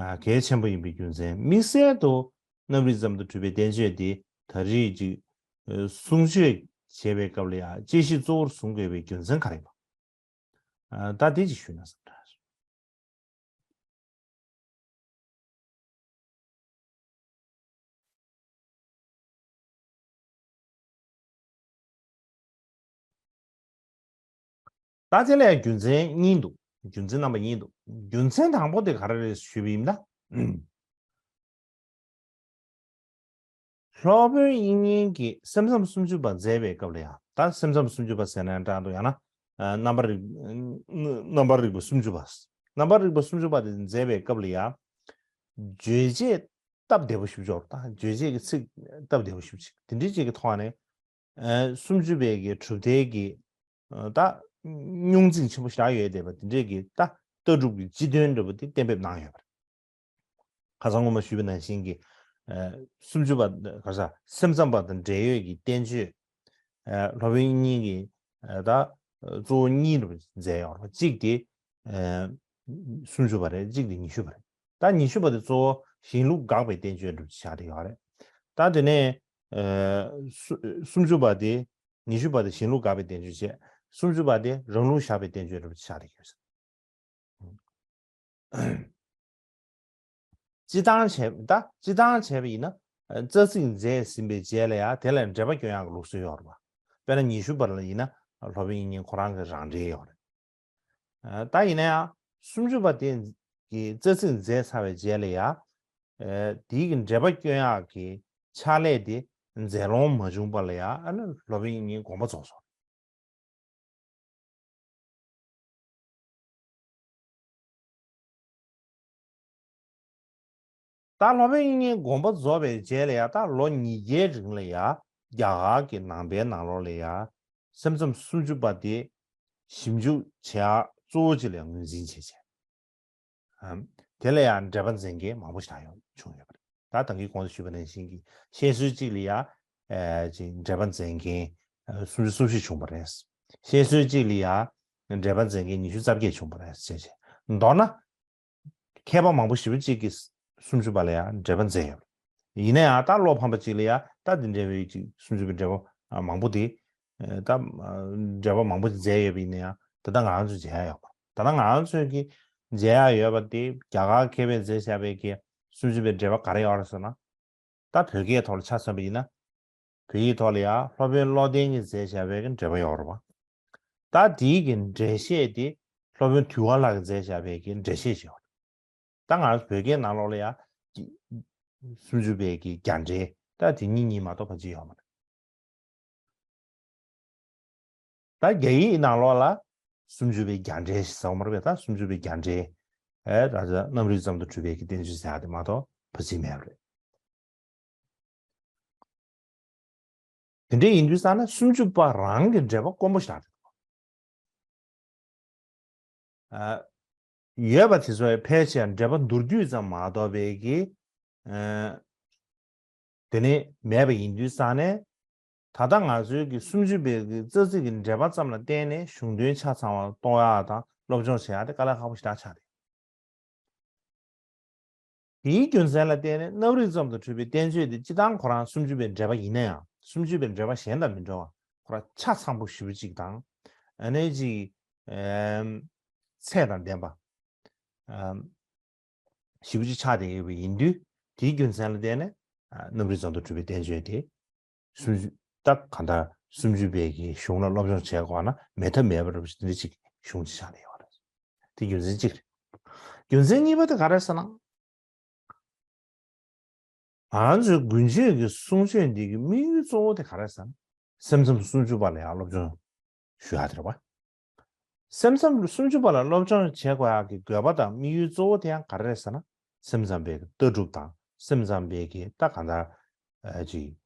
ཨ། གལ་ཆེན་པོ་ཡིན་པའི་རྒྱུ་མཚན། དམིགས་བསལ་དུ་རྣམ་རིག་ཙམ་དུ་གྲུབ་པའི་བསྟན་བཅོས་དེ་ད་རེས་ཀྱི་ཨ་གསུང་ཆོས་བྱེད་པའི་སྐབས་ལ་ཡང་དཔྱད་གཞི་གཙོ་བོར་བཟུང་དགོས་པའི་རྒྱུ་མཚན་ག་རེ་ཡིན་པ། ཨ། ད་དེ་ཅིག་ཞུས་ན་བསམ་འདྲ། ད་དེ་ལ་རྒྱུ་མཚན་གཉིས་འདུག་རྒྱུ་མཚན་རྣམ་པ་གཉིས་འདུག་རྒྱུ་མཚན་དང་པོ་དེ་ག་རེ་རེད་ཞུས་པ་ཡིན་ན། སློབ་དཔོན་དབྱིག་གཉེན་གྱིས་སེམས་ཙམ་སུམ་ཅུ་པ་མཛད་པའི་སྐབས་ལ་ཡང་། ད་སེམས་ཙམ་སུམ་ཅུ་པ་ཟེར་ན་ཡང་འདྲ་འདུག་ཡང་ན་ཨ་རྣམ་པར་རིག་རྣམ་པར་རིག་པ་སུམ་ཅུ་པ། རྣམ་པར་རིག་པ་སུམ་ཅུ་པ་དེ་མཛད་པའི་སྐབས་ལ་ཡང་། རྗོད་བྱེད་སྟབས་བདེ་པོ་ཞིག་སྦྱོར་དང་། རྗོད་བྱེད་ཀྱི་ཚིག་སྟབས་བདེ་པོ་ཞིག་ཅིག་དེ་འདྲའི་ཅིག་གི་ཐོག་ནས་ཨ་སུམ་ཅུ་པའི་གི་གྲུབ་མཐའི་གི་ཨ་ད་རྙོག་འཛིང་ཆེན་པོ་ཞིག་ཡོད་བསྡད་པ་དེ་འདྲའི་གི་ད་ལྟ་གྲུབ་ཀྱི་སྤྱི་དོན་འདྲ་པོ་དེ་གཏན་འབེབས་གནང་ཡོད་པ་རེད། ཁ་སང་སྔོན་མ་ཞུས་པ་ནང་བཞིན་གྱི་ཨ་སུམ་ཅུ་པ་ག་ས་སེམས་ཙམ་པ་དང་འབྲེལ་ཡོད་ཀྱི་བསྟན་བཅོས་ཨ་སློབ་དཔོན་དབྱིག་གཉེན་གྱིས་ཨ་ད་གཙོ་བོ་གཉིས་འདྲ་པོ་མཛད་ཡོད་རེད། གཅིག་དེ་ཨ་སུམ་ཅུ་པ་རེད། གཅིག་དེ་ཉི་ཤུ་པ་རེད། ད་ཉི་ཤུ་པ་དེ་གཙོ་བོ་གཞན་ལུགས་དགག་པའི་བསྟན་བཅོས་འདྲ་པོ་ཆགས་བསྡད་ཡོད་རེད། ད་དེ་ནས་ཨ་སུ་སུམ་ཅུ་པ་དེ་ཉི་ཤུ་པ་དེ་གཞན་ལུགས་དགག་པའི་བསྟན་བཅོས་བྱས། སུམ་ཅུ་པ་དེ་རང་ལུགས་བཞག་པའི་བསྟན་བཅོས་འདྲ་པོ་ཆགས་བསྡད་ཡོད། སྤྱི་བཏང་བྱས་ད་སྤྱི་བཏང་བྱས་པ་ཡིན་ན་ཨ་རྩ་ཚིག་མཛད་ཟིན་པའི་རྗེས་ལ་ཡང་དེ་ལ་འགྲེལ་པ་སྐྱོན་ཡག་གི་ལུགས་སྲོལ་ཡོད་རེད་པ། དཔེར་ན་ཉི་ཤུ་པ་ལ་ཡིན་ན་སློབ་དཔོན་དབྱིག་གཉེན་ཁོ་རང་གི་རང་འགྲེལ་ཡོད་རེད། ཨ་ད་ཡིན་ན་ཡང་སུམ་ཅུ་པ་དེ་གི་རྩ་ཚིག་མཛད་ཚར་བའི་རྗེས་ལ་ཡང་ཨ་དེའི་གི་འགྲེལ་པ་སྐྱོན་ཡག་གི་ཕྱག་ལས་དེ་མཛད་ལོང་མ་བྱུང་བ་ལ་ཡང་ཨ་ནི་སློབ་དཔོན་དབྱིག་གཉེན་དགོངས་པ་རྫོགས་སོང་། ད་སློབ་དཔོན་དབྱིག་གཉེན་དགོངས་པ་རྫོགས་པའི་རྗེས་ལ་ཡང་ད་ལོ་ཉིས་བརྒྱའི་རིང་ལ་ཡང་རྒྱ་གར་གྱི་ནང་པའི་ནང་ལོགས་ལ་ཡང་སེམས་ཙམ་སུམ་ཅུ་པ་དེ་ཞིབ་འཇུག་བྱེད་ཡག་གཙོ་བོ་ཅིག་ལ་ངོས་འཛིན་བྱས་བྱས། ཨམ། དེ་ལ་ཡང་འགྲེལ་པ་མཛད་མཁན་མང་པོ་ཞིག་ཡོང་བྱུང་ཡོད་པ་རེད། ད་ད་གིན་གོང་དུ་ཞུས་པ་ནང་བཞིན་གྱི་བཤད་སྲོལ་གཅིག་ལ་ཡང་ཨ་ཅིག་འགྲེལ་པ་མཛད་མཁན་ཨ་སུམ་ཅུ་སོ་བཞི་བྱུང་བ་རེད། བཤད་སྲོལ་གཅིག་ལ་ཡང་འགྲེལ་པ་མཛད་མཁན་ཉི་ཤུ་རྩ་བརྒྱད་བྱུང་བ་རེད་ཟེར་བྱས། མདོར་ན། མཁས་པ་མང་པོ་ཞེ་པོ་གཅིག་གིས་སུམ་ཅུ་པ་ལ་ཡང་འགྲེལ་པ་མཛད་ཡོད། ཡིན་ན་ཡང་ད་བློ་ཕམ་པ་གཅིག་ལ་ཡང་ད་འདི་འདྲ་བའི་ཅིག་སུམ་ཅུ་པའི་འགྲེལ་པ་མང་པོ་དེ་ད་འགྲེལ་པ་མང་པོ་ཞིག་མཛད་ཡོད་པ་ཡིན་ན་ཡང་ད་ལྟ་ང་རང་ཚོས་མཇལ་ཡག་ཡོད་པ། ད་ལྟ་ང་རང་ཚོས་ཀྱི་མཇལ་ཡག་ཡོད་པ་དེ་རྒྱ་གར་མཁས་པས་མཛད་བཞག་པའི་གི་སུམ་ཅུ་པའི་འགྲེལ་པ་ག་རེ་ཡོད་རེད་ཟེར་ན། ད་བོད་སྐད་ཐོག་ལ་ཆ་མཚོན་པ་ཡིན་ན། བོད་ཡིག་ཐོག་ལ་ཡང་སློབ་དཔོན་བློ་ལྡན་གྱིས་མཛད་བཞག་པའི་གི་འགྲེལ་པ་ཡོད་རེད་པ། ད་དེའི་གི་འགྲེལ་བཤད་དེ་སློབ་དཔོན་དུལ་བ་ལགས་ཀྱིས་མཛད་བཞག་པའི་གི་འགྲེལ་བཤད་ཅིག་ཡོད་རེད། ད་ང་ཚོ་བོད་སྐད་ནང་ལོགས་ལ་ཡང་སུམ་ཅུ་པའི་གི་རྒྱ་འགྲེལ་ད་དེ་གཉིས་གཉིས་མ་གཏོགས་ཕལ་ཆེར་ཡོད་མ་རེད། ད་རྒྱ་ཡིག་ནང་ལོགས་ལ་སུམ་ཅུ་པའི་རྒྱ་འགྲེལ་ཞེས་ཟེར་བ་མ་རེད་པས། ད་སུམ་ཅུ་པའི་རྒྱ་འགྲེལ། ཨེ་ད་ཆ་རྣམ་རིག་ཙམ་དུ་གྲུབ་པའི་གི་བསྟན་བཅོས་ཟེར་ཡག་དེ་མ་གཏོགས་ཕལ་ཆེར་མེད་པ་རེད། དེ་འདྲ་ཡིན་དུས་ཙང་ན་སུམ་ཅུ་པ་རང་གི་འགྲེལ་པ་དཀོན་པོ་ཞིག་རེད། ཨ། ཡོད་པ་དེ་ཚོ་ཕལ་ཆེར་འགྲེལ་པ་མདོར་བསྡུས་ཙམ་མ་གཏོགས་པའི་གི། ཨ། དེ་ནི་མེད་པ་ཡིན་དུས་ཙང་ནས། ད་ལྟ་ང་ཚོའི་གི་སུམ་ཅུ་པའི་གི་རྩ་ཚིག་གི་འགྲེལ་པ་ཙམ་ལ་བརྟེན་ནས་གཞུང་དོན་ཆ་ཚང་བ་རྟོགས་ཡག་དང་སློབ་སྦྱོང་བྱེད་ཡག་དེ་དཀའ་ལས་ཁག་པོ་ཞེ་དྲག་ཆགས་རེད། དེའི་རྒྱུ་མཚན་ལ་བརྟེན་ནས་རྣམ་རིག་ཙམ་དུ་གྲུབ་པའི་བསྟན་བཅོས་དེ་སྤྱིར་བཏང་ཁོ་རང་སུམ་ཅུ་པའི་འགྲེལ་པ་ཡིན་ན་ཡང་། སུམ་ཅུ་པའི་འགྲེལ་པ་གཞན་དང་མི་འདྲ་བར་ཁོ་རང་ཆ་ཚང་པོ་ཞེ་པོ་ཅིག་དང་། ཨ་ནི་ཅིག་ཨམ། ཚད་དང་ལྡན་པ། ཨམ། ཞེ་པོ་ཅིག་ཆགས་བསྡད་ཡོད་པ་ཡིན་དུས། དེའི་རྒྱུ་མཚན་ལ་བརྟེན་ནས་ཨ། རྣམ་རིག་ཙམ་དུ་གྲུབ་པའི་བསྟན་བཅོས་དེ་སུམ་ཅུ། ད་གང་ལྟར་སུམ་ཅུ་པའི་གི་གཞུང་ལ་སློབ་སྦྱོང་བྱེད་དགོས་ན་མེད་ཐབས་མེད་པ་རེད་པ་ཞིག་དེ་འདྲ་ཅིག་ གཞུང་ཅིག་ཆགས་བསྡད་ཡོད་རེད། དེ་རྒྱུ་མཚན་གཅིག་རེད། རྒྱུ་མཚན་གཉིས་པ་དེ་ག་རེ་ཟེར་ན། ང་ཚོའི་དགུན་ཆོས་ཀྱི་གསུང་ཆོས་འདི་གི་དམིགས་ཡུལ་གཙོ་བོ་དེ་ག་རེ་ཟེར་ན། སེམས་ཙམ་སུམ་ཅུ་པ་ལ་ཡང་སློབ་སྦྱོང་ཞུ་ཡག་དེ་རེད་པ། སེམས་ཙམ་སུམ་ཅུ་པ་ལ་སློབ་སྦྱོང་བྱེད་དགོས་ཡག་གི་དགོས་པ་དང་དམིགས་ཡུལ་གཙོ་བོ་དེ་ཡང་ག་རེ་རེད་ཟེར་ན། སེམས་ཙམ་པའི་ལྟ་གྲུབ་དང་སེམས་ཙམ་པའི་གི་ད་གང་ལྟར་ཨ་ཅིག་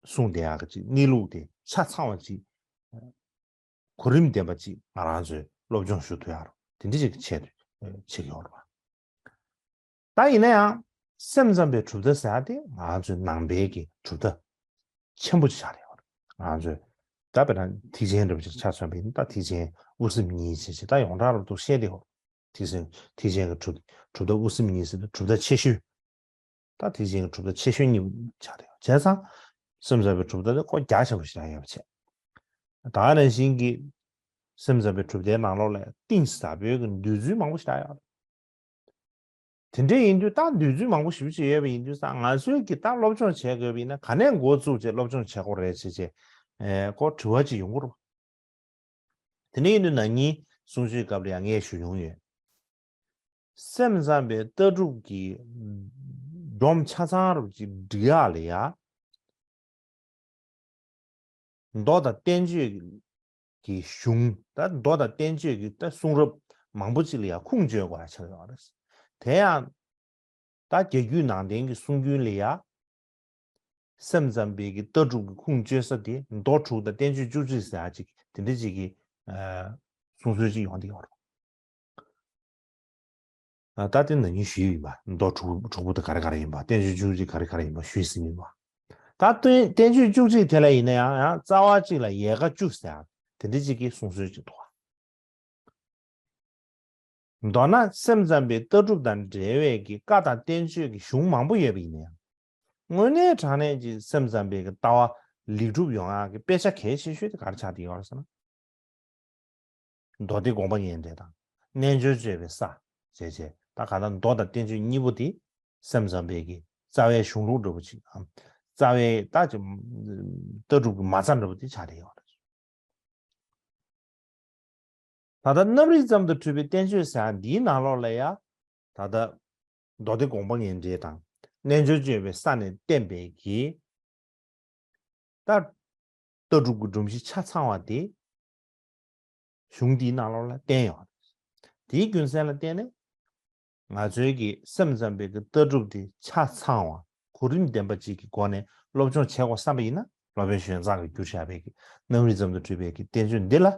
གསུང་བསྡད་ཡག་གི་ཅིག་གནས་ལུགས་དེ་ཆ་ཚང་བ་ཅིག་གོ་རིམ་ལྡན་པ་ཅིག་ང་རང་ཚོས་སློབ་སྦྱོང་ཞུ་ཐུབ་ཡག་རུ་དེ་འདྲ་ཅིག་གི་ཆེད་དུ་བྱེད་ཀྱི་ཡོད་རེད་པ། ད་ཡིན་ན་ཡང་སེམས་ཙམ་པའི་གྲུབ་མཐའ་ཟེར་ཡག་དེ་ང་ཚོའི་ནང་པའི་གི་གྲུབ་མཐའ་ཆེན་པོ་ཅིག་ཆགས་བསྡད་ཡོད་རེད། ང་ཚོས་ད་དཔེར་ན་ཐེག་ཆེན་འདྲ་པོ་ཅིག་ཆ་མཚོན་པ་ཡིན་ན། ད་ཐེག་ཆེན་དབུ་སེམས་གཉིས་བྱས་བྱས་ད་ཡོངས་གྲགས་རུ་འདུག་བཤད་བསྡད་ཡོད་རེད། ཐེག་ཆེན་ཐེག་ཆེན་གྱི་གྲུབ་གྲུབ་མཐའ་དབུ་སེམས་གཉིས་ཟེར་ན་གྲུབ་མཐའ་ཆེ་ཤོས། ད་དེ་བཞིན་གྱི་གྲུབ་མཐའ་ཆེ་ཤོས་གཉིས་ཆགས་བསྡད་ཡོད། བྱས་ཙང་སེམས་ཙམ་པའི་གྲུབ་མཐའ་དེ་ཁོ་རྒྱ་ཆེན་པོ་ཞིག་ཡོད་པ་བྱས། ད་ག་ནང་བཞིན་གྱི་སེམས་ཙམ་པའི་གྲུབ་མཐའི་ནང་ལོགས་ལ་གཏིང་ཟབ་པོའི་གི་འདོད་ཚུལ་མང་པོ་ཞིག་ཡོད་རེད། དེ་འདྲ་ཡིན་དུས་ད་འདོད་ཚུལ་མང་པོ་ཞེ་པོ་ཅིག་ཡོད་པ་ཡིན་དུས་ཙང་ང་ཚོས་ཀྱི་ད་སློབ་སྦྱོང་བྱེད་དགོས་པ་ཡིན་ན་ག་ནས་འགོ་བཙུགས་བྱས་སློབ་སྦྱོང་བྱེད་དགོས་རེད་ཅེས་བྱས་ཨེ་ཁོ་དྲི་བ་ཅིག་ཡོང་གི་རེད། དེ་འདྲ་ཡིན་དུས་ན་ནིང་གསུང་ཆོས་སྐབས་ལ་ཡང་ངས་ཞུ་མྱོང་ཡོད། སེམས་ཙམ་པའི་ལྟ་གྲུབ་ཀྱི་སྒྲོམ་ཆ་ཚང་རུ་ཅིག་སྒྲིག་ཡག་ལ་ཡ། མདོ་དང་བསྟན་བཅོས་ཀྱི་གཞུང་ད་མདོ་དང་བསྟན་བཅོས་ཀྱི་ད་གསུང་རབ་མང་པོ་ཅིག་ལ་ཡ་ཁུངས་བཅོལ་དགོས་ཡ་ཆགས་ཡོད་རེད། དེ་ཡང་ད་རྒྱ་བརྒྱུད་ནང་བསྟན་གྱི་གསུང་རྒྱུན་ལ་ཡ། སེམས་ཙམ་པའི་གི་ལྟ་གྲུབ་ཀྱི་ཁུངས་བཅོལ་ས་དེ་མདོ་དྲུག་དང་བསྟན་བཅོས་བཅུ་གཅིག་ཟེར་ཡ་ཅིག་དེ་འདྲ་ཅིག་གི་ཨ་གསུང་སྲོལ་ཅིག་ཡོང་བསྡད་ཡོད་རེད། ཨ་ད་དེ་ན་ནིང་ཞུས་ཡིན་པ། མདོ་དྲུག་དྲུག་པོ་དེ་ག་རེ་ག་རེ་ཡིན་པ། བསྟན་བཅོས་བཅུ་གཅིག་ག་རེ་ག་རེ་ཡིན་པ་ཞུས་ཟིན་ཡིན་པ། ད་བསྟན་བཅོས་བཅུ་གཅིག་དེ་ལ་ཡིན་ན་ཡང་ཡང་རྩ་བ་གཅིག་ལ་ཡལ་ག་བཅུ་ཟེར་ཡ་དེ་འདྲ་ཅིག་གི་གསུང་སྲོལ་ཅིག་འདུག་བ། མདོར་ན་སེམས་ཙམ་པའི་ལྟ་གྲུབ་དང་འབྲེལ་བའི་གི་བཀའ་དང་བསྟན་བཅོས་ཀྱི་གཞུང་མང་པོ་ཡོད་པ་ཡིན་ན་ཡང་། དངོས་གནས་དྲང་གནས་ཀྱི་སེམས་ཙམ་པའི་གི་ལྟ་བ་ལེགས་གྲུབ་ཡོང་ཡག་གི་དཔེ་ཆ་གལ་ཆེ་ཤོས་དེ་ག་རེ་ཆགས་བསྡད་ཡོད་རེད་ཟེར་ན། མདོ་སྡེ་དགོངས་པ་རྙེད་འགྲེལ་དང་། རྣལ་འབྱོར་སྤྱོད་པའི་ས། བྱས་བྱས་ད་ག་ད་མདོ་དང་བསྟན་བཅོས་གཉིས་པོ་དེ་སེམས་ཙམ་པའི་གི་རྩ་བའི་གཞུང་ལུགས་འདྲ་པོ་ཅིག་རྩ་བའི་ད་ཅིག་ལྟ་གྲུབ་ཀྱི་མ་རྩ་འདྲ་པོ་དེ་ཆགས་བསྡད་ཡོད་རེད། ད་ལྟ་རྣམ་རིག་ཙམ་དུ་གྲུབ་པའི་བསྟན་བཅོས་ཟེར་ཡ་འདིའི་ནང་ལོགས་ལ་ཡ། ད་ལྟ་མདོ་སྡེ་དགོངས་པ་རྙེད་འགྲེལ་དང་རྣལ་འབྱོར་སྤྱོད་པའི་ས་ནས་བསྟན་པའི་གི་ད་ལྟ་གྲུབ་ཀྱི་སྒྲོམ་གཞི་ཆ་ཚང་བ་དེ་གཞུང་འདིའི་ནང་ལོགས་ལ་བསྟན་ཡོད། དེའི་རྒྱུ་མཚན་ལ་བརྟེན་ནས་ང་ཚོའི་གི་སེམས་ཙམ་པའི་གི་ལྟ་གྲུབ་དེ་ཆ་ཚང་བ་གོ་རིམ་ལྡན་པ་ཅིག་གི་སྒོ་ནས་སློབ་སྦྱོང་བྱེད་དགོས་བསམ་པ་ཡིན་ན། སློབ་དཔོན་ཞོན་ཙང་གིས་བསྒྱུར་བཞག་པའི་གི་རྣམ་རིག་ཙམ་དུ་གྲུབ་པའི་གི་བསྟན་བཅོས་འདི་ལ་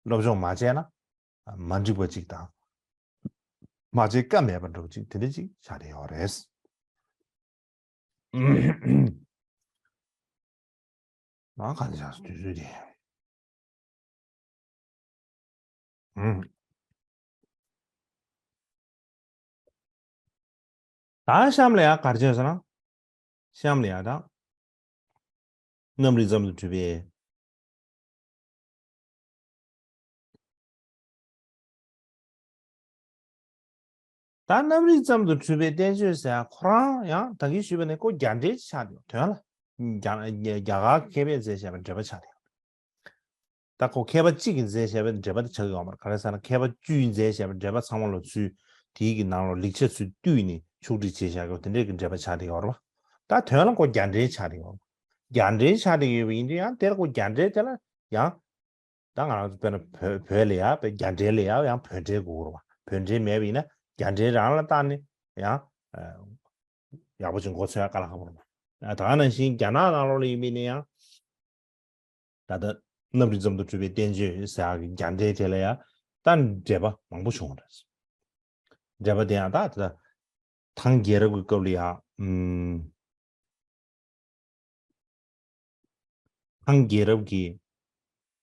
སློབ་སྦྱོང་མ་བྱས་ན་མ་འགྲིག་པ་ཅིག་དང་། མ་བྱས་ཀ་མེད་པ་འདྲ་པོ་ཅིག་དེ་འདྲ་ཅིག་ཆགས་བསྡད་ཡོད་རེད། ང་ག་འདྲ་ཆགས་སོང་དུས་ཚོད་དེ། ཨུམ། ད་གཤམ་ལ་ཡང་ག་རེ་བྱས་སོང་ན། གཤམ་ལ་ཡང་ད། རྣམ་རིག་ཙམ་དུ་གྲུབ་པའི། ད་རྣམ་རིག་ཙམ་དུ་གྲུབ་པའི་བསྟན་བཅོས་ཟེར་ཡ་ཁོ་རང་ཡང་ད་གིན་ཞུས་པ་ནས་ཁོ་རྒྱ་འགྲེལ་ཆགས་འདུག་དོན་ལ། རྒྱ་རྒྱ་གར་མཁས་པས་མཛད་བཞག་པའི་འགྲེལ་པ་ཆགས་འདུག་ད་ཁོ་མཁས་པ་གཅིག་གིས་མཛད་བཞག་པའི་འགྲེལ་པ་དེ་ཆགས་ཀྱི་ཡོད་མ་རེད། ག་རེ་ཟེར་ན་མཁས་པ་བཅུས་མཛད་བཞག་པའི་འགྲེལ་པ་ཚང་མ་ལོ་ཚུལ་དེའི་གི་ནང་ལོ་ལེགས་ཆ་ཚུལ་བཏུས་ནས་ཕྱོགས་སྒྲིག་བྱས་བཞག་ཡོད་དེ་འདྲས་ཀྱི་འགྲེལ་པ་ཆགས་བསྡད་ཡོད་རེད་བ། ད་དོན་ལ་ཁོ་རྒྱ་འགྲེལ་ཆགས་བསྡད་ཡོད་རེད། རྒྱ་འགྲེལ་ཆགས་བསྡད་ཡོད་པ་ཡིན་དུས་ཡང་དེར་ཁོ་རྒྱ་འགྲེལ་དེ་ལ་ཡང་། ད་ང་རང་ཚོ་དཔེར་ན་བོད་བོད་ལ་ཡ་བོད་རྒྱ་འགྲེལ་ལ་ཡ་ཡང་བོད་འགྲེལ་དགོས་རེད་བ། བོད་འགྲེལ་མེད་པ་ཡིན་ན་རྒྱ་འགྲེལ་རང་ལ་བལྟས་ནས་ཡང་ཡག་པོ་ཅིག་མགོ་ཚོད་ཡ་དཀའ་ལས་ཁག་པོ་རེད་བ། ད་ག་ནང་བཞིན་རྒྱ་ནག་ནང་ལོགས་ལ་ཡིན་པ་ཡིན་ན་ཡང་། ད་ལྟ་རྣམ་རིག་ཙམ་དུ་གྲུབ་པའི་བསྟན་བཅོས་ཟེར་ཡག་གི་རྒྱ་འགྲེལ་དེ་ལ་ཡང་ད་འགྲེལ་པ་མང་པོ་བྱུང་བ་རེད། འགྲེལ་པ་དེ་ཡང་ད་ད་ལྟ་ཐང་རྒྱལ་རབས་ཀྱི་སྐབས་ལ་ཡང་ཨུམ། ཐང་རྒྱལ་རབས་ཀྱི་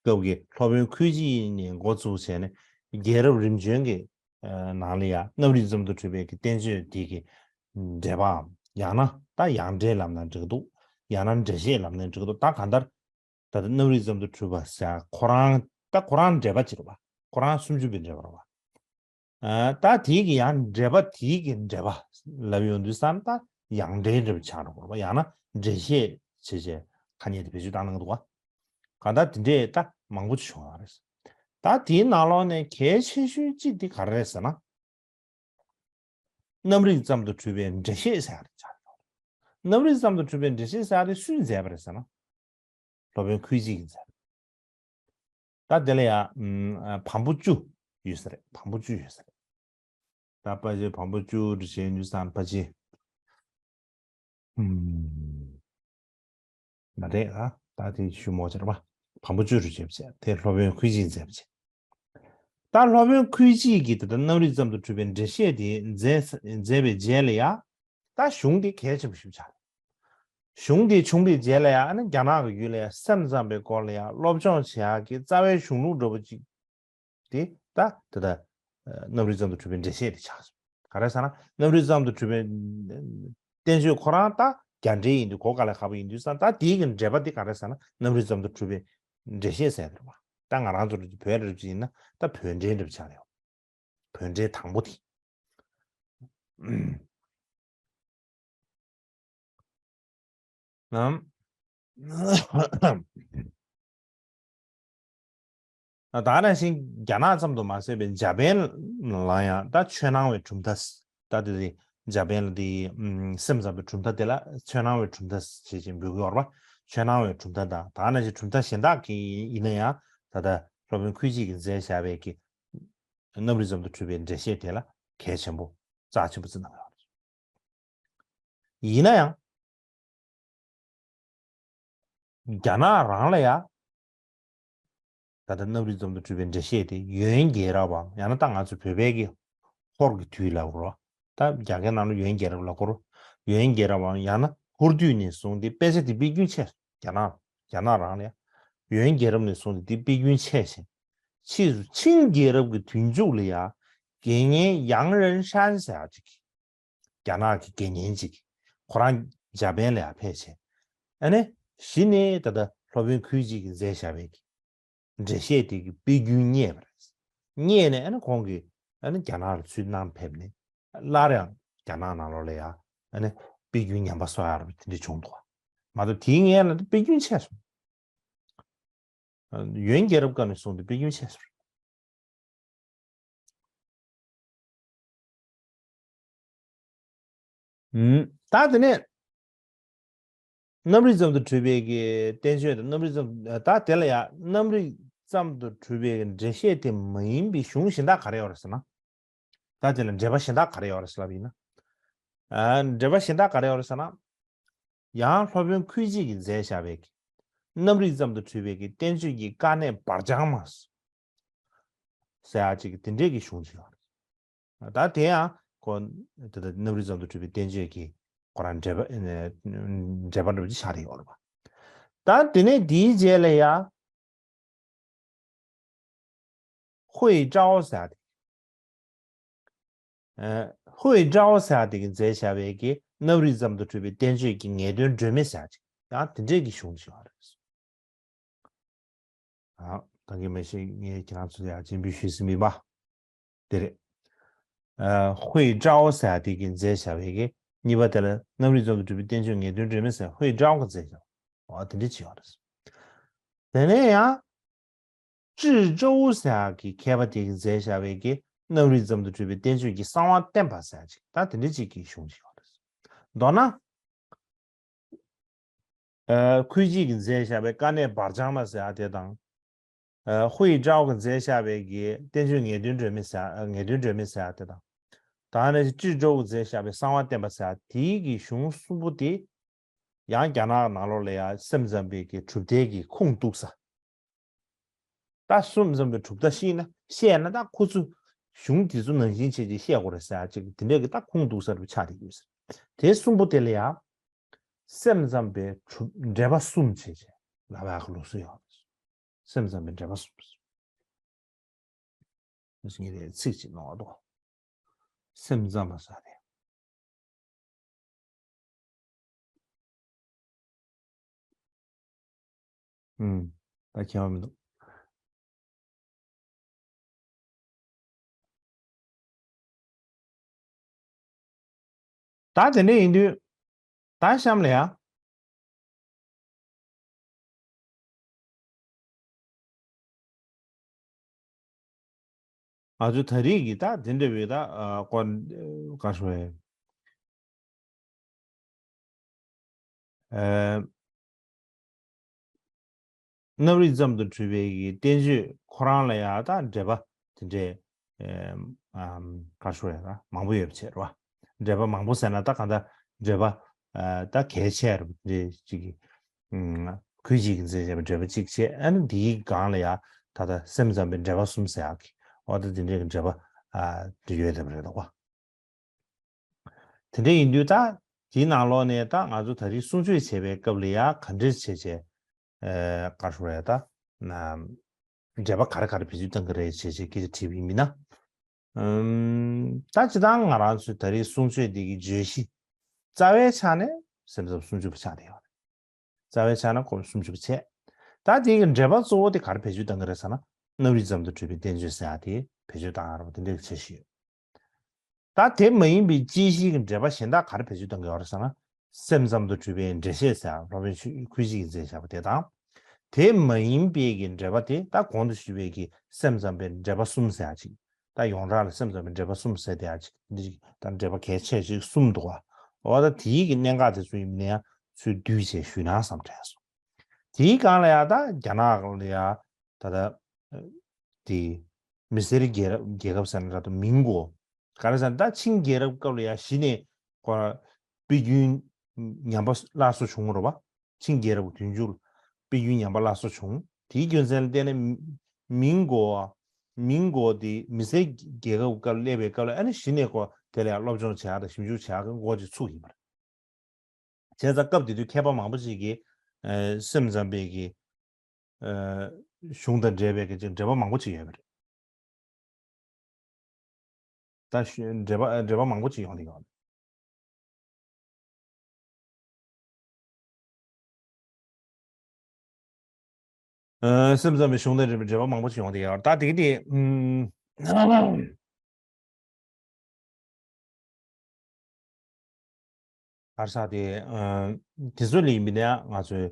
སྐབས་ཀྱི་སློབ་དཔོན་ཁུ་ཅི་ནས་འགོ་བཙུགས་བྱས་ནས་རྒྱལ་རབས་རིམ་བྱོན་གྱི་ནང་ལ་ཡང་རྣམ་རིག་ཙམ་དུ་གྲུབ་པའི་གི་བསྟན་བཅོས་དེ་གི་འགྲེལ་པའམ་ཡང་ན་ད་ཡང་འགྲེལ་ལབ་ན་འགྲིག་འདུག་ཡང་ན་འགྲེལ་བཤད་ལབ་ན་འགྲིག་འདུག་ད་གང་ལྟར་ད་ལྟ་རྣམ་རིག་ཙམ་དུ་གྲུབ་པ་ཟེར་ཁོ་རང་ད་ཁོ་རང་འགྲེལ་པ་ཅིག་རེད་བ། ཁོ་རང་སུམ་ཅུ་པའི་འགྲེལ་པ་རེད་བ། ཨ་ད་དེའི་གི་ཡང་འགྲེལ་པ་དེའི་གི་འགྲེལ་པ་ལབ་ཡོང་དུས་ཙམ་ད་ཡང་འགྲེལ་འགྲེལ་པ་ཆགས་འགྲོ་དགོས་རེད་བ། ཡང་ན་འགྲེལ་བཤད་བྱས་བྱས་ཁ་ཉེས་དེ་བེད་སྤྱོད་བཏང་གནང་གི་འདུག་བ། གང་ལྟར་དེ་འདྲས་ད་མང་པོ་ཅིག་བྱུང་ཡོད་རེད། ད་དེའི་ནང་ལོགས་ནས་གལ་ཆེ་ཤོས་གཅིག་དེ་ག་རེ་རེད་ཟེར་ན། རྣམ་རིག་ཙམ་དུ་གྲུབ་པའི་འགྲེལ་བཤད་ཟེར་ཡ་དེ་ཆགས་ཡོད། རྣམ་རིག་ཙམ་དུ་གྲུབ་པའི་འགྲེལ་བཤད་ཟེར་ཡ་དེ་སུས་མཛད་པ་རེད་ཟེར་ན། སློབ་དཔོན་ཁུ་ཅི་གིས་མཛད་པ་རེད། ད་དེ་ལ་ཡ་ཨམ་བམ་པོ་བཅུ་ཡོད་ས་རེད། བམ་པོ་བཅུ་ཡོད་ས་རེད། ད་ཕལ་ཆེར་བམ་པོ་བཅུ་དུ་བྱས་ཡོད་དུས་ཙང་ཕལ་ཆེར། ཨུམ། མ་རེད་ཨ། ད་དེ་ཞུ་མོ་ཆེར་བ། བམ་པོ་བཅུ་རུ་བྱེད་པ་བྱས། དེ་སློབ་དཔོན་ཁུ་ཅི་མཛད་པ་བྱས། ད་སློབ་དཔོན་ཁུ་ཅི་གིས་ད་ལྟ་རྣམ་རིག་ཙམ་དུ་གྲུབ་པའི་འགྲེལ་བཤད་དེ་མཛད་མཛད་པའི་རྗེས་ལ་ཡ། ད་གཞུང་དེ་གལ་ཆེན་པོ་ཞིག་ཆགས། གཞུང་དེ་བྱུང་བའི་རྗེས་ལ་ཡ་ཨ་ནི་རྒྱ་ནག་གི་ཡུལ་ལ་ཡ་སེམས་ཙམ་པའི་སྐོར་ལ་ཡ་སློབ་སྦྱོང་བྱེད་ཡག་གི་རྩ་བའི་གཞུང་ལུགས་འདྲ་པོ་ཅིག་དེ་ད་དེ་ད་རྣམ་རིག་ཙམ་དུ་གྲུབ་པའི་འགྲེལ་བཤད་དེ་ཆགས་སོང་། ག་རེ་ཟེར་ན་རྣམ་རིག་ཙམ་དུ་གྲུབ་པའི་བསྟན་བཅོས་ཁོ་རང་ད་རྒྱ་འགྲེལ་ཡིན་དུས་གོ་དཀའ་ལས་ཁག་པོ་ཡིན་དུས་ཙང་ད་དེའི་གི་འགྲེལ་པ་དེ་ག་རེ་ཟེར་ན་རྣམ་རིག་ཙམ་དུ་གྲུབ་པའི་འགྲེལ་བཤད་ཟེར་དེ་རེད་པ། ད་ང་རང་ཚོ་བོད་རབ་ཅིག་ཡིན་ན་ད་བོད་འགྲེལ་འགྲེལ་ཆགས་ཡོད། བོད་འགྲེལ་དང་པོ་དེ། ནམ། ད་ག་ནང་བཞིན་རྒྱ་ནག་ཙམ་དུ་མ་ཟད་པའི་འཇར་པན་ལ་ཡང་ད་ཆོས་སྣང་བའི་གྲུབ་མཐའ། ད་དེ་དེ་འཇར་པན་ལ་དེ་སེམས་ཙམ་པའི་གྲུབ་མཐའ་དེ་ལ་ཆོས་སྣང་བའི་གྲུབ་མཐའ་ཞེས་ཀྱང་འབོད་ཀྱི་ཡོད་རེད་པ། ཆོས་སྣང་བའི་གྲུབ་མཐའ་དང་ད་ག་ནང་བཞིན་གྲུབ་མཐའ་གཞན་དག་གི་ཡིན་ན་ཡང་ད་ལྟ་སློབ་དཔོན་ཁུ་ཅི་གིས་མཛད་བཞག་པའི་གི་རྣམ་རིག་ཙམ་དུ་གྲུབ་པའི་འགྲེལ་བཤད་དེ་ལ་གལ་ཆེན་པོ་རྩ་ཆེན་པོ་བརྩི་གནང་ཡོད་རེད། ཡིན་ན་ཡང་། རྒྱ་ནག་རང་ལ་ཡ། ད་ལྟ་རྣམ་རིག་ཙམ་དུ་གྲུབ་པའི་འགྲེལ་བཤད་དེ་ཡོན་རྒྱལ་རབས་བམ་ཡང་ན་ད་ང་ཚོ་བོད་པའི་གི་ཧོར་གྱི་དུས་ལ་འོ་རོ། ད་རྒྱ་སྐད་ནང་ལ་ཡོན་རྒྱལ་རབས་ལ་གོ་རོ། ཡོན་རྒྱལ་རབས་བམ་ཡང་ན་ཧོར་དུས་ནས་བཟུང་སྟེ་དཔེ་ཆ་དེ་དཔེ་རྒྱུན་ཆད་རྒྱ་ནག་རྒྱ་ནག་རང་ལ་ཡ། ཡོན་རྒྱལ་རབས་ནས་བཟུང་སྟེ་དེ་དཔེ་རྒྱུན་ཆད་ཞིང་། ཕྱིས་སུ་ཆིང་རྒྱལ་རབས་ཀྱི་དུས་མཇུག་ལ་ཡ། དགེ་བསྙེན་ཡང་རན་ཧྲན་ཟེར་ཡག་ཅིག་རྒྱ་ནག་གི་དགེ་བསྙེན་ཅིག་ཁོ་རང་འཇར་པན་ལ་ཡ་ཕེབས་བྱས། ཨ་ནི་གཞི་ནས་ད་ལྟ་སློབ་དཔོན་ཁུ་ཅི་གིས་མཛད་བཞག་པའི་འགྲེལ་བཤད་དེ་གི་དཔེ་རྒྱུན་རྙེད་པ་རེད། རྙེད་ནས་ཨ་ནི་ཁོང་གིས་ཨ་ནི་རྒྱ་ནག་ལ་ཚུར་གནང་ཕེབས་ནས་སླར་ཡང་རྒྱ་ནག་ནང་ལོགས་ལ་ཡ་ཨ་ནི་དཔེ་རྒྱུན་ཉམས་པ་གསོ་ཡག་རེད་པ་དེ་འདྲ་བྱུང་འདུག་མ་གཏོགས་དེའི་སྔོན་ལ་དཔེ་རྒྱུན་ཆད་སོང་། ཡོན་རྒྱལ་རབས་སྐབས་ནས་བཟུང་སྟེ་དཔེ་རྒྱུན་ཆད་སོང་། ད་དེ་ནས་རྣམ་རིག་ཙམ་དུ་གྲུབ་པའི་གི་བསྟན་བཅོས་དང་རྣམ་རིག་ཙམ་ད་དེ་ལ་ཡང་རྣམ་རིག་ཙམ་དུ་གྲུབ་པའི་འགྲེལ་བཤད་དེ་མ་ཡིན་པའི་གཞུང་གཞན་དག་ག་རེ་ཡོད་རེད་ཟེར་ན། ད་དེ་ལ་འགྲེལ་པ་གཞན་དག་ག་རེ་ཡོད་རེད་ཟེར་ལབ་ཡིན་ན། འགྲེལ་པ་གཞན་དག་ག་རེ་ཡོད་རེད་ཟེར་ན། ཡང་སློབ་དཔོན་ཁུ་ཅི་གིས་མཛད་བཞག་པའི་གི་རྣམ་རིག་ཙམ་དུ་གྲུབ་པའི་གི་བསྟན་བཅོས་ཀྱི་དཀའ་གནད་འབར་འབྱང་མ་ཟེར་ཡག་ཅིག་དེ་འདྲས་ཀྱི་གཞུང་ཅིག་ཡོད་རེད། ད་དེ་ཡང་ཁོ་དེ་ལྟར་རྣམ་རིག་ཙམ་དུ་གྲུབ་པའི་བསྟན་བཅོས་ཀྱི་ཁོ་རང་འགྲེལ་པ་འགྲེལ་པ་འདྲ་པོ་ཅིག་ཆགས་བསྡད་ཡོད་རེད་པ། ད་དེ་ནས་དེའི་རྗེས་ལ་ཡ། ཧུའེ་ཀྲའོ་ཟེར་ཡག་དེ། ཧུའེ་ཀྲའོ་ཟེར་ཡག་དེ་གིས་མཛད་བཞག་པའི་གི་རྣམ་རིག་ཙམ་དུ་གྲུབ་པའི་བསྟན་བཅོས་ཀྱི་ངེས་དོན་སྒྲོན་མེ་ཟེར་ཡག་ཅིག་ཡང་དེ་འདྲས་ཀྱི་གཞུང་ཅིག་ཡོད་རེད། ད་གིན་མ་གཞི་ངས་ཁྱེད་རང་ཚོ་ལ་ཡང་སྤྱན་འབུལ་ཞུས་ཟིན་པ་དེ་རེད། ཧུའེ་ཀྲའོ་ཟེར་ཡག་དེ་གིས་མཛད་བཞག་པའི་གི་གཉིས་པ་དེ་ལ་རྣམ་རིག་ཙམ་དུ་གྲུབ་པའི་བསྟན་བཅོས་ངེས་དོན་སྒྲོན་མེ་ཟེར་ཧུའེ་ཀྲའོ་གིས་མཛད་བཞག་འོ་དེ་འདྲ་ཅིག་ཡོད་རེད། དེ་ནས་ཡང་། ཀྲི་ཀྲོའུ་ཟེར་ཡག་གི་མཁས་པ་དེ་གིས་མཛད་བཞག་པའི་གི་རྣམ་རིག་ཙམ་དུ་གྲུབ་པའི་བསྟན་བཅོས་ཀྱི་གསང་བ་བསྟན་པ་ཟེར་ཡག་ཅིག་ད་དེ་འདྲ་ཅིག་གི་གཞུང་ཅིག་ཡོད་རེད། མདོར་ན། ཁུ་ཅི་གིས་མཛད་བཞག་པའི་དཀའ་གནད་འབར་འབྱང་མ་ཟེར་ཡག་དེ་དང་། ཧུའེ་ཀྲའོ་གིས་མཛད་བཞག་པའི་གི་བསྟན་བཅོས་ངེས་དོན་སྒྲོན་མེ་ཟེར་ངེས་དོན་སྒྲོན་མེ་ཟེར་ཡག་དེ་དང་། ད་ནི་ཀྲི་ཀྲོའུ་གིས་མཛད་བཞག་པའི་གསང་བ་བསྟན་པ་ཟེར་ཡག་དེའི་གི་གཞུང་གསུམ་པོ་དེ། ཡང་རྒྱ་ནག་ནང་ལོགས་ལ་ཡང་སེམས་ཙམ་པའི་གི་གྲུབ་མཐའི་གི་ཁུངས་གཏུགས་ས། ད་སེམས་ཙམ་པའི་གྲུབ་མཐའ་ཤེས་ན་ཤེས་ན་ད་ཁོ་ཚོས་གཞུང་དེ་ཚོ་ནང་བཞིན་བྱས་ཀྱི་བཤད་དགོས་རེད་ཟེར་ཡག་ཅིག་དེ་འདྲས་ཀྱི་ད་ཁུངས་གཏུགས་ས་རུ་ཆགས་བསྡད་ཡོད་ཟེར། དེ་གསུམ་པོ་དེ་ལ་ཡང་སེམས་ཙམ་པའི་གྲུབ་འགྲེལ་པ་གསུམ་བྱས་བྱས་ལབ་ཡག་གི་ལུགས་སྲོལ་ཡོད་རེད། སེམས་ཙམ་པའི་འགྲེལ་པ་གསུམ། ངས་དེ་ཚིག་ཅིག་ནོར་འདུག་སེམས་ཙམ་པ་ཟེར་དེ། ཨུམ། ད་ཁྱད་པར་མི་འདུག་ད་དེ་འདྲ་ཡིན་དུས། ད་གཤམ་ལ་ཡ། ང་ཚོ་ད་རེས་ཀྱི་ད་དེ་འདྲ་བའི་ད་ཨ་སྐོར་ག་རེ་ཞུ་དགོས་རེད། ཨ། རྣམ་རིག་ཙམ་དུ་གྲུབ་པའི་གི་བསྟན་བཅོས་ཁོ་རང་ལ་ཡང་ད་འགྲེལ་པ་དེ་འདྲའི་ཨ་ཨམ་ག་རེ་ཞུ་དགོས་རེད། མང་པོ་ཡོད་པ་བྱས་རེད་བ། འགྲེལ་པ་མང་པོ་ཟེར་ན་ད་གང་ལྟར་འགྲེལ་པ་ཨ་ད་གལ་ཆེ་རུ་འདྲའི་ཅིག་གི་ཨམ་ཁུལ་གཅིག་གིས་མཛད་བྱས་པའི་འགྲེལ་པ་གཅིག་བྱས། ཨ་ནི་འདིའི་སྒང་ལ་ཡང་ད་ལྟ་སེམས་ཙམ་པའི་འགྲེལ་པ་གསུམ་ཟེར་ཡག་གི་འོ་ད་དེ་འདྲའི་གི་འགྲེལ་པ་ཨ་འདི་ཡོད་བསྡད་པ་རེད་འདུག་བ། དེ་འདྲ་ཡིན་དུས་ད་དེའི་ནང་ལོགས་ནས་ད་ང་ཚོ་ད་རེས་གསུང་ཆོས་བྱེད་པའི་སྐབས་ལ་ཡང་ག་འདྲས་བྱས་བྱས་ཨེ་ག་རེ་ཞུ་དགོས་རེད། ད་ན་འགྲེལ་པ་ག་རེ་ག་རེ་བེད་སྤྱོད་གཏང་གི་རེད་བྱས་བྱས་སྐད་ཆ་དྲིས་པ་ཡིན་ན། ཨམ་ད་སྤྱིར་བཏང་ང་རང་ཚོས་ད་རེས་གསུང་ཆོས་འདི་གི་བརྗོད་གཞི་རྩ་བའི་ཆ་ནས་སེམས་ཙམ་སུམ་ཅུ་པ་ཆགས་བསྡད་ཡོད་རེད། རྩ་བའི་ཆ་ནས་སྐོར་སུམ་ཅུ་པ་བྱས། ད་དེ་གི་འགྲེལ་པ་གཙོ་བོ་དེ་ག་རེ་བེད་སྤྱོད་གཏང་གི་རེད་ཟེར་ན། རྣམ་རིག་ཙམ་དུ་གྲུབ་པའི་བསྟན་བཅོས་ཟེར་ཡག་དེ་བེད་སྤྱོད་གཏང་ཡག་རེད་པ། དེ་འདྲའི་འཆར་གཞི་ཡོད། ད་དེ་མ་ཡིན་པའི་དཔྱད་གཞིའི་གི་འགྲེལ་པ་གཞན་དག་ག་རེ་བེད་སྤྱོད་གཏང་གི་ཡོད་རེད་ཟེར་ན། སེམས་ཙམ་དུ་གྲུབ་པའི་འགྲེལ་བཤད་ཟེར་ཡག་སློབ་དཔོན་ཆོས་ཁུལ་གཅིག་གིས་མཛད་བཞག་པ་དེ་དང་། དེ་མ་ཡིན་པའི་གི་འགྲེལ་པ་དེ་ད་གོང་དུ་ཞུས་པའི་གི་སེམས་ཙམ་པའི་འགྲེལ་པ་གསུམ་ཟེར་ཡག་ཅིག་ད་ཡོངས་གྲགས་ལ་སེམས་ཙམ་པའི་འགྲེལ་པ་གསུམ་ཟེར་བསྡད་ཡག་ཅིག་འདི་ཅིག་ད་འགྲེལ་པ་གལ་ཆེ་ཅིག་གསུམ་འདུག་བ། འོ་ད་དེའི་གི་གནད་འགག་དེ་ཚོ་ཡིན་ན་ཡང་ཚུར་བསྡུས་བྱས་ཞུས་ན་བསམ་དྲན་སོང་། དེའི་སྒང་ལ་ཡང་ད་རྒྱ་ནག་ལ་ཡང་ད་ལྟ་དེ་མི་སེར་རྒྱལ་རབས་རྒྱལ་ཁབ་ཟེར་ན་འདྲ་འདུག་མིང་གོ་ག་རེ་ཟེར་ན་ད་ཆིང་རྒྱལ་རབས་སྐབས་ལ་ཡང་གཞི་ནས་ཁོ་དཔེ་རྒྱུན་ཉམས་པ་སླར་གསོ་བྱུང་རེད་བ། ཆིང་རྒྱལ་རབས་ཀྱི་དུས་མཇུག་ལ་དཔེ་རྒྱུན་ཉམས་པ་སླར་གསོ་བྱུང་། དེའི་རྒྱུ་མཚན་ལ་བརྟེན་ནས་མིང་གོ་མིང་གོ་དེ་མི་སེར་རྒྱལ་ཁབ་སྐབས་སླེབས་པའི་སྐབས་ལ་ཨ་ནི་གཞི་ནས་ཁོ་དེ་ལ་ཡང་སློབ་སྦྱོང་བྱེད་ཡག་དང་ཞིབ་འཇུག་བྱེད་ཡག་གི་མགོ་ཅིག་ཚུགས་ཡིན་པ་རེད། བྱས་ཙང་སྐབས་དེ་དུས་མཁས་པ་མང་པོ་ཅིག་གིས་ཨ་སེམས་ཙམ་པའི་གི་ཨ་གཞུང་དང་འབྲེལ་བའི་གི་ཅིག་འགྲེལ་པ་མང་པོ་ཅིག་ཡོད་པ་རེད། ད་ཤོད་འགྲེལ་པ་འགྲེལ་པ་མང་པོ་ཅིག་ཡོང་གི་ཡོད། ཨ་སེམས་ཙམ་པའི་གཞུང་དང་འབྲེལ་བའི་འགྲེལ་པ་མང་པོ་ཅིག་ཡོང་གི་ཡོད། ད་དེ་གི་དེ་ཨུམ། ག་རེ་ཟེར་དེ་ཨ་དེ་ཚོ་ལ་ཡིན་པ་ན་ང་ཚོས་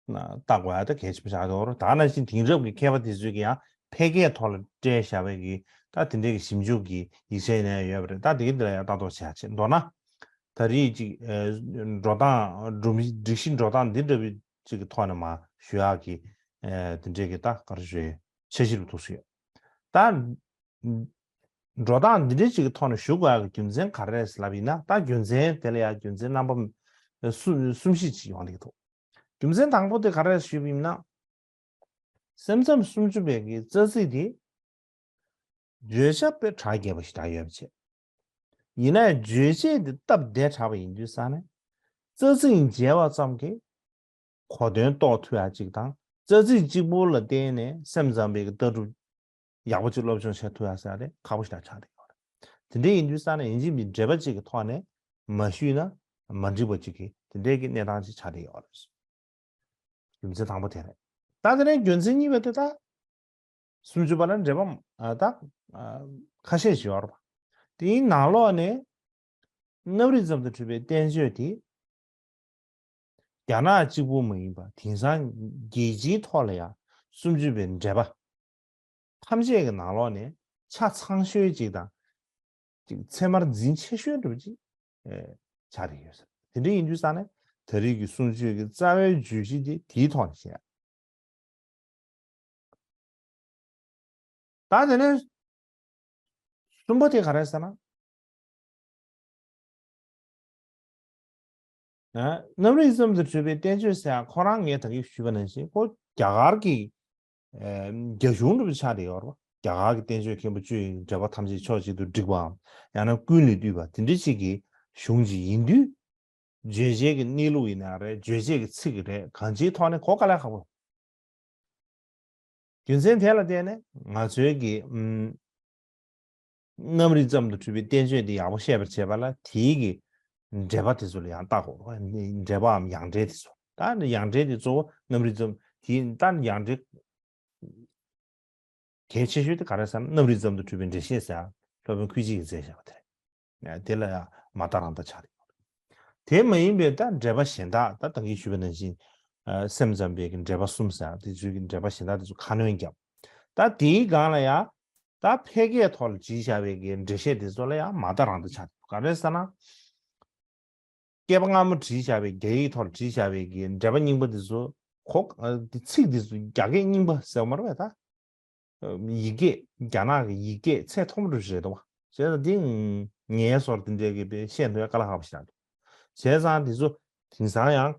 ན་ལྟ་དགོས་ཡག་ད་གལ་ཆེན་པོ་ཆགས་འདུག་ད་ནང་བཞིན་དེང་རབས་ཀྱི་མཁས་པ་དེ་ཚོས་ཀྱི་ཡང་འཕེལ་རྒྱས་ཐོག་ལ་སྤྲད་བཞག་པའི་གི་ད་དེ་འདྲའི་གི་ཞིབ་འཇུག་གི་ཡིག་ཆ་ཡིན་ན་ཡང་ཡོད་པ་རེད། ད་དེ་གི་འདི་ལ་ཡང་ལྟ་རྟོག་བྱེད་ཡག་བྱེད། མདོར་ན་ད་རེས་ཅིག་ཨ་འགྲོ་སྟངས་སྒྲོམ་སྒྲིག་གཞི་འགྲོ་སྟངས་འདི་འདྲ་བའི་ཅིག་གི་ཐོག་ནས་མར་ཞུ་ཡག་གི་ཨ་དེ་འདྲའི་གི་ད་ག་རེ་ཞུ་འཆར་གཞི་རུ་ཐུག་སོང་ཡོད། ད་འགྲོ་སྟངས་འདི་འདྲའི་ཅིག་གི་ཐོག་ནས་ཞུ་དགོས་ཡག་གི་རྒྱུ་མཚན་ག་རེ་རེད་ལབ་ཡིན་ན། ད་རྒྱུ་མཚན་དེ་ལ་ཡང་རྒྱུ་མཚན་རྣམ་པ་གསུམ་གསུམ་བཞི་ཅིག་ཡོང་གི་འདུག་རྒྱུ་མཚན་དང་པོ་དེ་ག་རེ་ཞུས་པ་ཡིན་ན། སེམས་ཙམ་སུམ་ཅུ་པའི་གི་རྩ་ཚིག་དེ་བརྗོད་བྱ་དཔེ་གྲགས་རྒྱས་པ་ཞིག་ད་ཡོད་པ་བྱས། ཡིན་ན་ཡང་རྗོད་བྱེད་དེ་སྟབས་བདེ་དྲགས་པ་ཡིན་དུས་ཙང་ནས་རྩ་ཚིག་མཇལ་བ་ཙམ་གྱིས་གོ་དོན་རྟོགས་ཐུབ་ཡག་ཅིག་དང་། རྩ་ཚིག་གཅིག་པུ་ལ་བརྟེན་ནས་སེམས་ཙམ་པའི་གི་ལྟ་གྲུབ་ཡག་པོ་ཅིག་སློབ་སྦྱོང་བྱེད་ཐུབ་ཡག་ཟེར་ཡག་དེ་ཁག་པོ་ཞེ་དྲག་ཆགས་བསྡད་ཡོད་རེད། དེ་འདྲ་ཡིན་དུས་ཙང་ནས་ཡིན་གཅིག་མིན་གཅིག་འགྲེལ་པ་གཅིག་གི་ཐོག་ནས་མ་ཞུས་ན་མ་འགྲིག་པ་གཅིག་གི་དེ་འདྲའི་གི་གནས་སྟངས་ཅིག་ཆགས་བསྡད་ཡོད་རེད། རྒྱུ་མཚན་དང་པོ་དེ་རེད། ད་དེ་ནས་རྒྱུ་མཚན་གཉིས་པ་དེ་ད་སུམ་ཅུ་པ་ལ་འགྲེལ་པ་ཨ་ད་ཨ་ཁ་ཤས་ཤིག་ཡོད་རེད་པ། དེའི་ནང་ལོགས་ནས་རྣམ་རིག་ཙམ་དུ་གྲུབ་པའི་བསྟན་བཅོས་དེ་རྒྱ་ནག་གཅིག་པུ་མ་ཡིན་པ་དེང་སང་རྒྱལ་སྤྱིའི་ཐོག་ལ་ཡང་སུམ་ཅུ་པའི་འགྲེལ་པ་ཐམས་ཅད་ཀྱི་ནང་ལོགས་ནས་ཆ་ཚང་ཤོས་ཅིག་དང་། ཅིག་ཚད་མར་འཛིན་ཆེ་ཤོས་འདྲ་པོ་ཅིག་ཨེ་ཆགས་བསྡད་ཡོད་ཟེར། དེ་འདྲ་ཡིན་དུས་ཙང་ནས་ད་རེས་ཀྱི་གསུང་ཆོས་ཀྱི་རྩ་བའི་བརྗོད་གཞི་དེ་དེའི་ཐོག་ནས་བཤད། ད་དེ་ནས་གསུམ་པ་དེ་ག་རེ་ཟེར་ན། ཨ་རྣམ་རིག་ཙམ་དུ་གྲུབ་པའི་བསྟན་བཅོས་ཟེར་ཡག་ཁོ་རང་ངས་ད་གིན་ཞུས་པ་ནང་བཞིན་ཁོ་རྒྱ་གར་གྱི་ཨ་རྒྱ་གཞུང་འདྲ་པོ་ཆགས་བསྡད་ཡོད་རེད་པ། རྒྱ་གར་གྱི་བསྟན་བཅོས་མཁན་པོ་བཅུ་ཡི་འགྲེལ་པ་ཐམས་ཅད་ཕྱོགས་གཅིག་ཏུ་བསྒྲིགས་པའམ་ཡང་ན་ཀུན་ལས་བཏུས་པ་དེ་འདྲ་ཅིག་གི་གཞུང་ཅིག་ཡིན་དུས། རྗོད་བྱེད་ཀྱི་གནས་ལུགས་ཡིན་ན་རེད། རྗོད་བྱེད་ཀྱི་ཚིག་རེད། གང་ཅིའི་ཐོག་ནས་གོ་དཀའ་ལས་ཁག་པོ། རྒྱུ་མཚན་དེ་ལ་བརྟེན་ནས་ང་ཚོའི་གི་ཨམ་རྣམ་རིག་ཙམ་དུ་གྲུབ་པའི་བསྟན་བཅོས་འདི་ཡག་པོ་ཤེས་པར་བྱེད་པ་ལ་དེའི་གི་འགྲེལ་པ་དེ་ཚོ་ལ་ཡང་བལྟ་དགོས། འགྲེལ་པའམ་ཡང་འགྲེལ་དེ་ཚོ། ད་ནི་ཡང་འགྲེལ་དེ་གཙོ་བོ་རྣམ་རིག་ཙམ་དེ་ད་ནི་ཡང་འགྲེལ་གལ་ཆེ་ཤོས་དེ་ག་རེ་ཟེར་ན་རྣམ་རིག་ཙམ་དུ་གྲུབ་པའི་འགྲེལ་བཤད་ཟེར་ཡ་སློབ་དཔོན་ཁུལ་གཅིག་གིས་མཛད་བཞག་པ་དེ་རེད། དེ་ལ་ཡང་མ་བལྟ་རང་བལྟ་ཆགས་རེད། དེ་མ་ཡིན་པའི་ད་འགྲེལ་པ་གཞན་དག་ད་ད་གིན་ཞུས་པ་ནང་བཞིན་ཨ་སེམས་ཙམ་པའི་གི་འགྲེལ་པ་གསུམ་ཟེར་ཡ་དེ་ཚོའི་གི་འགྲེལ་པ་གཞན་དག་དེ་ཚོ་ཁ་སྣོན་བརྒྱབ། ད་དེའི་སྒང་ལ་ཡང་ ད་ཕལ་སྐད་ཐོག་ལ་བྲིས་བཞག་པའི་གི་འགྲེལ་བཤད་དེ་ཚོ་ལ་ཡང་མ་བརྟགས་རང་བསྟན་ཆགས་འདུག་ག་རེ་ཟེར་ན། བསྐལ་པ་སྔ་མོ་བྲིས་བཞག་པའི་རྒྱ་ཡིག་ཐོག་ལ་བྲིས་བཞག་པའི་གི་འགྲེལ་པ་རྙིང་པ་དེ་ཚོ་གོ་ཨ་དེ་ཚིག་དེ་ཚོ་རྒྱ་སྐད་རྙིང་པ་ཟེར་བ་མ་རེད་པས་ད། ཡིག་སྐད་རྒྱ་ནག་གི་ཡིག་སྐད་ཚད་མཐོ་པོ་རེད་འདུག་བ། བྱས་ཙང་འདི་ངའི་སོར་དེ་འདྲའི་གི་དཔེ་བཤད་འདོད་དཀའ་ལས་ཁག་པོ་ཞིག་རེད་འདུག་བྱས་ཙང་དེ་ཚོ་དེང་སང་ཡང་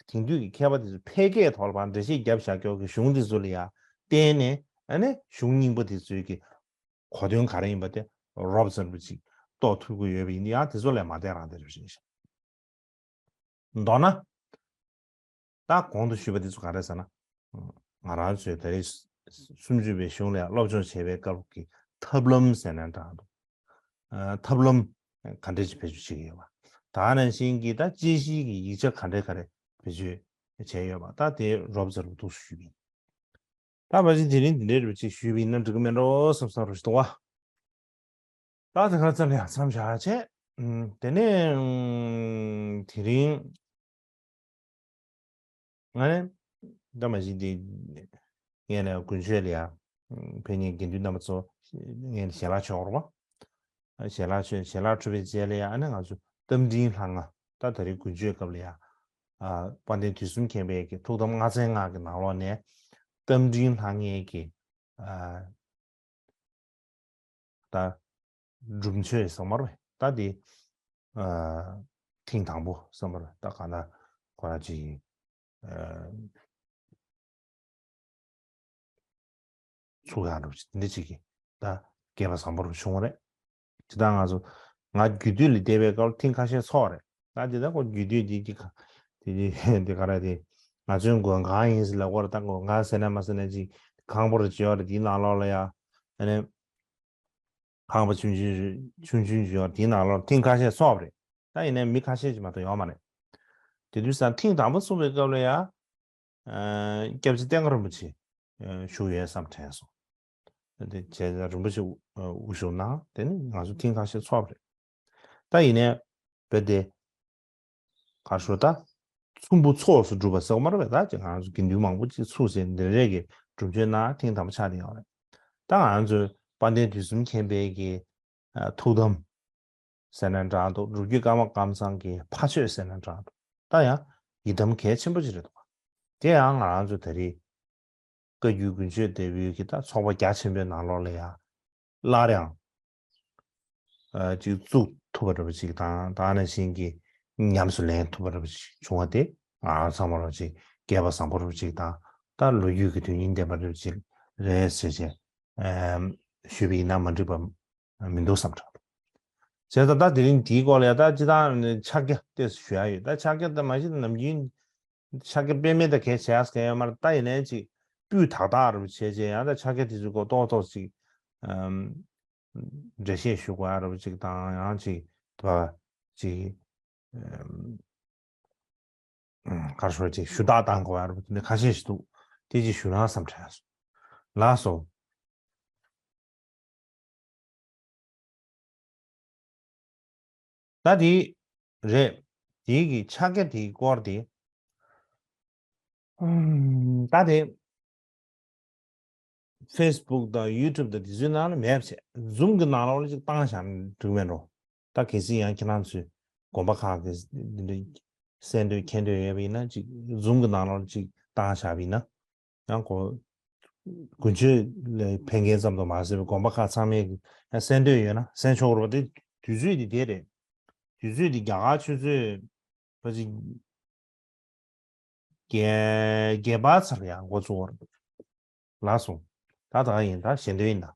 དེང་དུས་ཀྱི་མཁས་པ་དེ་ཚོ་ཕལ་སྐད་ཐོག་ལ་ཕར་འགྲེལ་བཤད་བརྒྱབ་བཞག་ཀྱོག་གི་གཞུང་དེ་ཚོ་ལ་ཡང་བརྟེན་ནས་ཨ་ནི་གཞུང་རྙིང་པ་དེ་ཚོའི་གི་གོ་དོན་ག་རེ་ཡིན་པ་དེ་རོབ་ཙམ་རེ་ཅིག་རྟོགས་ཐུབ་ཀྱི་ཡོད་པ་ཡིན་ན་ཡང་དེ་ཚོ་ལས་མ་བལྟས་རང་བལྟས་རེད་ཞེས། མདོར་ན། ད་གོང་དུ་ཞུས་པ་འདི་ཚོ་ག་རེ་ཟེར་ན། ང་རང་ཚོས་ད་རེས་སུམ་ཅུ་པའི་གཞུང་ལ་སློབ་སྦྱོང་བྱེད་པའི་སྐབས་ཀྱི་ཐབས་ལམ་ཟེར་ན་འདྲ་འདུག་ཨ་ཐབས་ལམ་ག་འདྲས་ཅིག་བེད་སྤྱོད་བྱེད་ཀྱི་ཡོད་པ། ད་ནང་བཞིན་གྱི་ད་དཔྱད་གཞིའི་གི་ཡིག་ཆ་ག་འདྲས་ག་རེ་བེད་སྤྱོད་བྱས་ཡོད་པ་ད་དེ་རོབ་ཙམ་རུ་འདུག་ཞུས་པ་ཡིན། ད་ཕལ་ཆེར་དེ་རིང་འདི་འདྲའི་རུ་ཅིག་ཞུས་པ་ཡིན་ན་འགྲིག་གི་མེད་འགྲོ་བསམ་བསམ་རུ་ཞིག་འདུག་བ། ད་དེ་ག་ཙམ་ལ་ཡང་མཚམས་བཞག་བྱས། ཨུམ། དེ་ནས་ཨུམ། དེ་རིང་ང་ནི་ད་མ་གཞི་དེ་ངས་ནས་དགུན་ཆོས་ལ་ཡང་ཕན་ཉེ་དགེ་འདུན་རྣམ་པ་ཚོ་ངས་ནས་ཞལ་ལག་མཆོད་རོགས་པ། ཞལ་ལག་མཆོད་ཞལ་ལག་འཁྲུ་བའི་རྗེས་ལ་ཡང་ཨ་ནི་ང་ཚོ་རྟ་མགྲིན་ལྷ་ང་ད་ད་རེས་དགུན་ཆོས་སྐབས་ལ་ཡང་དཔལ་ལྡན་དུས་གསུམ་མཁྱེན་པའི་གི་ཐུགས་དམ་ལྔ་ཚན་ལྔ་གི་ནང་ལོགས་ནས་རྟ་མགྲིན་ལྷ་ངའི་གི་ད་སྒྲུབ་མཆོད་ཟེར་མ་རེད་ད་དེ། ཐེངས་དང་པོ་ཟེར་མ་རེད་ད་གང་ལྟར་ཁོ་རང་ཅིག་ཚུགས་ཡག་འདྲ་པོ་ཅིག་འདི་ཅིག་གི་ད་སྐལ་པ་བཟང་པོ་རུ་བྱུང་བ་རེད། ཇི་ལྟར་ང་ཚོ་ང་རྒྱུད་སྟོད་ལ་བསྡད་པའི་སྐབས་ཐེངས་ཁ་ཤས་ཚོགས་རེད། ད་དེ་ད་ཁོ་རྒྱུད་སྟོད་དེ་དེ་དེ་དེ་ག་རེ་དེ་ང་ཚོའི་མགོན་ཁང་ཡིན་ཟེར་ལབ་པ་རེད། ད་མགོན་ཁང་ཟེར་ན་མ་ཟེར་ན་ཅིག་ཁང་པ་རུ་བྱེད་པ་རེད། དེའི་ནང་ལོགས་ལ་ཡ་ཨ་ནི་ཁང་པ་ཆུང་ཆུང་ཆུང་ཆུང་ཞིག་ཡོད་དེའི་ནང་ལོགས་ཐེངས་ཁ་ཤས་ཚོགས་པ་རེད། ད་ཡིན་ནའི་མི་ཁ་ཤས་ཅིག་མ་གཏོགས་ཡོད་མ་རེད། དེ་དུས་ཙང་ཐེངས་དང་པོ་ཚོགས་པའི་སྐབས་ལ་ཡ། སྐྱབས་རྗེ་བསྟན་དགའ་རིན་པོ་ཆེ་བཞུགས་ཡོད་བསམ་དྲན་སོང་། དེ་བྱས་ཙང་རིན་པོ་ཆེ་དབུ་བཞུགས་གནང་དེ་ནི་ང་ཚོ་ཐེངས་ཁ་ཤས་ཚོགས་པ་རེད། ད་ཡིན་ནའི་བོད་དེ་གར་ཤོར་ད་ཚོམ་བུ་ཚོགས་སུ་གྲུབ་པ་ཟེར་བ་མ་རེད་པས། ད་ཅིག་ང་ཚོ་དགེ་འདུན་མང་པོ་ཅིག་ཚུགས་ཟིན་འདི་རེད་གི་སྒྲུབ་མཆོད་གནང་ཐེངས་དང་པོ་ཆགས་བསྡད་ཡོད་རེད། ད་ང་ཚོའི་དཔལ་ལྡན་དུས་གསུམ་མཁྱེན་པའི་གི་ཐུགས་དམ་ཟེར་ན་འདྲ་འདུག་སྒྲུབ་བརྒྱུད་ཀརྨ་ཀཾ་ཚང་གི་ཕ་ཆོས་ཟེར་ན་འདྲ་འདུག་ད་ཡང་ཡི་དམ་གལ་ཆེན་པོ་ཅིག་རེད་འདུག་དེ་ཡང་ང་རང་ཚོ་ད་རེས་བཀའ་བརྒྱུད་དགུན་ཆོས་སྡེ་པའི་གི་ད་ཚོགས་པ་རྒྱ་ཆེན་པོའི་ནང་ལོགས་ལ་ཡང་སླར་ཡང་ཅིག་བཙུགས་ཐུབ་པ་འདྲ་པོ་ཅིག་དང་ད་ནང་བཞིན་གྱི་ཉམས་སུ་ལེན་ཐུབ་པ་འདྲ་པོ་ཅིག་བྱུང་བ་དེ་ང་རང་ཚང་མ་ལ་ཅིག་སྐལ་པ་བཟང་པོ་འདྲ་པོ་ཅིག་དང་ད་ལོ་རྒྱུས་ཀྱི་དོན་སྙིང་ལྡན་པ་འདྲ་པོ་ཅིག་རེད་ཟེར་བྱས་ཞུས་པ་ཡིན་ན་མ་འགྲིག་པ་མི་འདུག་བསམ་དྲན། བྱས་ཙང་ད་དེ་རིང་འདིའི་སྐོར་ལ་ཡང་ད་སྤྱིར་བཏང་ཕྱག་རྒྱ་ཏོག་ཙམ་ཞུ་ཡ་ཡོད། ད་ཕྱག་རྒྱ་ད་མ་གཞི་ནམ་རྒྱུན་ཕྱག་རྒྱ་དཔེ་མེད་ད་གལ་ཆེ་ཡ་གལ་ཡོད་མ་རེད། ད་ཡིན་ནའི་ཅིག་སྤུས་དག་དག་རུ་བྱས་རྗེས་ཡང་ད་ཕྱག་རྒྱ་དེ་ཚོའི་སྐོར་ཏོག་ཏོག་ཅིག་འགྲེལ་བཤད་ཞུ་དགོས་ཡ་རུ་ཅིག་དང་ཡང་ཅིག་ད་ཅིག་གར་ཞོར་ཅིག་ཞུ་དག་བཏང་དགོས་ཡ་རུ་དེ་འདྲ་ཁ་ཤས་ཤིག་འདུག་དེ་ཅིག་ཞུ་ན་བསམ་དྲན་སོང་། ལགས་སོ། ད་དེ་རེད། དེའི་གི་ཕྱག་རྒྱ་དེའི་སྐོར་དེ། ད་དེ་Facebook་དང་YouTube་དང་དེ་ཚོའི་ནང་ལ་མེད་པ་བྱས་Zoom་གི་ནང་ལོགས་ལ་ཅིག་བཏང་བཞག་ན་འགྲིག་མེད་འགྲོ། ད་གལ་སྲིད་ཡང་ཁྱེད་རང་ཚོས་དགོན་པ་ཁག་གི་འདི་འདྲ་གསན་འདོད་མཁྱེན་འདོད་ཡོད་པ་ཡིན་ན་ཅིག་Zoom་གི་ནང་ལོགས་ལ་ཅིག་བཏང་བཞག་པ་ཡིན་ན། ཡང་གོ། དགུན་ཆོས་ལ་ཕན་མཁན་ཙམ་དུ་མ་ཟད་པའི་དགོན་པ་ཁག་ཚང་མས་ཡང་གསན་འདོད་ཡོད་ན་གསན་ཆོག་རེད་པ། དེ་དུས་ཚོད་དེ་དེ་རེད། དུས་ཚོད་དེ་རྒྱ་གར་ཆུ་ཚོད་ཕལ་ཆེར་བརྒྱད་བརྒྱད་པ་ཚར་ཡང་འགོ་ཚུགས་པ་རེད། ལགས་སོ། ད་ད་ཡིན་ད་ཞལ་འདོན་ཡིན་ད།